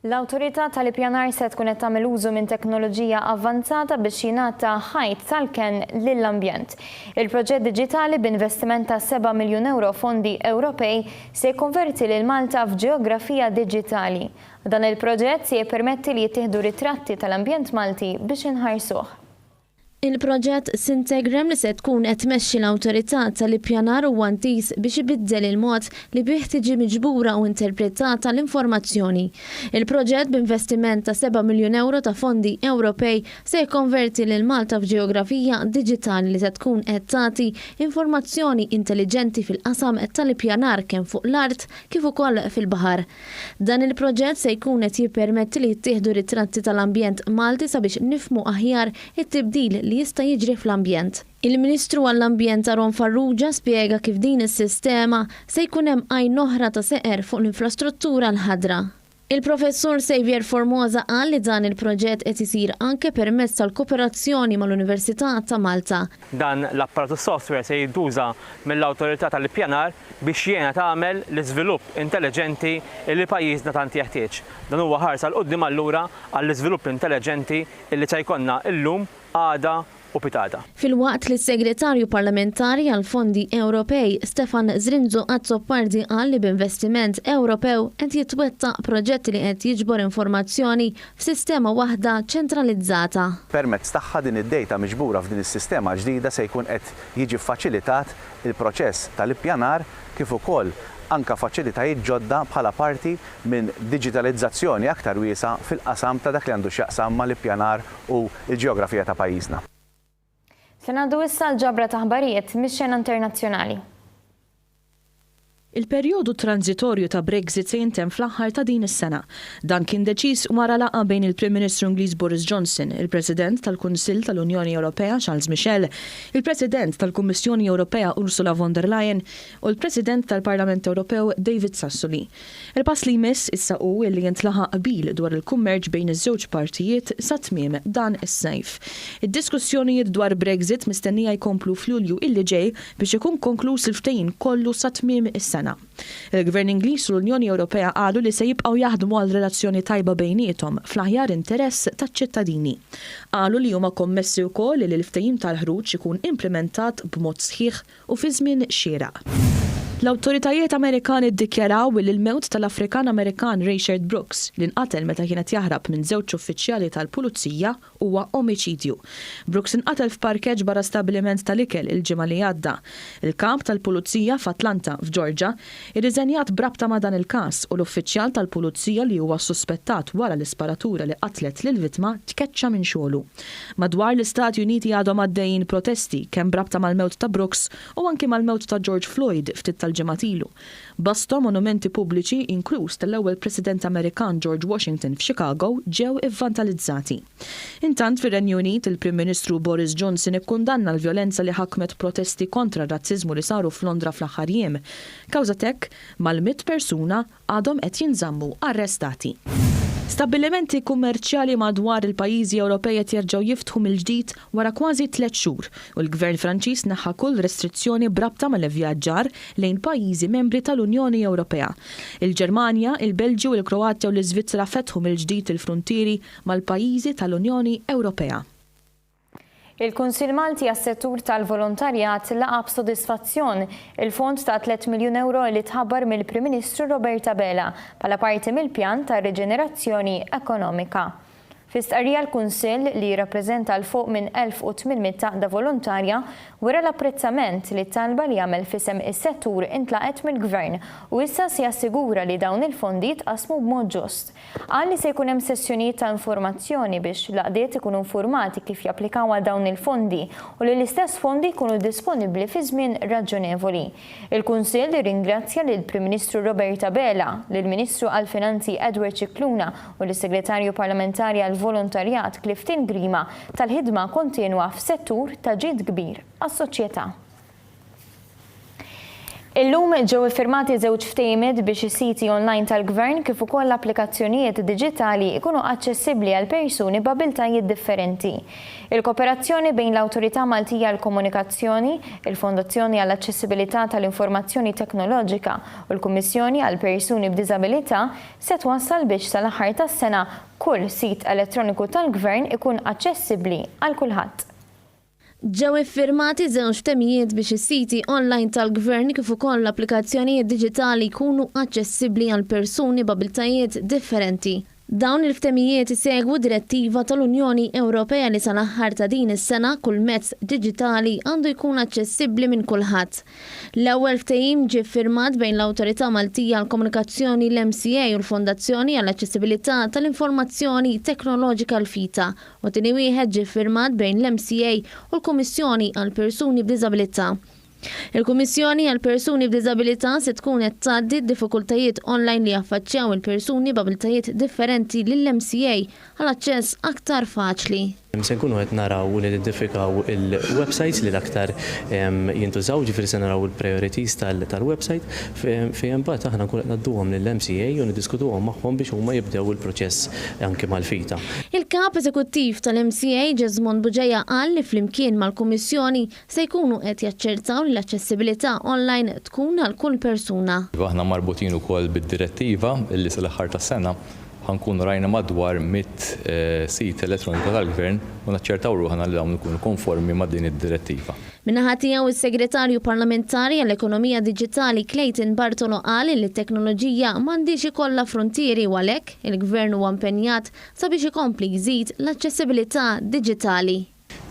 S28: L-Awtorità tal-Ippjanar se tkun qed tagħmel użu minn teknoloġija avvanzata biex jingħata ħajt tal-kenn lill-ambjent. Il-proġett diġitali b'investiment ta' seba' miljun ewro fondi Ewropej se jikkonverti lil Malta f'ġeografija diġitali. Dan il-proġett se jippermetti li jittieħdu ritratti tal-ambjent Malti biex inħarsuh.
S7: Il-proġett Syntegrem li se tkun qed tmexxi l-Awtorità tal-Ippjanar huwa intiż biex ibiddel il-mod li bih tiġi miġbura u interpretata l-informazzjoni. Il-proġett b'investiment ta' seba' miljun ewro ta' fondi Ewropej se jikkonverti lil Malta f'ġeografija diġitali li se tkun qed tagħti informazzjoni intelliġenti fil-qasam tal-ippjanar kemm fuq l-art kif ukoll fil-baħar. Dan il-proġett se jkun qed jippermetti li jittieħdu ritratti tal-ambjent Malti sabiex nifhmu aħjar it-tibdil li jista' jiġri fl-ambjent. Il-Ministru għall-Ambjent Aaron Farrugia spjega kif din is-sistema se jkun hemm għajn oħra ta' seqer fuq l-infrastruttura l-ħadra. Il-Professur Saviour Formosa qal li dan il-proġett qed isir anke permezz tal-koperazzjoni mal-Università ta' Malta.
S17: Dan l-apparat u s-software se jintuża mill-Awtorità tal-Ippjanar biex jgħinha tagħmel l-iżvilupp intelliġenti li pajjiżna tant jeħtieġ. Dan huwa ħarsa 'l quddiem allura għall-iżvilupp intelliġenti li se jkollna llum, għada U pitgħada.
S7: Filwaqt li s-Segretarju Parlamentari għall-Fondi Ewropej, Stefan Zrinzo Azzopardi qal li b'investiment Ewropew qed jitwettaq proġett li qed jiġbor informazzjoni f'sistema waħda ċentralizzata.
S3: Permezz tagħha din id-data miġbura f'din is-sistema l-ġdida se jkun qed jiġi ffaċilitat il-proċess tal-ippjanar kif ukoll anke faċilitajiet ġodda bħala parti minn diġitalizzazzjoni aktar wiesgħa fil-qasam ta' dak li għandu x'jaqsam mal-ippjanar u l-ġeografija ta' pajjiżna.
S28: Se ngħaddu issa għal ġabra ta' aħbarijiet mix-xena internazzjonali.
S18: Il-perjodu tranżitorju ta' Brexit se jintemm fl-aħħar ta' din is-sena. Dan kien deċiż wara laqgħa bejn il-Prim Ministru Ingliż Boris Johnson, il-President tal-Kunsill tal-Unjoni Ewropea Charles Michel, il-President tal-Kummissjoni Ewropea Ursula von der Leyen u l-President tal-Parlament Ewropew David Sassoli. Il-pass li jmiss issa hu li jintlaħaq qbil dwar il-kummerċ bejn iż-żewġ partijiet sa tmiem dan is-sajf. Id-diskussjonijiet dwar Brexit mistennija jkomplu f'Lulju illi ġej biex ikun konkluż il-ftehim kollu sa tmiem is-sena. Il-Gvern Ingliż u l-Unjoni Ewropea qalu li se jibqgħu jaħdmu għal relazzjoni tajba bejniethom fl-aħjar interess taċ-ċittadini. Qalu li huma kommessi wkoll li l-ftehim tal-ħruġ ikun implimentat b'mod sħiħ u fi żmien xieraq. L-awtoritajiet Amerikani ddikjaraw li l-mewt tal-Afrikan Amerikan Rayshard Brooks, li nqatel meta kien qed jaħrab minn żewġ uffiċjali tal-pulizija, huwa omiċidju. Brooks inqatel f'parkeġġ barra stabbiliment tal-ikel il-Ġimgħa li għadda. Il-Kap tal-Pulizija f'Atlanta, f'Georgia, irriżenjat b'rabta ma' dan il-każ u l-uffiċjal tal-pulizija li huwa ssuspettat wara l-isparatura li qatlet lill-vittma tkeċċa minn xogħlu. Madwar l-Istati Uniti għadhom għaddejjin protesti kemm b'rabta mal-mewt ta' Brooks u anki mal-mewt ta' George Floyd ftit tal-ġimgħat ilu. Bosta monumenti pubbliċi, inkluż tal-ewwel President Amerikan George Washington f'Chicago, ġew ivvantalizzati. Intant fir-Renju Unit, il-Prim Ministru Boris Johnson ikkundanna l-vjolenza li ħakmet protesti kontra r-razziżmu li saru f'Londra fl-aħħar jiem. Kawża t'hekk, mal-100 persuna għadhom qed jinżammu arrestati. Stabbilimenti kummerċjali madwar il-pajjiżi Ewropej qed jerġgħu jiftħu mill-ġdid wara kważi tlett xhur u l-Gvern Franċiż neħħa kull restrizzjoni b'rabta mal-ivvjaġġar lejn pajjiżi membri tal-Unjoni Ewropea. Il-Ġermanja, il-Belġju, il-Kroatja u l-Iżvizzera fetħu mill-ġdid il-fruntieri mal-pajjiżi tal-Unjoni Ewropea.
S28: Il-Kunsill Malti għas-Settur tal-Volontarjat laqa' b'sodisfazzjon il-fond ta' tlett miljun ewro li tħabbar mill-Prim Ministru Robert Abela bħala parti mill-pjan ta' riġenerazzjoni ekonomika. Fi stqarrija l-Kunsill, li jirrappreżenta 'l fuq minn 1,800 għaqda volontarja, wera l-apprezzament li t-talba li għamel f'isem is-settur intlaqgħet mill-Gvern u issa se jassigura li dawn il-fondi jitqassmu b'mod ġust. Qal li se jkun hemm sessjonijiet ta' informazzjoni biex l-għaqdiet ikunu infurmati kif japplikaw għal dawn il-fondi u li l-istess fondi jkunu disponibbli fi żmien raġonevoli. Il-Kunsill irringrazzja lill-Prim Ministru Robert Abela, lill-Ministru għall-Finanzi Edward Scicluna u lis-Segretarju Parlamentari għall-Volontarjat Clifton Grima tal-ħidma kontinwa f'settur ta' ġid kbir għas-soċjetà. Illum ġew iffirmati żewġ ftehimiet biex is-siti online tal-Gvern kif ukoll l-applikazzjonijiet diġitali jkunu aċċessibbli għal persuni b'abiltajiet differenti. Il-kooperazzjoni bejn l-Awtorità Maltija għall-Komunikazzjoni, il-Fondazzjoni għall-Aċċessibilità tal-Informazzjoni Teknoloġika u l-Kummissjoni għal Persuni b'Diżabilità se twassal biex sal-aħħar tas-sena kull sit elettroniku tal-Gvern ikun aċċessibbli għal kulħadd.
S7: Ġew iffirmati żewġ ftehimiet biex is-siti online tal-Gvern kif ukoll l-applikazzjonijiet diġitali jkunu aċċessibbli għal persuni b'abiltajiet differenti. Dawn il-ftehimiet isegwu direttiva tal-Unjoni Ewropea li sal-aħħar ta' din is-sena kull mezz diġitali għandu jkun aċċessibbli minn kulħadd. L-ewwel ftehim ġie ffirmat bejn l-Awtorità Maltija għall-Komunikazzjoni l-MCA u l-Fondazzjoni għall-Aċċessibilità tal-Informazzjoni Teknoloġika l-FITA u t-tieni wieħed ġie ffirmat bejn l-MCA u l-Kummissjoni għal Persuni b'Diżabilità. Il-Kummissjoni għal Persuni b'Diżabilità se tkun qed tgħaddi d-diffikultajiet online li jaffaċċjaw il-persuni b'abiltajiet differenti lill-MCA għal aċċess aktar faċli.
S20: Se nkunu qed naraw u nidentifikaw il-websites li l-aktar jintużaw, ġifieri se naraw il-priorities tal-website fejn imbagħad aħna nkunu qed ngħadduhom lill-MCA u niddiskutuhom magħhom biex huma jibdew il-proċess anki mal-FITA.
S7: Il-Kap Eżekuttiv tal-MCA Jesmond Bugeja qal li flimkien mal-Kummissjoni se jkunu qed jaċċertaw li l-aċċessibilità online tkun għal kull persuna.
S21: Aħna marbutin ukoll bid-direttiva illi sal-aħħar tas-sena.
S10: Ħa nkunu rajna madwar 100 sit elettroniku tal-Gvern u naċċertaw ruħna li dawn ikunu konformi ma' din id-direttiva.
S7: Min-naħa tiegħu is-Segretarju Parlamentari għall-Ekonomija Diġitali Clayton Bartolo qal li t-teknoloġija m'għandhiex ikollha fruntieri u għalhekk il-Gvern huwa impenjat sabiex ikompli jżid l-aċċessibilità diġitali.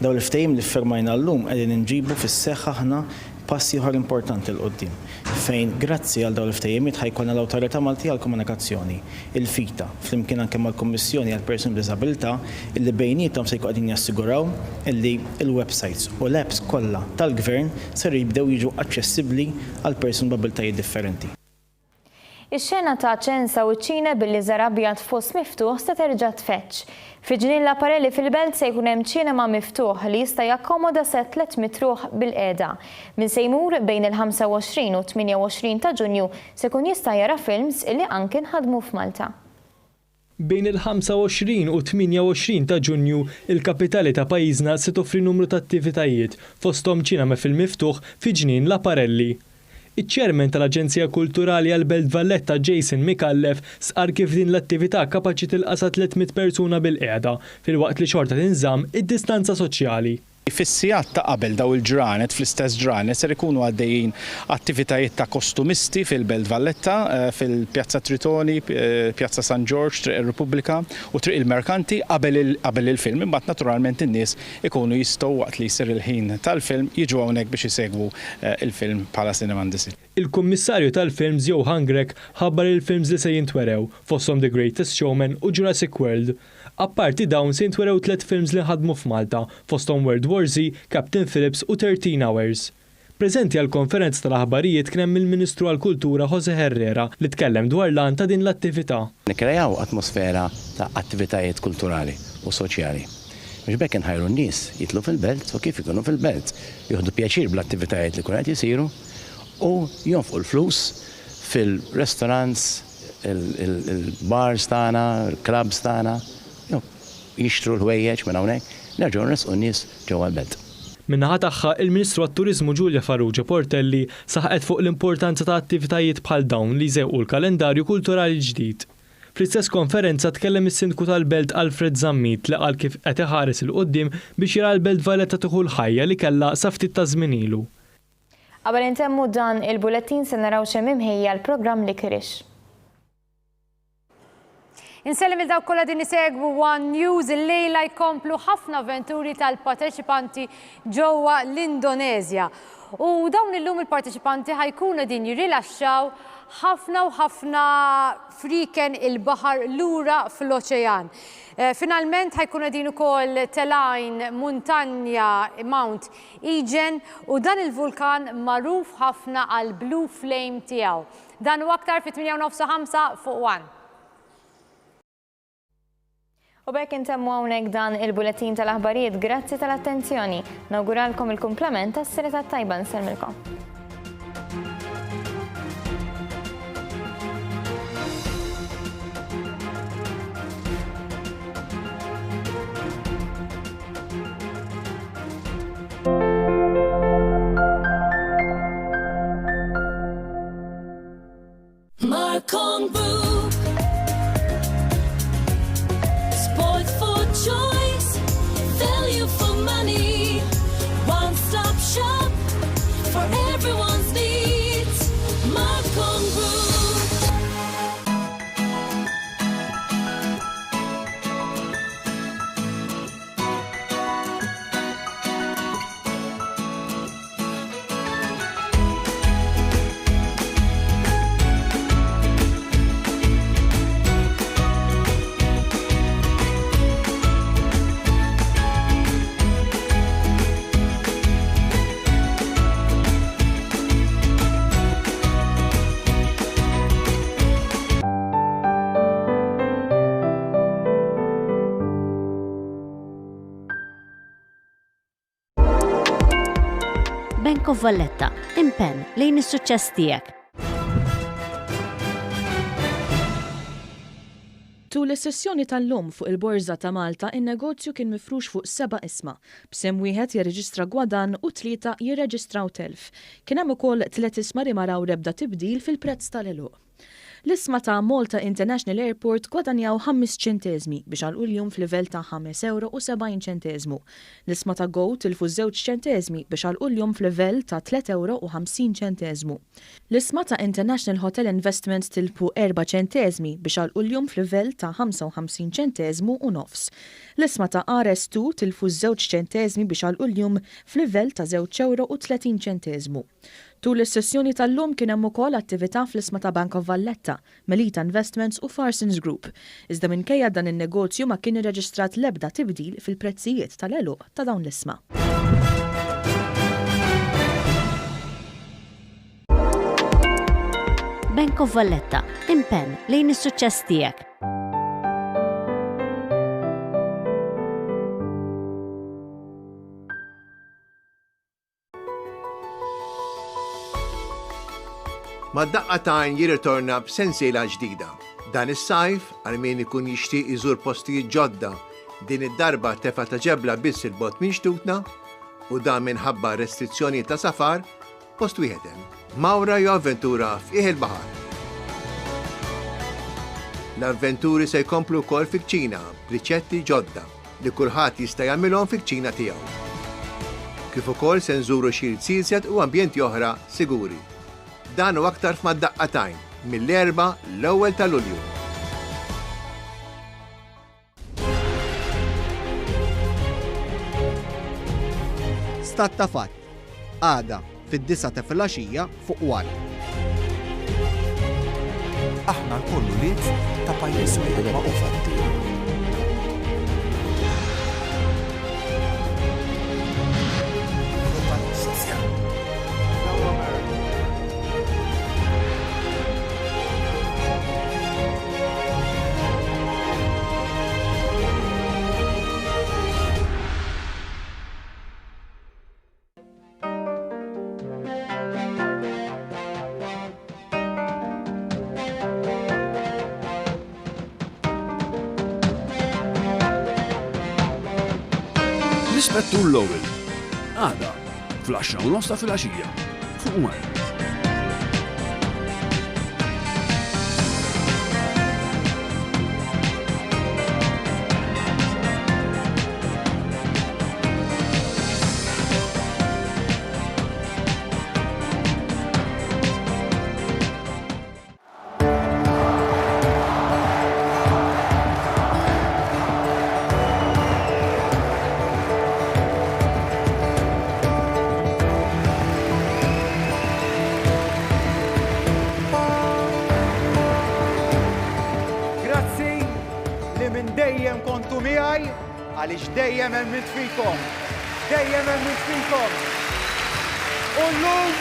S1: Dawn il-ftehim li ffirmajna llum qegħdin inġibu fis-seħħ aħna pass ieħor importanti 'l quddiem, fejn grazzi għal dawn il-ftehimiet ħa jkollna l-Awtorità Maltija għall-Komunikazzjoni, il-FITA, flimkien anke mal-Kummissjoni għall-Persuni b'Diżabilità illi bejniethom se jkunu qegħdin jassiguraw illi l-websajts u l-apps kollha tal-Gvern ser jibdew jiġu aċċessibbli għal persuni b'abilitajiet differenti.
S28: Ix-xena ta' ċensa u ċ-ċine bil-liżar abjad f'post miftuħ se terġa' tfeġġ. Fi Ġnien Laparelli fil-Belt se jkun hemm ċinema miftuħ li jista' jakkomoda sa 300 ruħ bilqiegħda. Min se jmur bejn il-25 u t-28 ta' Ġunju se jkun jista' jara films li anki nħadmu f'Malta.
S4: Bejn il-25 u t-28 ta' Ġunju, il-kapitali ta' pajjiżna se toffri numru ta' attivitajiet, fosthom ċinema fil-miftuħ fi Ġnien Laparelli. Iċ-Chairman tal-Aġenzija Kulturali għall-Belt Valletta Jason Micallef stqarr kif din l-attività kapaċi tilqa' sa 300 persuna bilqiegħda, filwaqt li xorta tinżamm id-distanza soċjali.
S21: Fis-sigħat ta' qabel dawn il-ġranet, fl-istess ġranet, ser ikunu għaddejjin attivitajiet ta' kostumisti fil-Belt Valletta, fil-Pjazza Tritoni, Pjazza San Ġorġ, Triq ir-Repubblika u Triq il-Merkanti qabel qabel il-film. Imbagħad naturalment in-nies ikunu jistgħu waqt li jsir il-ħin tal-film jiġu hawnhekk biex isegwu l-film bħala Cinema in the City.
S4: Il-Kummissarju tal-Films Johann Grech ħabbar il-films li se jintwerew, fosthom The Greatest Showman u Jurassic World. Apparti dawn se jintwerew tlett films li nħadmu f'Malta, fosthom World War Z, Captain Phillips u 13 Hours. Preżenti għall-konferenza tal-aħbarijiet kien hemm il-Ministru għall-Kultura José Herrera li tkellem dwar l-għan ta' din l-attività.
S22: Nikkreaw atmosfera ta' attivitajiet kulturali u soċjali biex b'hekk inħajru n-nies jidħlu fil-belt u kif ikunu fil-belt jieħdu pjaċir bl-attivitajiet li jkunu qed isiru u jonfqu l-flus fil-restaurants, il-bars tagħna, il-clubs tagħna, jixtru l-ħwejjeġ minn hawnhekk, nerġgħu nressqu n-nies ġewwa l-belt.
S4: Min-naħa tagħha, il-Ministru għat-Turiżmu Julia Farrugia Portelli saħqet fuq l-importanza ta' attivitajiet bħal dawn li jżewqu l-kalendarju kulturali ġdid. Fl-istess konferenza tkellem is-Sindku tal-Belt Alfred Zammit li qal kif qed iħares 'il quddiem biex jara l-Belt Valletta tieħu l-ħajja li kellha sa ftit taż-żmien ilu.
S28: Qabel intemmu dan il-bulettin se naraw x'hemm imħejji għall-programm Licorice.
S23: Insellem il dawk kollha din isegwu One News illejla jkomplu ħafna avventuri tal-parteċipanti ġewwa l-Indoneżja. U dawn illum il-parteċipanti ħajkunu din jirrilaxxaw ħafna u ħafna friken il-baħar lura fl-oċean. Eh, finalment ħajkunu din ukoll telajn muntanja Mount Ijen u dan il-vulkan magħruf ħafna għall-blue flame tiegħu. Dan u aktar fit-8 u nofs u ħamsa fuq One.
S28: U b'hekk intemmu hawnhekk dan il-bulettin tal-aħbarijiet. Grazzi tal-attenzjoni. Nawguralkom il-kumplament tas-serata t-tajba nsellmilkom.
S14: Marcon Group Sport for choice Value for money One stop shop For everyone's needs Marcon Group
S16: Bank of Valletta, impenn lejn is-suċċess tiegħek.
S18: Tul is-sessjoni tal-lum fuq il-Borża ta' Malta in-negozju kien mifrux fuq seba' ishma, b'sehem wieħed jirreġistra gwadann u tlieta jirreġistraw telf. Kien hemm ukoll tliet ishma li ma raw l-ebda tibdil fil-prezz tal-għeluq. L-ishma ta' Malta International Airport gwadanjaw ħammis ċenteżmi biex għalqu l-jum f'livell ta' ħames ewro u 70 ċenteżmu. L-ishma ta' Go tilfu żewġ ċenteżmi biex għalqu l-jum f'livell ta' tliet ewro u 50 ċenteżmu. L-ishma ta' International Hotel Investments tilfu erba' ċenteżmi biex għalqu l-jum f'livell ta' 55 ċenteżmu u nofs. L-ishma ta' RS2 tilfu żewġ ċenteżmi biex għalqu l-jum f'livell ta' żewġ ewro u 30 ċenteżmu. Tul is-sessjoni tal-lum kien hemm ukoll attività fl-ishma ta' Bank of Valletta, Melita Investments u Farsons Group. Iżda minkejja dan in-negozju ma kien irreġistrat l-ebda tibdil fil-prezzijiet tal-għeluq ta' dawn l-ishma.
S5: Bank of Valletta, impenn lejn is-suċċess tiegħek.
S8: Mad-daqqa t'għajn jirritorna b'sensiela ġdida. Dan is-sajf, għal min ikun jixtieq iżur postijiet ġodda, din id-darba tefa' ta' ġebla biss 'il bogħod minn xtutna, u dan minħabba restrizzjonijiet ta' safar, post wieħed hemm. Mawra jew avventura f'qiegħ il-baħar. L-avventuri se jkomplu wkoll fil-kċina b'riċetti ġodda. li kulħadd jista' jagħmilhom fil-kċina tiegħu. Kif ukoll se nżuru xi rziezet u ambjenti oħra siguri. Dan u aktar f'Mad-Daqqa t'Għajn mill-Erbgħa l-ewwel ta' Lulju.
S2: Stat ta' Fatt, għada fid-disgħa ta' filgħaxija fuq one.
S9: Aħna lkoll ulied ta' pajjiż wieħed magħqud.
S19: L-Ispettur Lowell. Għada, fl-10 u nofs ta' filgħaxija, fuq One.
S12: Grazzi li minn dejjem kontu miegħi Għaliex dejjem emmint fikom. Dejjem emmint fikom. U llum,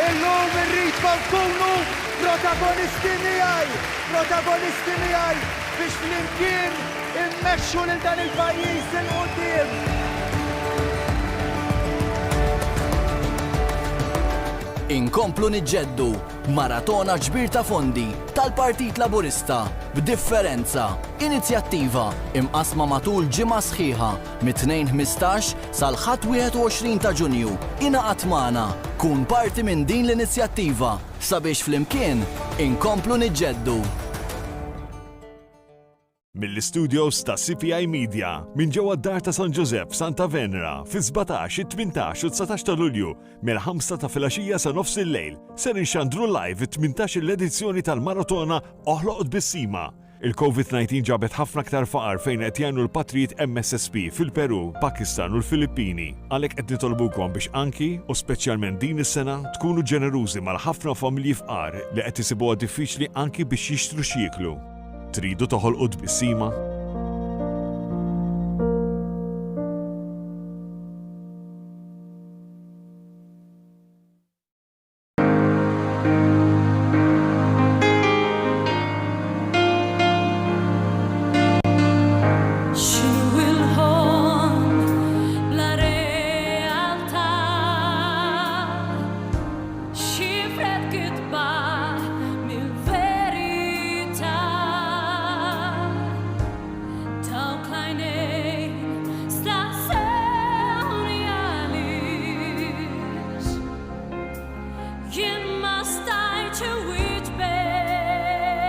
S12: illum irridkom tkunu protagonisti miegħi, protagonisti miegħi biex flimkien immexxu lil dan il-pajjiż 'il quddiem.
S15: Inkomplu niġġeddu Maratona ġbir ta' fondi tal-Partit Laburista b'differenza, inizjattiva imqassma matul ġimgħa sħiħa mit-Tnejn 15 sal-Ħadd 21 ta' Ġunju. Ingħaqad magħna, kun parti minn din l-inizjattiva sabiex flimkien inkomplu niġġeddu.
S24: Mill-istudios ta' CPI Media, minn ġewwa d-Dar ta' San Ġużepp f'Santa Venera, fis-17, it-18 u 19 ta' Lulju, mill-ħamsa ta' filgħaxija sa nofs il-lejl, ser inxandru live it-tmintax-il edizzjoni tal-Maratona Oħloq Tbissima. Il-Covid-19 ġabet ħafna aktar faqar fejn qed jgħinu l-patrijiet MSSP fil-Peru, Pakistan u l-Filippini. Għalhekk qed nitolbukom biex anki, u speċjalment din is-sena, tkunu ġenerużi mal-ħafna familji fqar li qed isibuha diffiċli anki biex jixtru x'jieklu. Tridu toħolqu tbissima?
S14: X'inhu l-ħolm bla realtà? Xifret kitba mill-verità. Dawk l-għajnejn staqsewni għaliex jien ma stajtx inwieġbek.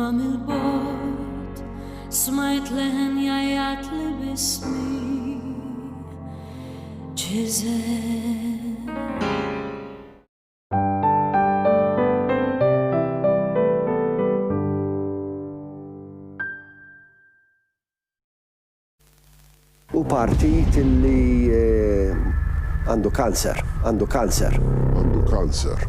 S14: Darba mill-bogħod smajt leħen jgħajjatli b'ismi Ġiżè.
S3: Hu partit li għandu kanser, għandu kanser. Għandu kanser.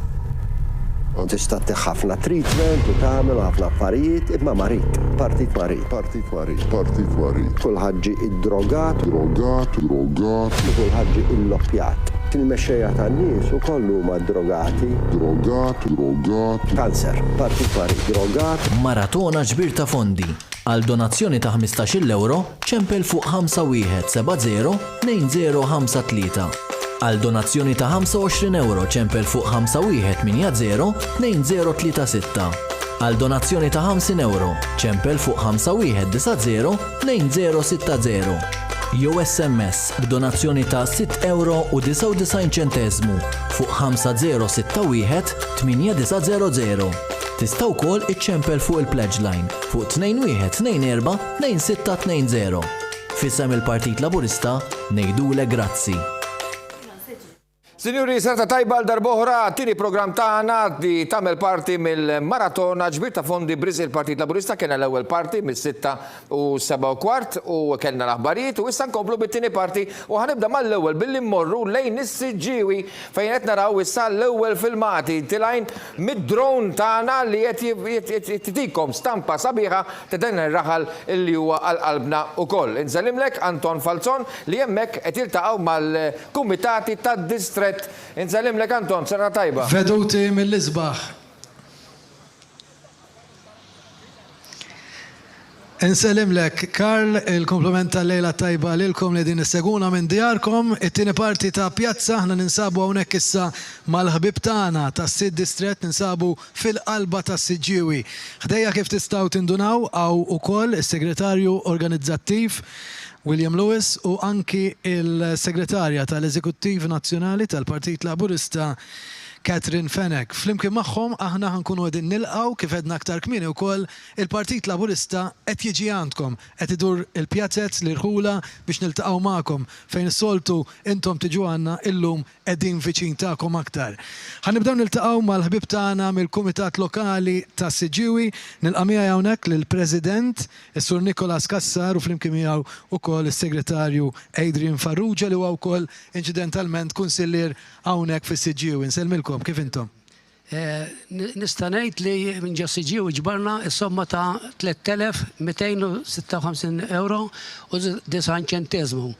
S3: Tista' ttih ħafna treatment u tagħmel u ħafna affarijiet, imma marid. Partit marid. Partit marid. Partit marid. Kulħadd ġie iddrogat. Drogat, drogat. U kulħadd ġie illoppjat. Il-mexxejja tan-nies ukoll huma ddrogati. Drogat, drogat. Kanser. Partit marid. Drogat.
S15: Maratona ġbir ta' fondi Għal donazzjoni ta' ħmistax-il ewro, ċempel fuq 5170 2053. Għal donazzjoni ta' 25 ewro ċempel fuq 5180 2036. Għal donazzjoni ta' 50 ewro, ċempel fuq 5190 2060. Jew SMS b'donazzjoni ta' 6 ewro u 99 ċenteżmu fuq 5061 8900. Tista' wkoll iċċempel fuq il-Pledge Line fuq 2124 2620. F'isem il-Partit Laburista ngħidulek grazzi.
S6: Sinjuri, serata tajba għal darb'oħra, tieni programm tagħna li tagħmel parti mill-maratona ġbir ta' fondi b'risq il-Partit Laburista kellna l-ewwel parti mis-sitta u 7:15 u kellna l-aħbarijiet u issa nkomplu bit-tieni parti u ħa nibda mal-ewwel billi mmorru lejn is-Siġġiewi fejn qed naraw issa l-ewwel filmati tilgħin mid-drone tagħna li qed jtikom stampa sabiħa ta' dan ir-raħal li huwa għal qalbna wkoll. Insellimlek Anton Falzon li hemmhekk qed jiltaqgħu mal-kumitati tad-distrett. Insellimlek Anton, serata tajba.
S11: Veduti mill-isbaħ. Insellimlek Karl, il-kumpliment tal-lejla t-tajba lilkom li qegħdin issegwuna minn djarkom. It-tieni parti ta' Pjazza, aħna ninsabu hawnhekk issa mal-ħbieb tagħna tas-sitt distrett, ninsabu fil-qalba tas-Siġġiewi. Ħdejja kif tistgħu tindunaw hawn ukoll is-Segretarju Organizzattiv William Lewis u anki l-Segretarja tal-Eżekuttiv Nazzjonali tal-Partit Laburista Catherine Fenech. Flimkien magħhom aħna ħa nkunu qegħdin nilqgħu, kif għedna aktar kmieni wkoll, il-Partit Laburista qed jiġi għandkom, qed idur il-pjazez, l-irħula biex niltaqgħu magħkom, fejn is-soltu intom tiġu għandna, illum qegħdin viċin tagħkom aktar. Ħa nibdew niltaqgħu mal-ħbieb tagħna mill-Kumitat Lokali tas-Siġġiewi. Nilqa' miegħi hawnhekk lill-President, is-Sur Nicholas Cassar u flimkien miegħu wkoll is-Segretarju Adrian Farrugia li huwa wkoll inċidentalment Kunsillier hawnhekk fis-Siġġiewi. Insellmilkom, kif intom?
S13: Nista' ngħid li minn ġo Siġġiewi ġbarna s-somma ta' 3,256 ewro u 90 ċenteżmu.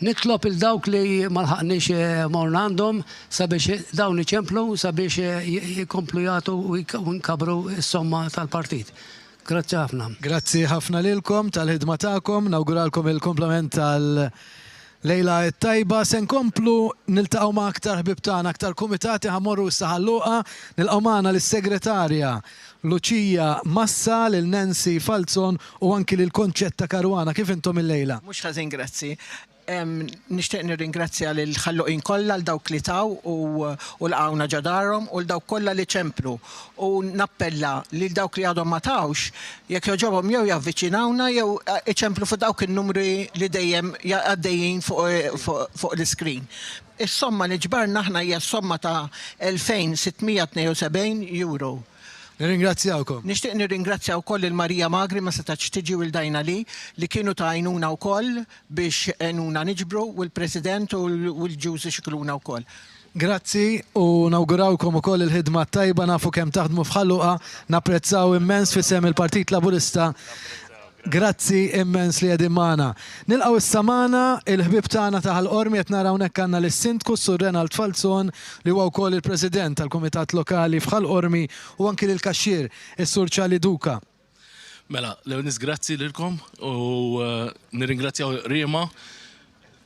S13: Nitlob 'il dawk li ma lħaqniex morna għandhom sabiex dawn iċemplu sabiex jkomplu jagħtu u nkabbru s-somma tal-partit.
S11: Grazzi ħafna. Grazzi ħafna lilkom tal-ħidma tagħkom, nawguralkom il-kumplament tal-lejla t-tajba. Se nkomplu niltaqgħu ma' aktar ħbieb tagħna, aktar kumitati, ħa mmorru issa Ħal Luqa, nilqgħu magħna lis-Segretarja Lucia Massa, lil Nancy Falzon u anki lil Concetta Caruana. Kif intom illejla?
S17: Mhux ħażin grazzi. Nixtieq nirringrazzja lill-Ħalluqin kollha, 'l dawk li taw u laqgħuna ġo darhom u 'l dawk kollha li ċemplu. U nappella lil dawk li għadhom ma tawx, jekk jogħġobhom jew javviċinawna jew iċemplu fuq dawk in-numri li dejjem għaddejjin fuq l-iskrin. Is-somma li ġbarna aħna hija s-somma ta' 2,672 euro.
S11: Nirringrazzjawkom.
S17: Nixtieq nirringrazzja wkoll lil Maria Magri ma setgħetx tiġi u 'l Dajna Lee li kienu ta' għajnuna wkoll biex għenuna niġbru u l-President u l-Ġużi Scicluna wkoll.
S11: Grazzi u nawgurawlkom ukoll il-ħidma t-tajba, nafu kemm taħdmu f'Ħal Luqa, napprezzaw immens f'isem il-Partit Laburista. Grazzi immens li qegħdin magħna. Nilqgħu issa magħna il-ħbieb tagħna ta' Ħal Qormi qed nara hawnhekk għandna lis-Sindku s-Sur Renald Falzon li huwa wkoll il-President tal-Kumitat Lokali f'Ħal Qormi u anki lill-Kaxxier is-Sur Charlie Duca.
S25: Mela, l-ewwel nett grazzi lilkom u nirringrazzjaw il-Qriema.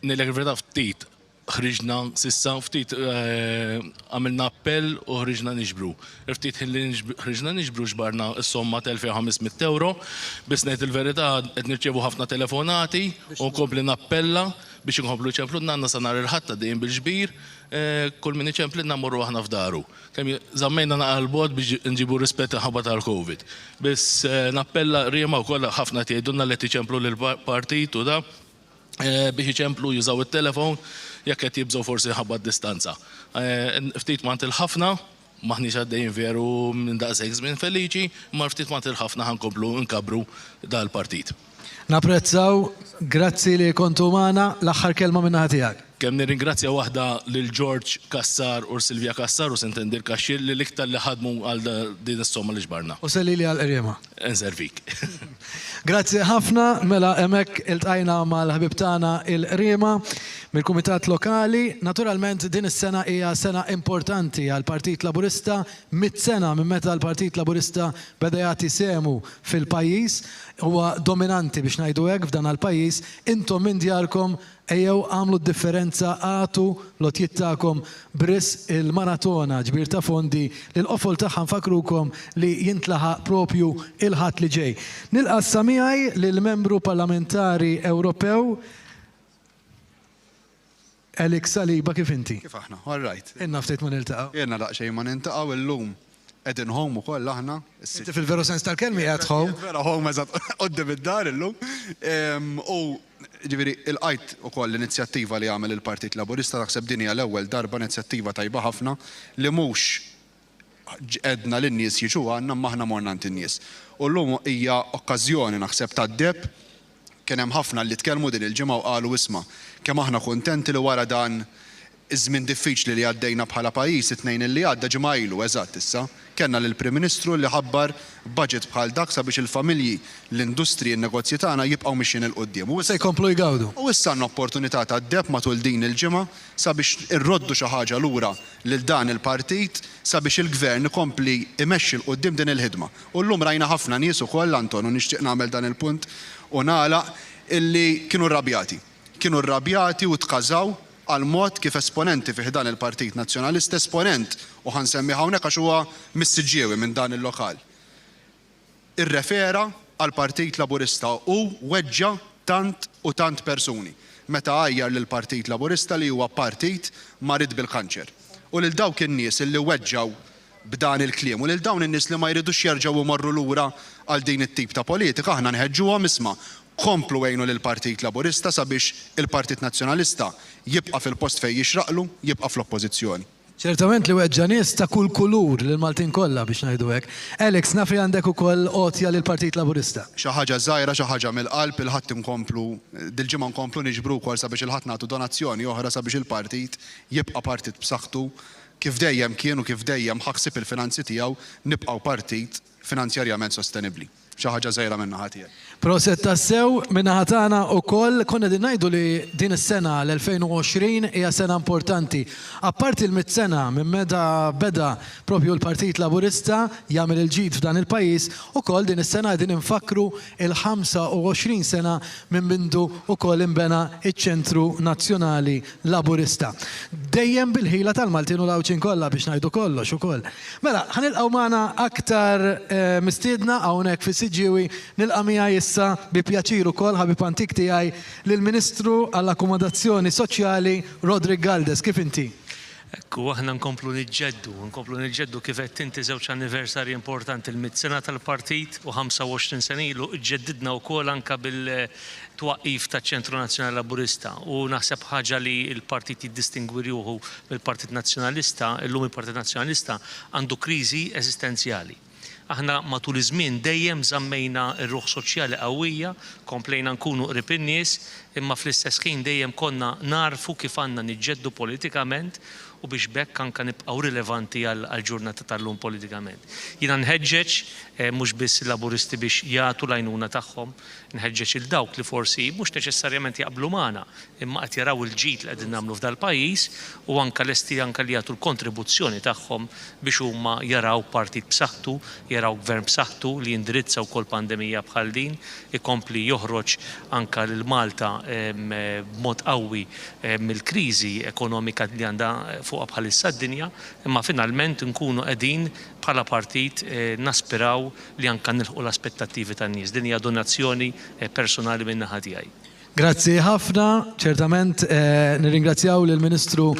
S25: Ngħidlek il-verità ftit ħriġna s'issa, ftit għamilna appell u ħriġna niġbru. Il-ftit ħin li ħriġna niġbru ġbarna s-somma ta' 2500 ewro. Biss ngħid il-verità qed nirċievu ħafna telefonati u nkompli nappella. Biex inkomplu jċemplulna għandna sa nhar il-Ħadd għaddejjin bil-ġbir, kull min iċemplilna mmorru aħna f'daru. Kemm żammejna naqra 'l bogħod biex nġibu rispett minħabba tal-Covid. Biss nappella Riema wkoll ħafna qed jgħidulna li qed iċemplu lill-partit u da biex iċemplu jużaw it-telefon jekk qed jibżgħu forsi minħabba d-distanza. Ftit m'għand il-ħafna, m'aħniex għaddejjin veru minn daqshekk żmien feliċi, imma ftit m'għand il-ħafna ħa nkomplu nkabbru dal-partit.
S11: Napprezzaw, grazzi li kontu magħna, l-aħħar kelma min-naħa tiegħek.
S25: Kemm nirringrazzja waħda lil George Cassar u Silvia Cassar u sintendi l-kaxxier li l-iktar li ħadmu għal din is-somma li ġbarna.
S11: U sellili għall-Qriema.
S25: Inservik.
S11: Grazzi ħafna, mela hemmhekk iltqajna mal-ħbieb tagħna il-Qriema mill-Kumitat Lokali. Naturalment din is-sena hija sena importanti għall-Partit Laburista, mitt sena minn meta l-Partit Laburista beda jagħti sehmu fil-pajjiż. Huwa dominanti biex ngħidu hekk f'dan għall-pajjiż, intom minn djarkom ejjew agħmlu d-differenza agħtu l-għotjiet tagħkom b'risq il-maratona ġbir ta' fondi li l-qofol tagħha nfakkrukom li jintlaħaq propju il-Ħadd li ġej. Nilqa' issa miegħi lill-Membru Parlamentari Ewropew, Alex Saliba kif inti?
S1: Kif aħna? All right.
S11: Ilna ftit ma niltaqgħu.
S1: Ilna daqsxejn ma niltaqgħu illum qegħdin home ukoll aħna.
S11: Inti fil-veru sens tal-kelma qiegħed home.
S1: Qiegħed vera home eżatt quddiem id-dar illum. U ġifieri ilqajt ukoll l-inizjattiva li għamel il-Partit Laburista naħseb din hija l-ewwel darba inizjattiva tajba ħafna li mhux għedna lin-nies jiġu għandna imma aħna morna għand in-nies. U llum hija okkażjoni naħseb tad-deheb Kien hemm ħafna li tkellmu din il-ġimgħa u qalu isma' kemm aħna kuntenti li wara dan iż-żmien diffiċli li għaddejna bħala pajjiż it-Tnejn illi għadda, ġimgħa ilu eżatt issa, kellna lill-Prim Ministru li ħabbar budget bħal dak sabiex il-familji, l-industriji, in-negozji tagħna jibqgħu mixjin 'il quddiem.
S11: U se jkomplu jgawdu.
S1: U issa għandna opportunità tad-deheb matul din il-ġimgħa sabiex irroddu xi ħaġa lura lil dan il-partit sabiex il-Gvern ikompli jmexxi 'l quddiem din il-ħidma. U llum rajna ħafna nies ukoll, Anton, u nixtieq nagħmel dan il-punt u nagħlaq, illi kienu rrabjati. Kienu rrabjati u tkażaw għall-mod kif esponenti fi ħdan il-Partit Nazzjonalista, esponent, u ħa nsemmih hawnhekk għax huwa mis-Siġġiewi minn dan il-lokal, irrefera għall-Partit Laburista u weġġa' tant u tant persuni meta għajjar lill-Partit Laburista li huwa partit marid bil-kanċer. U lil dawk in-nies illi weġġgħu b'dan il-kliem u lil dawn in-nies li ma jridux jerġgħu jmorru lura għal din it-tip ta' politika aħna nħeġġuhom isma' komplu għinu lill-Partit Laburista sabiex il-Partit Nazzjonalista jibqa' fil-post fejn jixraqlu, jibqa' fl-Oppożizzjoni.
S11: Ċertament li weġġa' nies ta' kull kulur, lill-Maltin kollha biex ngħidu hekk. Alex, naf li għandek ukoll għotja lill-Partit Laburista.
S1: Xi ħaġa żgħira, xi ħaġa mill-qalb, il-Ħadd inkomplu, dil-ġimgħa nkomplu niġbru wkoll sabiex il-Ħadd nagħtu donazzjoni oħra sabiex il-partit jibqa' partit b'saħħtu Kif dejjem kien u kif dejjem ħa ħsieb il-finanzi tiegħu, nibqgħu partit finanzjarjament sostenibbli. Xi ħaġa żgħira min-naħa tiegħi.
S11: Proset tassew min-naħa tagħna ukoll. Konna qegħdin ngħidu li din is-sena, l-2020, hija sena importanti. Apparti l-mitt sena minn meta beda propju l-Partit Laburista jagħmel il-ġid f'dan il-pajjiż, ukoll din is-sena qegħdin infakkru l-25 sena minn mindu ukoll inbena ċ-Ċentru Nazzjonali Laburista. Dejjem bil-ħila tal-Maltin u l-Għawdxin kollha biex ngħidu kollox ukoll. Mela, ħa nilqgħu magħna aktar mistiedna hawnhekk fis-Siġġiewi. Nilqa' miegħi issa bi pjaċir ukoll ħabib antik tiegħi lill-Ministru għall-Akkomodazzjoni Soċjali Roderick Galdes. Kif inti?
S7: Ekku, aħna nkomplu niġġeddu, nkomplu niġġeddu kif għedt inti żewġ anniversarji importanti, l-mitt sena tal-partit u 25 sena ilu ġġeddidna wkoll anke bil-twaqqif taċ-Ċentru Nazzjonali Laburista u naħseb ħaġa li l-partit jiddistingwi ruħu mill-Partit Nazzjonalista, illum il-Partit Nazzjonalista għandu kriżi eżistenzjali. Aħna matul iż-żmien dejjem żammejna r-ruħ soċjali qawwija, komplejna nkunu qrib in-nies, imma fl-istess ħin dejjem konna nagħrfu kif għandna niġġeddu politikament u biex b'hekk anke nibqgħu rilevanti għall-ġurnata tal-lum politikament. Jiena nħeġġeġ mhux biss il-Laburisti biex jagħtu l-għajnuna tagħhom, nħeġġeġ 'il dawk li forsi mhux neċessarjament jaqblu magħna, imma qed jaraw il-ġid li qegħdin nagħmlu f'dal-pajjiż u anke lesti anke li jagħtu l-kontribuzzjoni tagħhom biex huma jaraw partit b'saħħtu, jaraw gvern b'saħħtu li jindirizza wkoll pandemija bħal din, ikompli joħroġ anke lil Malta b'mod qawwi mill-kriżi ekonomika li għandha fuqha bħalissa d-dinja, imma finalment nkunu qegħdin bħala partit naspiraw li anke nilħqu l-aspettattivi tan-nies. Din hija donazzjoni personali min-naħa tiegħi.
S11: Grazzi ħafna, ċertament nirringrazzjaw lill-Ministru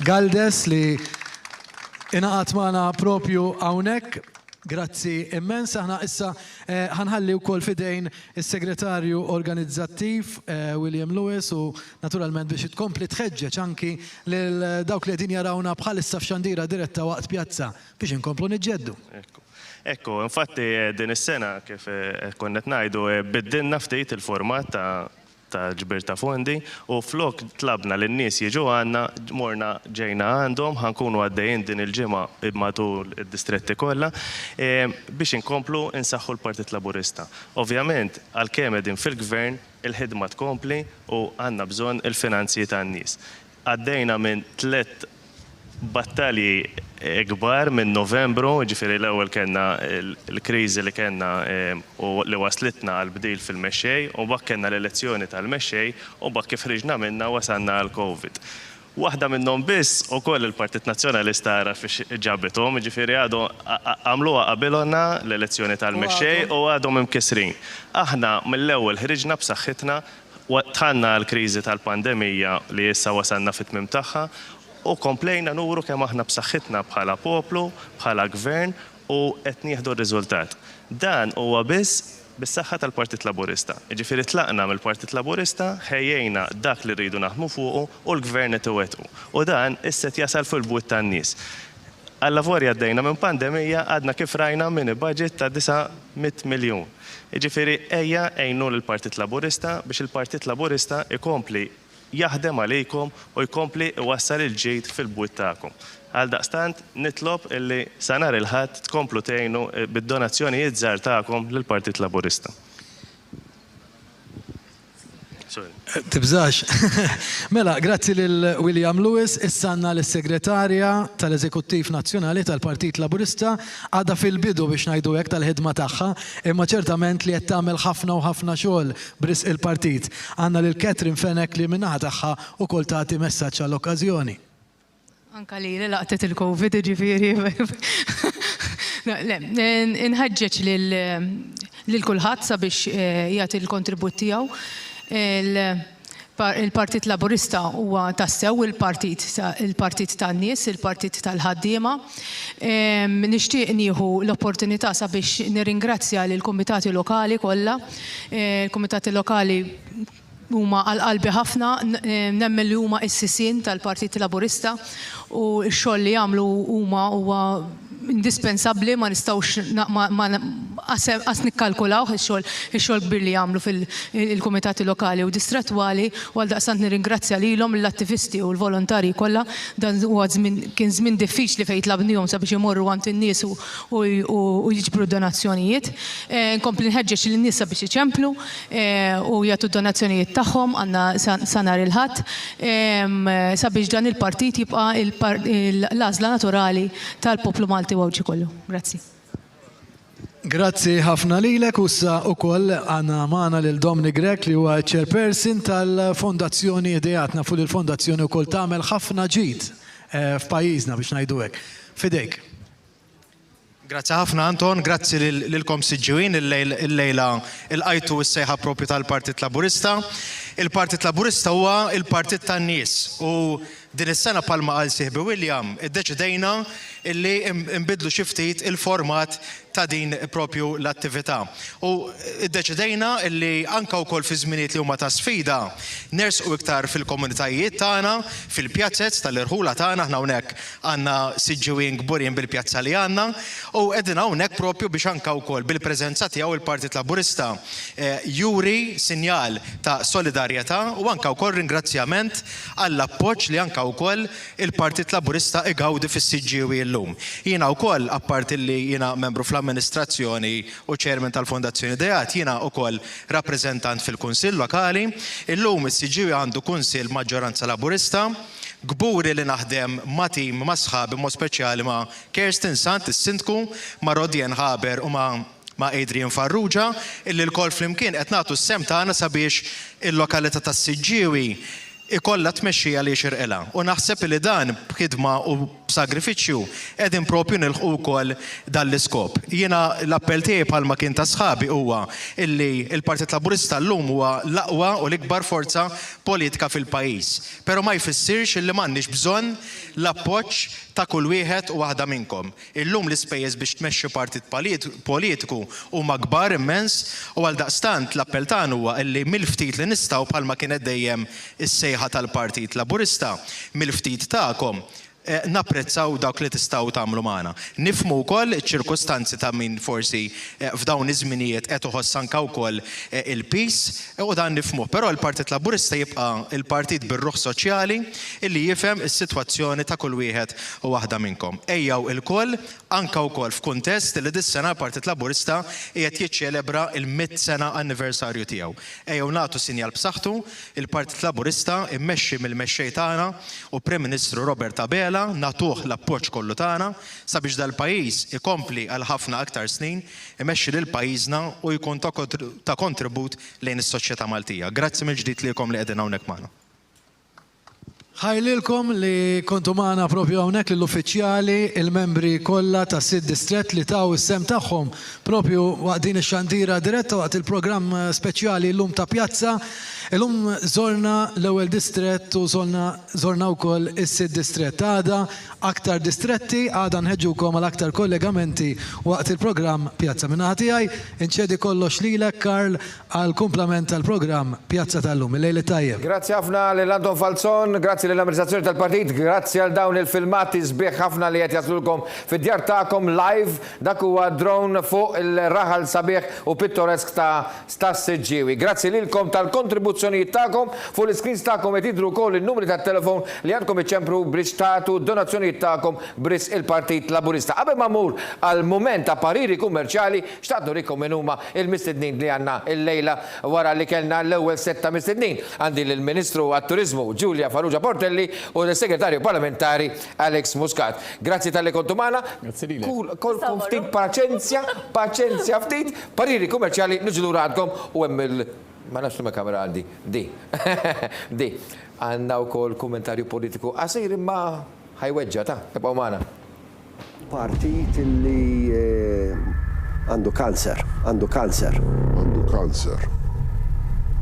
S11: Galdes li ingħaqad magħna propju hawnhekk. Grazzi immens. Aħna issa ħa nħalli wkoll f'idejn is-Segretarju Organizzattiv William Lewis u naturalment biex tkompli tħeġġeġ anki lil dawk li qegħdin jarawna bħalissa f'xandira diretta waqt pjazza biex inkomplu niġġeddu.
S4: Ekku. Ekku, infatti din is-sena kif konna qed ngħidu biddilna ftit il-format ta' ta' ġbir ta' fondi u flok tlabna lin-nies jiġu għandna, morna ġejna għandhom, ħa nkunu għaddejjin din il-ġimgħa matul id-distretti kollha biex inkomplu nsaħħu l-Partit Laburista. Ovvjament, għalkemm qegħdin fil-Gvern, il-ħidma tkompli u għandna bżonn il-finanzji tan-nies. Għaddejna minn tlett battalji kbar minn Novembru, jiġifieri l-ewwel kellna l-kriżi li kellna u li waslitna għall-bdil fil-mexxej, u mbagħad kellna l-elezzjoni tal-mexxej, u mbagħad kif ħriġna minnha wasalna għall-Covid. Waħda minnhom biss ukoll il-Partit Nazzjonalista ara fiex ġabithom, jiġifieri għadhom għamluha qabilna l-elezzjoni tal-mexxej u għadhom imkissrin. Aħna mill-ewwel ħriġna b'saħħitna Dħalna għall-kriżi tal-pandemija li issa wasalna fit-tmiem tagħha u komplejna nuru kemm aħna b'saħħitna bħala poplu, bħala Gvern u qed nieħdu r-riżultat. Dan huwa biss bis-saħħa tal-Partit Laburista. Jiġifieri tlaqna mill-Partit Laburista, ħejjejna dak li rridu naħdmu fuqu u l-Gvern qed iwettqu. U dan issa qed jasal fil-bwiet tan-nies. Allavolja għaddejna minn pandemija għadna kif rajna mini budget ta' 900 miljun. Jiġifieri ejja għinu lill-Partit Laburista biex il-Partit Laburista jkompli jaħdem għalikom u jkompli iwassal il-ġid fil-bwiet tagħkom. Għaldaqstant nitlob illi sa nhar il-Ħadd tkomplu tgħinu bid-donazzjonijiet żgħar tagħkom lill-Partit Laburista.
S11: Tibżax. Mela, grazzi lil William Lewis, issa għandna lis-Segretarja tal-Eżekuttiv Nazzjonali tal-Partit Laburista, għadha fil-bidu biex ngħidu hekk tal-ħidma tagħha, imma ċertament li qed tagħmel ħafna u ħafna xogħol b'risq il-partit. Għandna lil Catherine Fenech li min-naħa tagħha wkoll tagħti messaġġ għall-okkażjoni.
S10: Anka lili laqtet il-Covid jiġifieri. Le, inħeġġeġ lil kulħadd sabiex jagħti l-kontribut tiegħu. Il-Partit Laburista huwa tassew il-partit il-partit tan-nies, il-partit tal-ħaddiema. Nixtieq nieħu l-opportunità sabiex nirringrazzja lill-kumitati lokali kollha. Il-kumitati lokali huma għal qalbi ħafna, nemmen li huma s-sisien tal-Partit Laburista u x-xogħol li jagħmlu huma huwa indispensabbli ma nistgħux qas nikkalkulawh ix-xogħol ix-xogħol kbir li jagħmlu fil-kumitati lokali u distrettwali u għaldaqstant nirringrazzja lilhom lill-attivisti u l-volontarji kollha. Dan huwa żmien kien żmien diffiċli fejn tlabnihom sabiex imorru għand in-nies u jiġbru d-donazzjonijiet. Nkompli nħeġġeġ lin-nies sabiex iċemplu u jagħtu d-donazzjonijiet tagħhom għandna sa nhar il-Ħadd sabiex dan il-partit jibqa' l-għażla naturali tal-poplu Malti u Għawdxi kollu. Grazzi.
S11: Grazzi ħafna lilek u issa ukoll għandna magħna lil Dominic Grech li huwa ċ-Chairperson tal-Fondazzjoni Ideat. Nafu li l-Fondazzjoni wkoll tagħmel ħafna ġid f'pajjiżna biex ngħidu hekk. F'idejk.
S20: Grazzi ħafna Anton, grazzi lilkom Siġġiwin illejla ilqajtu s-sejħa propju tal-Partit Laburista. Il-Partit Laburista huwa l-partit tan-nies u din is-sena bħalma qal sieħbi William iddeċidejna illi nbiddlu xi ftit il-format ta' din propju l-attività. U ddeċidejna illi anke wkoll fi żminijiet li huma ta' sfida nersqu iktar fil-komunitajiet tagħna, fil-pjazez tal-irħula tagħna, aħna hawnhekk Għandna Siġġiwin kburin bil-pjazza li għandna u qegħdin hawnhekk propju biex anke wkoll bil-preżenza tiegħu il-Partit Laburista juri sinjal ta' solidarjetà u anke wkoll ringrazzjament għall-appoġġ li anke wkoll il-Partit Laburista igawdi fis-Siġġiewi llum. Jiena wkoll apparti li jiena membru fl-amministrazzjoni u chairman tal-Fondazzjoni Ideat jiena wkoll rappreżentant fil-Kunsill Lokali. Illum is-Siġġiewi għandu Kunsill b'maġġoranza Laburista. Kburi li naħdem ma' tim, ma' sħabi, b'mod speċjali ma' Kirsten Sant, is-Sindku, ma' Rodian Haber u ma' ma' Adrian Farrugia, illi lkoll flimkien qed nagħtu s-sehem tagħna sabiex il-lokalità tas-Siġġiewi. Ikollha t-tmexxija li jixirqilha. U naħseb li dan b'ħidma u b'sagrifiċċju qegħdin propju nilħqu wkoll dan l-iskop. Jiena l-appell tiegħi bħalma kien ta' sħabi huwa illi l-Partit Laburista llum huwa l-aqwa u l-ikbar forza politika fil-pajjiż. Però ma jfissirx illi m'għandniex bżonn l-appoġġ ta' kull wieħed u waħda minnkom. Illum l-ispejjeż biex tmexxi partit politiku huma kbar immens u għaldaqstant l-appell tagħna huwa illi mill-ftit li nistgħu bħalma kienet dejjem is-sejħa tal-Partit Laburista, mill-ftit tagħkom napprezzaw dak li tistgħu tagħmlu magħna. Nifhmu wkoll iċ-ċirkustanzi ta' min forsi f'dawn iż-żminijiet qed iħoss anke wkoll il-piż u dan nifhmuh. Però l-Partit Laburista jibqa' l-partit bir-ruħ soċjali illi jifhem is-sitwazzjoni ta' kull wieħed u waħda minnkom. Ejjew ilkoll, anke wkoll f'kuntest li dis-sena l-Partit Laburista qiegħed jiċċelebra l-mitt sena anniversarju tiegħu. Ejjew nagħtu sinjal b'saħħtu, il-Partit Laburista, immexxi mill-Mexxej tagħna u Prim Ministru Robert Abela, nagħtuh l-appoġġ kollu tagħna sabiex dal-pajjiż ikompli għal ħafna aktar snin imexxi lil pajjiżna u jkun ta' kontribut lejn is-soċjetà Maltija. Grazzi mill-ġdid lilkom li qegħdin hawnhekk magħna.
S11: Ħajr lilkom li kontu magħna propju hawnhekk, lill-uffiċjali, il-membri kollha tas-sitt distrett li taw is-sehem tagħhom propju waqt din ix-xandira diretta waqt il-programm speċjali llum ta' Pjazza. Illum żorna l-ewwel distrett u żorna żorna wkoll is-sitt distrett. Għada aktar distretti, għada nħeġġukom għal aktar kollegamenti waqt il-programm Pjazza. Min-naħa tiegħi inċedi kollox lilek Karl għall-kumplament tal-programm Pjazza tal-lum. Il-lejl it-tajjeb.
S6: Grazzi ħafna lil Anton Falzon, grazzi lill-amministrazzjoni tal-partit, grazzi għal dawn il-filmati sbieħ ħafna li qed jaslulkom fid-djar tagħkom live. Dak huwa drone fuq il-raħal sabiħ u pittoresk ta' tas-Siġġiewi. Grazzi lilkom tal-kontribuzzjonijiet tagħkom. Fuq l-iscreens tagħkom qed jidhru wkoll in-numri tat-telefon li għandkom iċċempru biex tagħtu d-donazzjonijiet tagħkom b'risq il-Partit Laburista. Qabel ma mmur għal mument ta' pariri kummerċjali, xtaqt nurikom min huma il-mistednin li għandna llejla wara li kellna l-ewwel sett ta' mistednin. Għandi lill-Ministru għat-Turiżmu Julia Farrugia Portelli u lis-Segretarju Parlamentari Alex Muscat. Grazzi talli kontu magħna.
S16: Grazzi lilek.
S6: Kollkom ftit paċenzja, paċenzja ftit, pariri kummerċjali niġu lura għandkom u hemm il ma nafx liema kamera għandi. Di. Di. Għandna wkoll kummentarju politiku qasir imma ħa jweġġa' ta'. Ibqgħu magħna.
S3: Partit li għandu kanser, għandu kanser. Għandu kanser.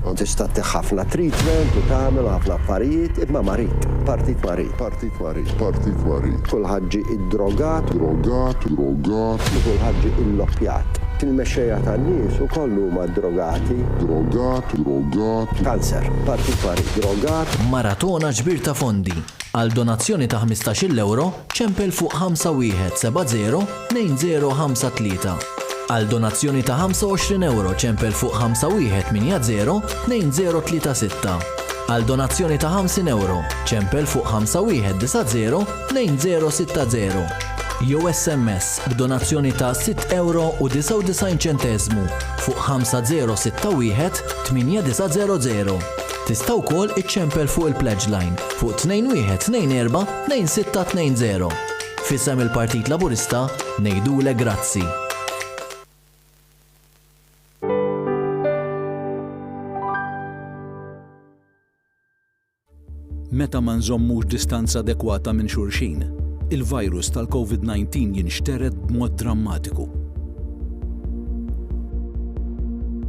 S3: Tista' ttih ħafna treatment u tagħmel ħafna affarijiet imma marid. Partit marid. Partit marid. Partit marid. Kulħadd ġie iddrogat. Drogat, drogat. U kulħadd ġie illoppjat. Il-mexxejja tan-nies ukoll huma ddrogati. Drogat, drogat. Kanser. Partit marid. Drogat.
S15: Maratona ġbir ta' fondi Għal donazzjoni ta' ħmistax-il ewro, ċempel fuq 5170 2053. Għal donazzjoni ta' 25 ewro ċempel fuq 5180 2036. Għal donazzjoni ta' 50 ewro, ċempel fuq 5190 2060. Jew SMS b'donazzjoni ta' 6 ewro u 99 ċenteżmu fuq 5061 8900. Tista' wkoll iċċempel fuq il-Pledge Line fuq 2124 2620. F'isem il-Partit Laburista ngħidulek grazzi.
S19: Meta ma nżommux distanza adekwata minn xulxin, il-virus tal-COVID-19 jinxtered b'mod drammatiku.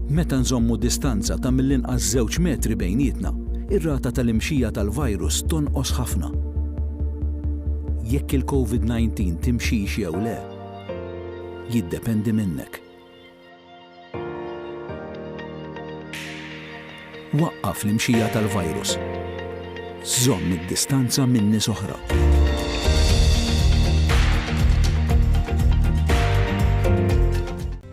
S19: Meta nżommu distanza ta' mill-inqas żewġ metri bejnietna, ir-rata tal-imxija tal-virus tonqos ħafna. Jekk il-COVID-19 timxix jew le, jiddependi minnek. Waqqaf l-imxija tal-virus. Żomm id-distanza minn nies oħra.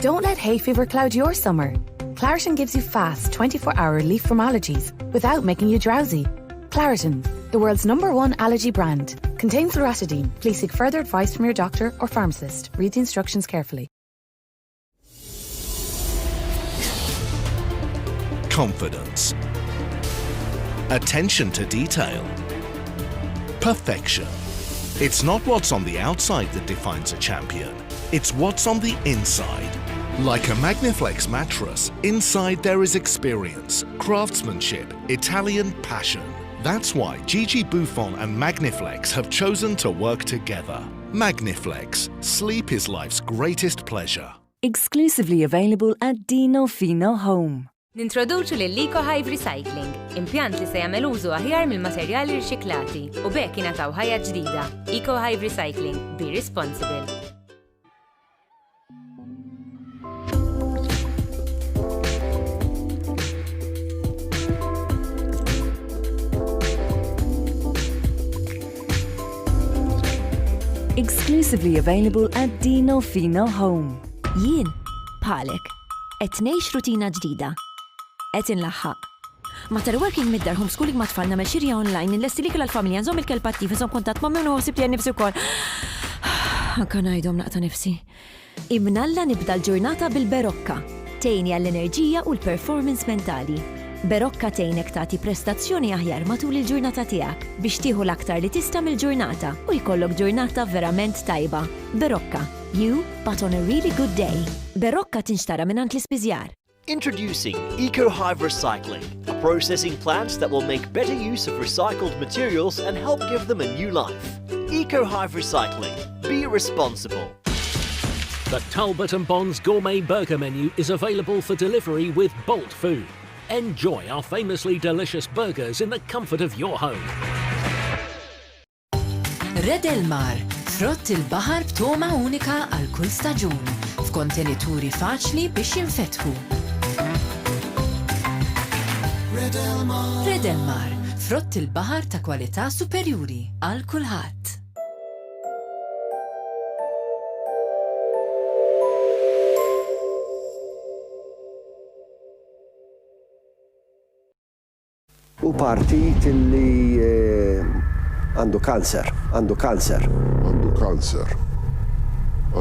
S18: Don't let hay fever cloud your summer. Claritin gives you fast 24-hour relief from allergies without making you drowsy. Claritin, the world's number one allergy brand, contains loratadine. Please seek further advice from your doctor or pharmacist. Read the instructions carefully.
S24: Confidence. Attention to detail. Perfection. It's not what's on the outside that defines a champion. It's what's on the inside. Like a Magniflex mattress, inside there is experience, craftsmanship, Italian passion.
S5: That's why Gigi Buffon and Magniflex have chosen to work together. Magniflex, sleep is life's greatest pleasure.
S18: Exclusively available at Dino Fino Home.
S16: Nintroduċu lil EcoHive Recycling, impjant li se jagħmel użu aħjar mill-materjali riċiklati u b'hekk jingħataw ħajja ġdida. EcoHive Recycling, be responsible.
S18: Exclusively available at Dino Fino Home.
S21: Jien, bħalek, qed ngħix rutina ġdida. Qed inlaħħaq. Ma' teleworking mid-dar, homeschooling ma' tfal, nagħmel xirja online, inlesti l-ikel għall-familja, nżomm il-kelb attiv, nżomm kuntatt m'ommi u nieħu ħsieb tiegħi nnifsi wkoll. Anke ngħidhom naqta' nifsi. Imnalla nibda l-ġurnata bil-Berocca. Tgħinni għall-enerġija u l-performance mentali. Berocca tgħinek tagħti prestazzjoni aħjar matul il-ġurnata tiegħek biex tieħu l-aktar li tista' mill-ġurnata u jkollok ġurnata verament tajba. Berocca, you but on a really good day. Berocca tinxtara mingħand l-ispiżjar.
S22: Introducing EcoHive Recycling, a processing plant that will make better use of recycled materials and help give them a new life. EcoHive Recycling, be responsible.
S23: The Talbot and Bonds Gourmet Burger Menu is available for delivery with Bolt Food. Enjoy our famously delicious burgers in the comfort of your home.
S26: Red El Mar, frott il-baħar b'togħma unika għal kull staġun, f'kontenituri faċli biex jinfetħu. Red El Mar. Red El Mar, frott il-baħar ta' kwalità superjuri għal kulħadd.
S3: Hu partit li għandu kanser, għandu kanser. Għandu kanser.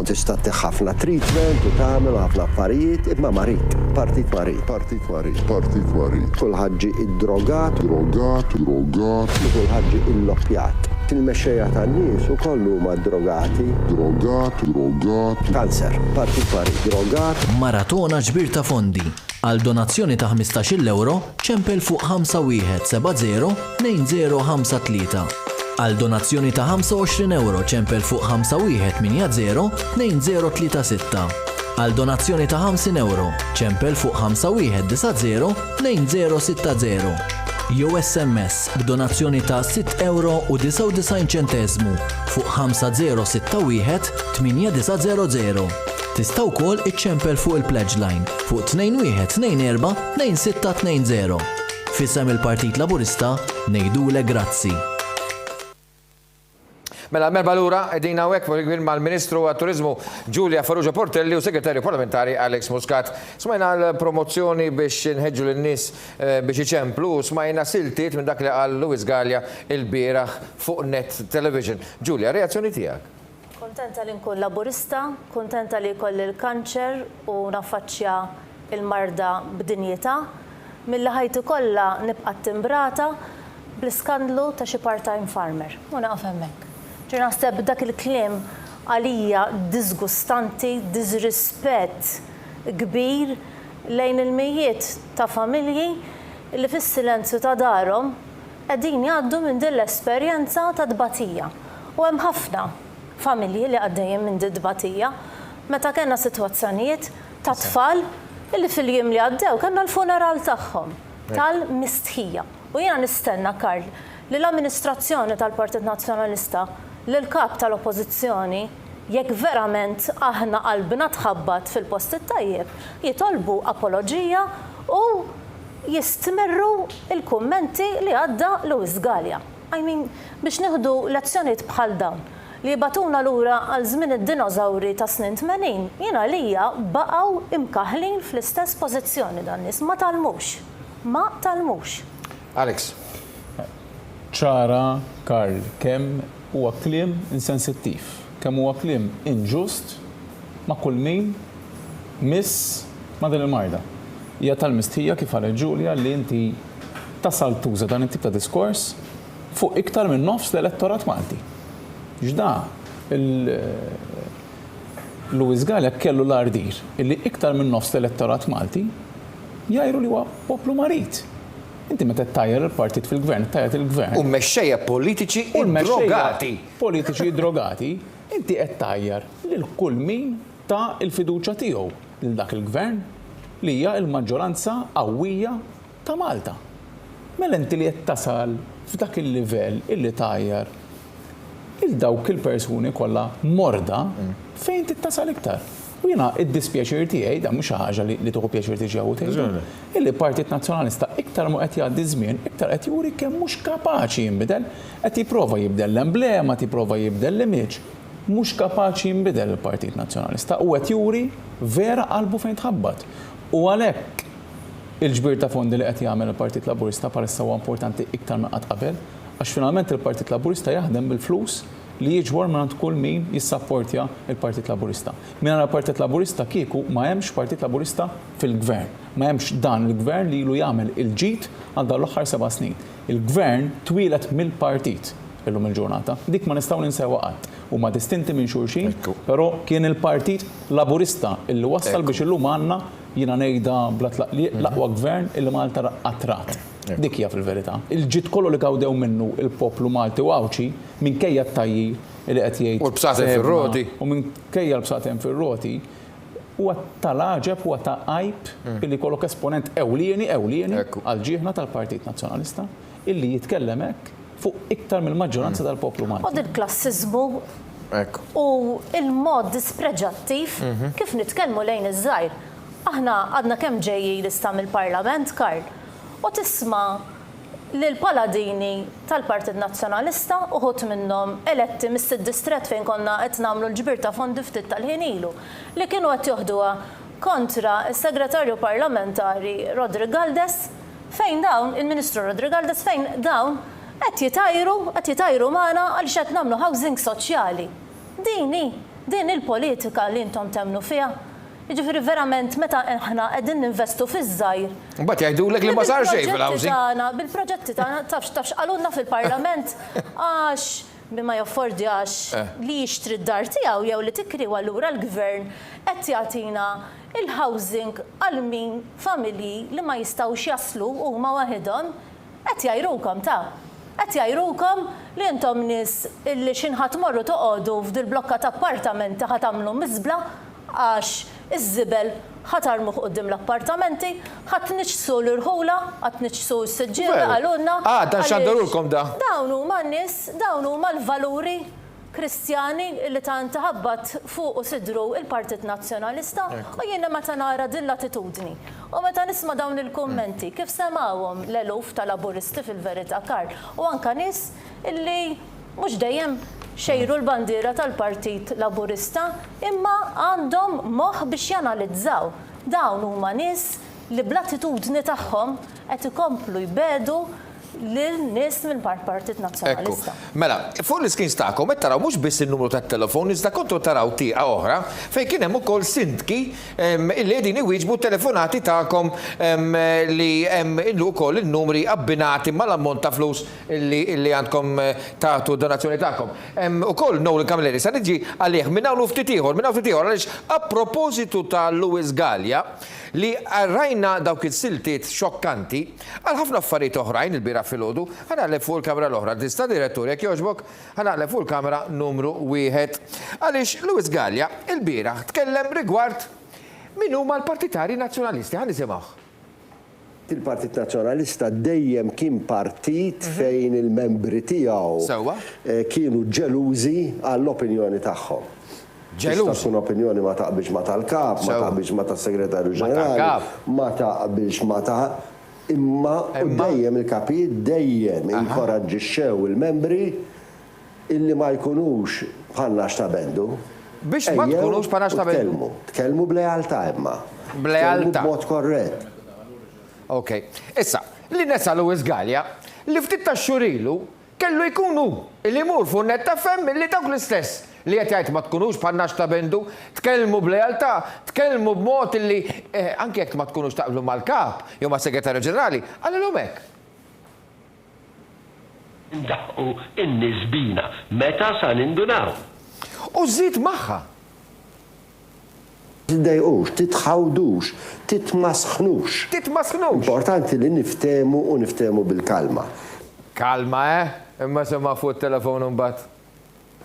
S3: Tista' ttih ħafna treatment u tagħmel ħafna affarijiet, imma marid. Partit marid. Partit marid. Partit marid. Kulħadd ġie iddrogat. Drogat, drogat. U kulħadd ġie illoppjat. Il-mexxejja tan-nies ukoll huma ddrogati. Drogat, drogat. Kanser. Partit marid. Drogat.
S15: Maratona ġbir ta' fondi Għal donazzjoni ta' ħmistax-il ewro, ċempel fuq 5170 2053. Għal donazzjoni ta' 25 ewro ċempel fuq 5180 2036. Għal donazzjoni ta' 50 ewro, ċempel fuq 5190 2060. Jew SMS b'donazzjoni ta' 6 ewro u 99 ċenteżmu fuq 5061 8900. Tista' wkoll iċċempel fuq il-Pledge Line fuq 2124 2620. F'isem il-Partit Laburista ngħidulek grazzi.
S6: Mela, merba lura, qegħdin hawnhekk flimkien mal-Ministru għat-Turiżmu Julia Farrugia Portelli u Segretarju Parlamentari Alex Muscat. Smajna l-promozzjoni biex nħeġġu lin-nies eh, biex iċemplu u smajna siltiet minn dak li qal Louis Galea ilbieraħ fuq Net Television. Julia, reazzjoni tiegħek?
S27: Kuntenta li nkun Laburista, kuntenta li jkolli l-kanċer u naffaċċja l-marda b'dinjità, milli ħajti kollha nibqa' ttimbrata bl-iskandlu ta' xi part-time farmer. U nieqaf hemmhekk. Ġifieri naħseb dak il-kliem għalija diżgustanti, diżrispett kbir lejn il-mijiet ta' familji li fis-silenzju ta' darhom qegħdin jgħaddu minn din l-esperjenza ta' tbatija. U hemm ħafna familji li għaddejjin minn din it-tbatija. Meta kellna sitwazzjonijiet ta' tfal li fil-jiem li għaddew kellna l-funeral tagħhom tal-mistħija. U jiena nistenna, Karl, li l-amministrazzjoni tal-Partit Nazzjonalista, lill-Kap tal-Oppożizzjoni, jekk verament aħna qalbna tħabbat fil-post it-tajjeb, jitolbu apoloġija u jistmerru l-kummenti li għadda Louis Galea. I mean, biex nieħdu lezzjonijiet bħal dawn, li jibagħtuna lura għal żmien id-dinożawri tas-snin 80, jien għalija baqgħu imkaħħlin fl-istess pożizzjoni dan-nies. Ma tgħallmux. Ma tgħallmux.
S6: Alex.
S28: Ċara, Karl, kemm huwa kliem insensittiv, kemm huwa kliem inġust ma' kull min miss ma' din il-marda. Hija tal-mistħija, kif qalet Julia, li inti tasal tuża dan it-tip ta' diskors fuq iktar minn nofs l-elettorat Malti. X'da il Louis Galea kellu l-ardir illi iktar minn nofs l-elettorat Malti jgħiru li huwa poplu marid. Inti meta ttajjar il-partit fil-gvern, ttajjar il-gvern.
S6: U mexxejja politiċi
S28: iddrogati. Politiċi iddrogati, inti qed tgħajjar lil kull min ta l-fiduċja tiegħu lil dak il-gvern li hija l-maġġoranza qawwija ta' Malta. Mela inti li qed tasal f'dak il-livell illi tgħajjar lil dawk il-persuni kollha morda, fejn trid tasal iktar? U jiena d-dispjaċir tiegħi, dan mhux xi ħaġa li tieħu pjaċir tiġi hawn u tgħidha, illi l-Partit Nazzjonalista iktar ma qed jgħaddi ż-żmien, iktar qed juri kemm mhux kapaċi jinbidel. Qed jipprova jibdel l-emblema, qed jipprova jibdel l-image. Mhux kapaċi jinbidel il-Partit Nazzjonalista u qed juri vera qalbu fejn tħabbat. U għalhekk il-ġbir ta' fondi li qed jagħmel il-Partit Laburista bħalissa huwa importanti iktar minn qatt qabel, għax finalment il-Partit Laburista jaħdem bil-flus li jiġbor mingħand kull min jissapportja l-Partit Laburista. Mingħajr il-Partit Laburista kieku ma hemmx Partit Laburista fil-Gvern. Ma hemmx dan il-Gvern li ilu jagħmel il-ġid għal dawn l-aħħar seba' snin. Il-Gvern twieled mill-Partit illum il-ġurnata. Dik ma nistgħu ninsewha qatt. Huma distinti minn xulxin, però kien il-Partit Laburista illi wassal biex illum għandna, jiena ngħidha bla tlaqliq, l-aqwa Gvern illi Malta qatt rat. Dik hija fil-verità. Il-ġid kollu li gawdew minnu l-poplu Malti u Għawdxi, minkejja t-tgħajjir li qed jgħid
S6: U l-bsaten fir-roti.
S28: U minkejja l-bsaten fir-roti, huwa tal-għaġeb, huwa ta' għajb illi jkollok esponent ewlieni, ewlieni għall-ġieħna tal-Partit Nazzjonalista illi jitkellem hekk fuq iktar mill-maġġoranza tal-poplu Malti.
S27: U dil-klassiżmu u l-mod dispreġattiv kif nitkellmu lejn iż-żgħir. Aħna għadna kemm ġejjin issa mill-Parlament, Karl, u tisma' lill-paladini tal-Partit Nazzjonalista, uħud minnhom eletti mis-sitt distrett fejn konna qed nagħmlu l-ġbir ta' fondi ftit tal-ħin ilu, li kienu qed joħduha kontra s-Segretarju Parlamentari Roderick Galdes, fejn dawn, il-Ministru Roderick Galdes, fejn dawn qed jitgħajru, qed jitgħajru magħna għaliex qed nagħmlu housing soċjali. Din hi, din hi l-politika li intom temmnu fiha? Jiġifieri verament meta aħna qegħdin ninvestu fiż-żgħir.
S6: Imbagħad jgħidulek li ma sar xejn fil-housing.
S27: Tagħna, bil-proġetti tagħna, tafx tafx qalulna fil-Parlament għax min ma jaffordjax li jixtri d-dar tiegħu jew li tikri u allura l-Gvern qed jagħtina l-housing għal min familji li ma jistgħux jaslu huma waħidhom. Qed jgħajrukom ta'. Qed jgħajrukom li intom nies illi x'inħa tmorru toqogħdu f'dil-blokka ta' appartamenti ħa tagħmlu miżbla għax iż-żibel ħa tarmuh quddiem l-appartamenti, ħa tniġġsu l-irħula, ħa tniġġsu s-siġġiewi qalulna.
S6: Ah, dan xandarulkom da.
S27: Dawn huma n-nies, dawn huma l-valuri Kristjani li tant iħabbat fuqu sidru l-Partit Nazzjonalista u jiena meta nara din l-attitudni u meta nisma' dawn il-kummenti kif semgħuhom l-eluf ta' Laburisti fil-verità Karl u anke nies illi mhux dejjem xejru l-bandiera tal-Partit Laburista imma għandhom moħħ biex janalizzaw. Dawn huma nies li bl-attitudni tagħhom qed ikomplu jbiegħdu lil nies mill-Partit Nazzjonalista.
S6: Ekku. Mela, fuq l-iscreens tagħkom qed taraw mhux biss in-numru tat-telefon iżda kontu taraw tieqa oħra fejn kien hemm ukoll sindki illi qegħdin iwieġbu t-telefonati tagħkom li hemm ukoll in-numri abbinati mal-ammont ta' flus illi illi għandkom tagħtu d-donazzjoni tagħkom. Hemm ukoll Noel Camilleri, sa niġi għalih minn hawn u ftit ieħor, minn hawn ftit ieħor għaliex a propożitu ta' Louis Galea li rajna dawk is-siltiet xokkanti għal ħafna affarijiet oħrajn ilbieraħ filgħodu, ħa naqleb fuq il-kamera l-oħra. Tista' direttur jekk jogħġbok? Ħa naqleb fuq il-kamera numru wieħed. Għaliex Louis Galea ilbieraħ tkellem rigward min huma l-partitarji Nazzjonalisti. Ħa nisimgħuh.
S3: Il-Partit Nazzjonalista dejjem kien partit fejn il-membri tiegħu kienu ġelużi għall-opinjoni tagħhom. Tista' tkun opinjoni ma taqbilx ma' tal-Kap, ma taqbilx ma' tas-Segretarju Ġenerali, ma taqbilx ma' ta' imma u dejjem il-kapijiet dejjem inkoraġġixxew il-membri illi ma jkunux bħal nax ta' bendu.
S6: Biex ma tkunux bħal nax ta' bendu.
S3: Tkellmu. Tkellmu b'lealtà imma.
S6: B'lealtà.
S3: Tkellmu b'mod korrett.
S6: Ok. Issa, li nesa Louis Galea, li ftit tax-xhur ilu kellu jkun hu li jmur fuq Net FM milli dawk l-istess li qed jgħid ma tkunux bħal nax ta' bendu, tkellmu b'lealtà, tkellmu b'mod illi anke jekk ma tkunux taqblu mal-Kap jew mas-Segretarju Ġenerali, qalilhom hekk.
S2: Indaħħqu n-nies bina. Meta sa nindunaw?
S6: U żżid magħha.
S3: Tiddejqux, titħawdux, titmasħnux.
S6: Titmasħnux!
S3: Importanti li niftehmu u niftehmu bil-kalma.
S6: Kalma, eh? Imma semgħa fuq it-telefon imbagħad.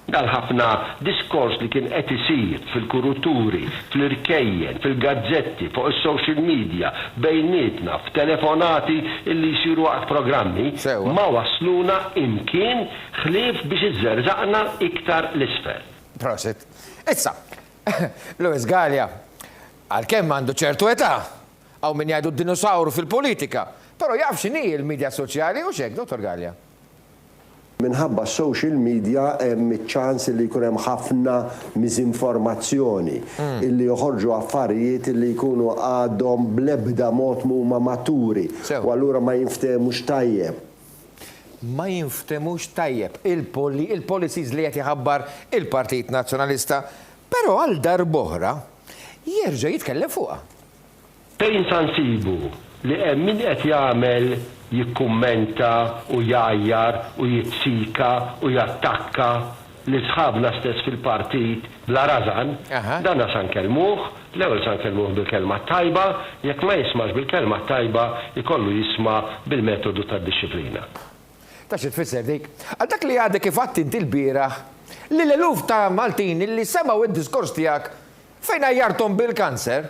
S2: Dal-ħafna diskors li kien qed isir fil-kuruturi, fl-irkejjen, fil-gazzetti, fuq is-social media, bejnietna, f'telefonati illi jsiru waqt programmi, ma wassluna imkien ħlief biex iżżerżaqna iktar 'l isfel.
S6: Prosit. Issa, Louis Galea, għalkemm għandu ċertu età, hawn min jgħidu d-dinosawru fil-politika, però jaf x'inhi l-midja soċjali, hux hekk, Dottor Galea?
S3: Minħabba s-social media hemm iċ-ċans li jkun hemm ħafna miżinformazzjoni, illi joħorġu affarijiet illi jkunu għadhom bl-ebda mod m'huma maturi u allura ma jinftehmux tajjeb.
S6: Ma jinftehmux tajjeb il-policies li qed iħabbar il-Partit Nazzjonalista, però għal darb'oħra jerġa' jitkellem fuqha.
S2: Fejn sa nsibu li hemm min qed jagħmel jikkummenta u jgħajjar u jizzika u jattakka lil sħabna stess fil-partit bla rażan, dana sa nkellmuh, l-ewwel sa nkellmuh bil-kelma t-tajba, jekk ma jismax bil-kelma t-tajba jkollu jisma' bil-metodu tad-dixxiplina.
S6: Taf xi tfisser dik? Għal dak li għadek kif għedt inti lbieraħ lil eluf ta' Maltin li semgħu d-diskors tiegħek fejn għajjarthom bil-kanser,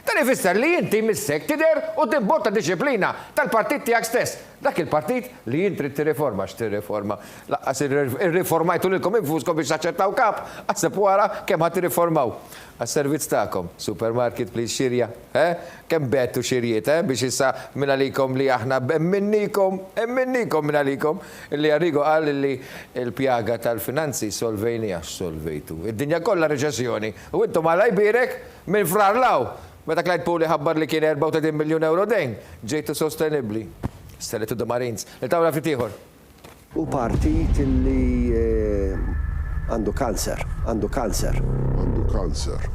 S6: Dan ifisser li inti jmissek tidher quddiem bord ta' dixxiplina tal-partit tiegħek stess, dak il-partit li int trid tirriforma. X'tirriforma? Lanqas irriformajtu lilkom infuskom biex taċċettaw kap, aħseb u ara kemm ħa tirriformaw. Għas-servizz tagħkom. Supermarket please xirja, eh? Kemm begħtu xirjiet, eh? Biex issa mingħalikom li aħna emminnikom, emminnikom mingħalikom li Arrigo qal li l-pjaga tal-finanzi solvejniha. X'solvejtu? Id-dinja kollha riċessjoni u intom Alla jbierek Minn Frar 'l hawn, meta Clyde Puli ħabbar li kien 34 miljun ewro dejn, ġejtu sostenibbli. Sell it to the Marines. Niltaqgħu wara ftit ieħor.
S3: Hu partit li għandu kanser, għandu kanser.
S1: Għandu kanser.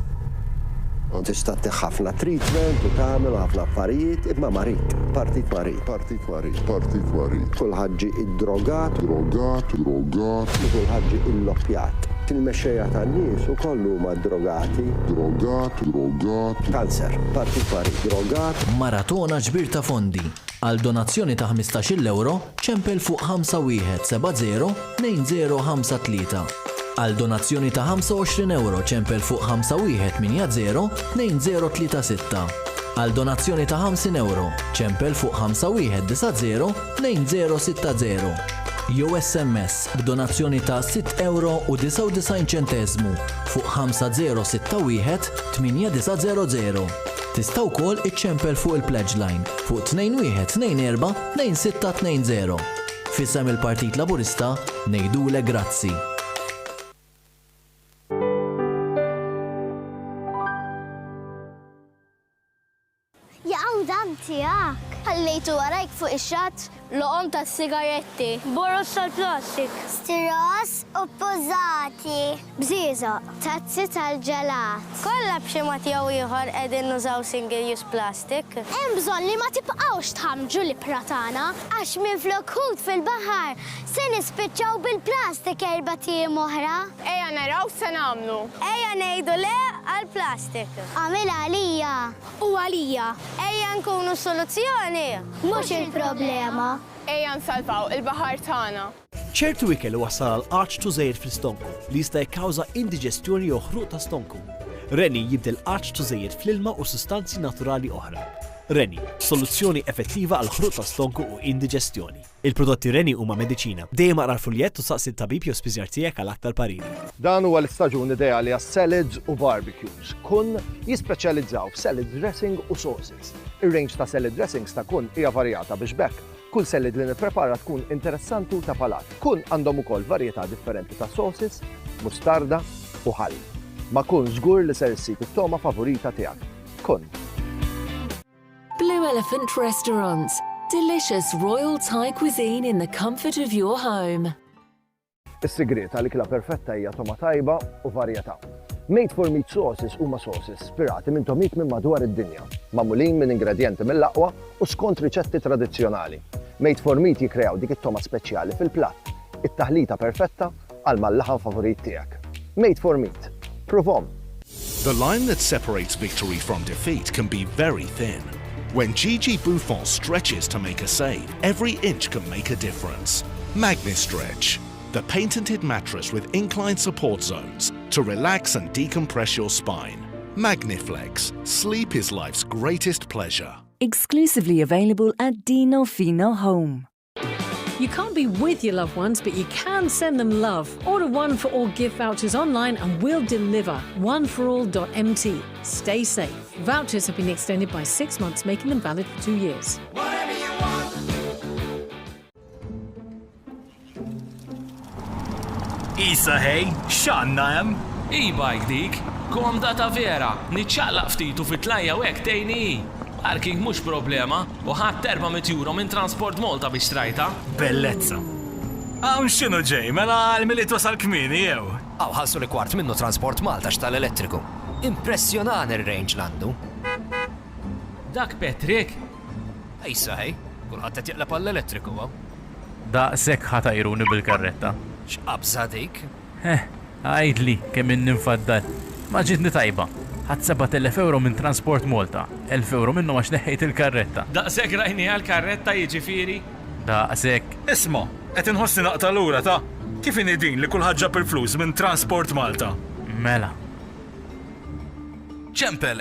S3: Tista' ttih ħafna treatment u tagħmel u ħafna affarijiet, imma marid. Partit marid.
S1: Partit marid. Partit marid.
S3: Kulħadd ġie iddrogat.
S1: Drogat, drogat.
S3: U kulħadd ġie illoppjat. Il-mexxejja tan-nies ukoll huma ddrogati.
S1: Drogat, drogat.
S3: Kanser, partit marid, drogat.
S15: Maratona ġbir ta' fondi. Għal donazzjoni ta' ħmistax-il ewro ċempel fuq 5170 2053. Għal donazzjoni ta' 25 ewro ċempel fuq 5180 2036. Għal donazzjoni ta' 50 ewro ċempel fuq 5190 2060. Jew SMS b'donazzjoni ta' sitt ewro u 99 ċenteżmu fuq 5061 8900. Tista' wkoll iċċempel fuq il-Pledge Line fuq 2124 2620. F'isem il-Partit Laburista ngħidulek grazzi.
S8: Jaqaw dan tiegħek! Ħallejtu warajk fuq ix-xatt loqom tas-sigaretti. Boroż tal-plastik. Straws u pużati. Bżieżaq. Tazzi tal-ġelat. Kollha b'xi mod jew ieħor qegħdin nużaw single use plastic. Hemm bżonn li ma tibqgħux tħammġu l-ibħra tagħna għax minflok ħut fil-baħar se nispiċċaw bil-plastik erbat ijiem oħra.
S9: Ejja naraw x'se nagħmlu.
S8: Ejja ngħidu le għall-plastik. Agħmilha għalija. U għalija.
S9: Ejja nkunu s-soluzzjoni.
S8: Mhux il-problema.
S9: Ejja nsalvaw il-baħar tagħna.
S22: Ċertu ikel iwassal għal aċtu żejjed fl-istonku li jista' jikkawża indiġestjoni jew ħruq ta' stonku. Rennie jibdel aċtu żejjed fl-ilma u sustanzi naturali oħra. Rennie, soluzzjoni effettiva għal ħruq ta' stonku u indiġestjoni. Il-prodotti Rennie huma mediċina. Dejjem aqra l-fuljett u saqsi lit-tabib jew spiżjar tiegħek għal aktar pariri.
S12: Dan huwa l-istaġun ideali għas-salads u barbecues. Kun jispeċjalizzaw f'salad dressing u sauces. Ir-range ta' salad dressings ta' Kun hija varjata biex b'hekk kull salad li nipprepara tkun interessanti u ta' palat. Kun għandhom ukoll varjetà differenti ta' sauces, mustarda u ħall. Ma' Kun żgur li ser issib it-togħma favorita tiegħek. Kun.
S26: Blue Elephant Restaurant. Delicious Royal Thai cuisine in the comfort of your home.
S12: Is-sigriet għal ikla perfetta hija togħma tajba u varjetà. Made for Meat Sauces huma sauces spirati minn togħmiet minn madwar id-dinja, magħmulin minn ingredjenti mill-aqwa u skont riċetti tradizzjonali. Made for Meat jikkreaw dik it-togħma speċjali fil-platt, it-taħlita perfetta għal mal-laħam favorit tiegħek. Made for Meat. Pruvhom!
S5: The line that separates victory from defeat can be very thin. When Gigi Buffon stretches to make a save, every inch can make a difference. MagniStretch, the patented mattress with inclined support zones to relax and decompress your spine. Magniflex, sleep is life's greatest pleasure.
S4: Exclusively available at Dino Fino Home.
S7: You can't be with your loved ones, but you can send them love. Order One for All gift vouchers online and we'll deliver. Oneforall.mt. Stay safe. Vouchers have been extended by six months, making them valid for two years.
S10: Isa ħej, x'għandna hemm?
S13: E-bike dik, komda ta' vera, niċċaqlaq ftit u fit-tlajja u hekk tgħinni hi. Parking mhux problema u ħadt 400 euro minn Transport Malta biex xtrajtha.
S10: Bellezza. Hawn x'inhu ġej, mela l-Milied wasal kmieni jew?
S14: Hawn ħallsu li kwart minnu Transport Malta x'tal-elettriku. Impressjonani r-range l-għandu.
S13: Dak Patrick?
S14: Issa ħej, kulħadd qed jeqleb għall-elettriku hawn.
S17: Daqshekk ħa tajruni bil-karretta.
S14: X'qabża dik!
S17: Heh, għidli kemm inni nfaddal. Ma ġietni tajba. Ħadt 7,000 ewro minn Transport Malta. 1,000 ewro minnhom għax neħħejt il-karretta.
S13: Daqshekk rajniha l-karretta jiġifieri?
S17: Daqshekk.
S10: Isma', qed inħossni naqta' lura ta'. Kif inhi din li kulħadd ġab il-flus minn Transport Malta?
S17: Mela.
S20: Ċempel.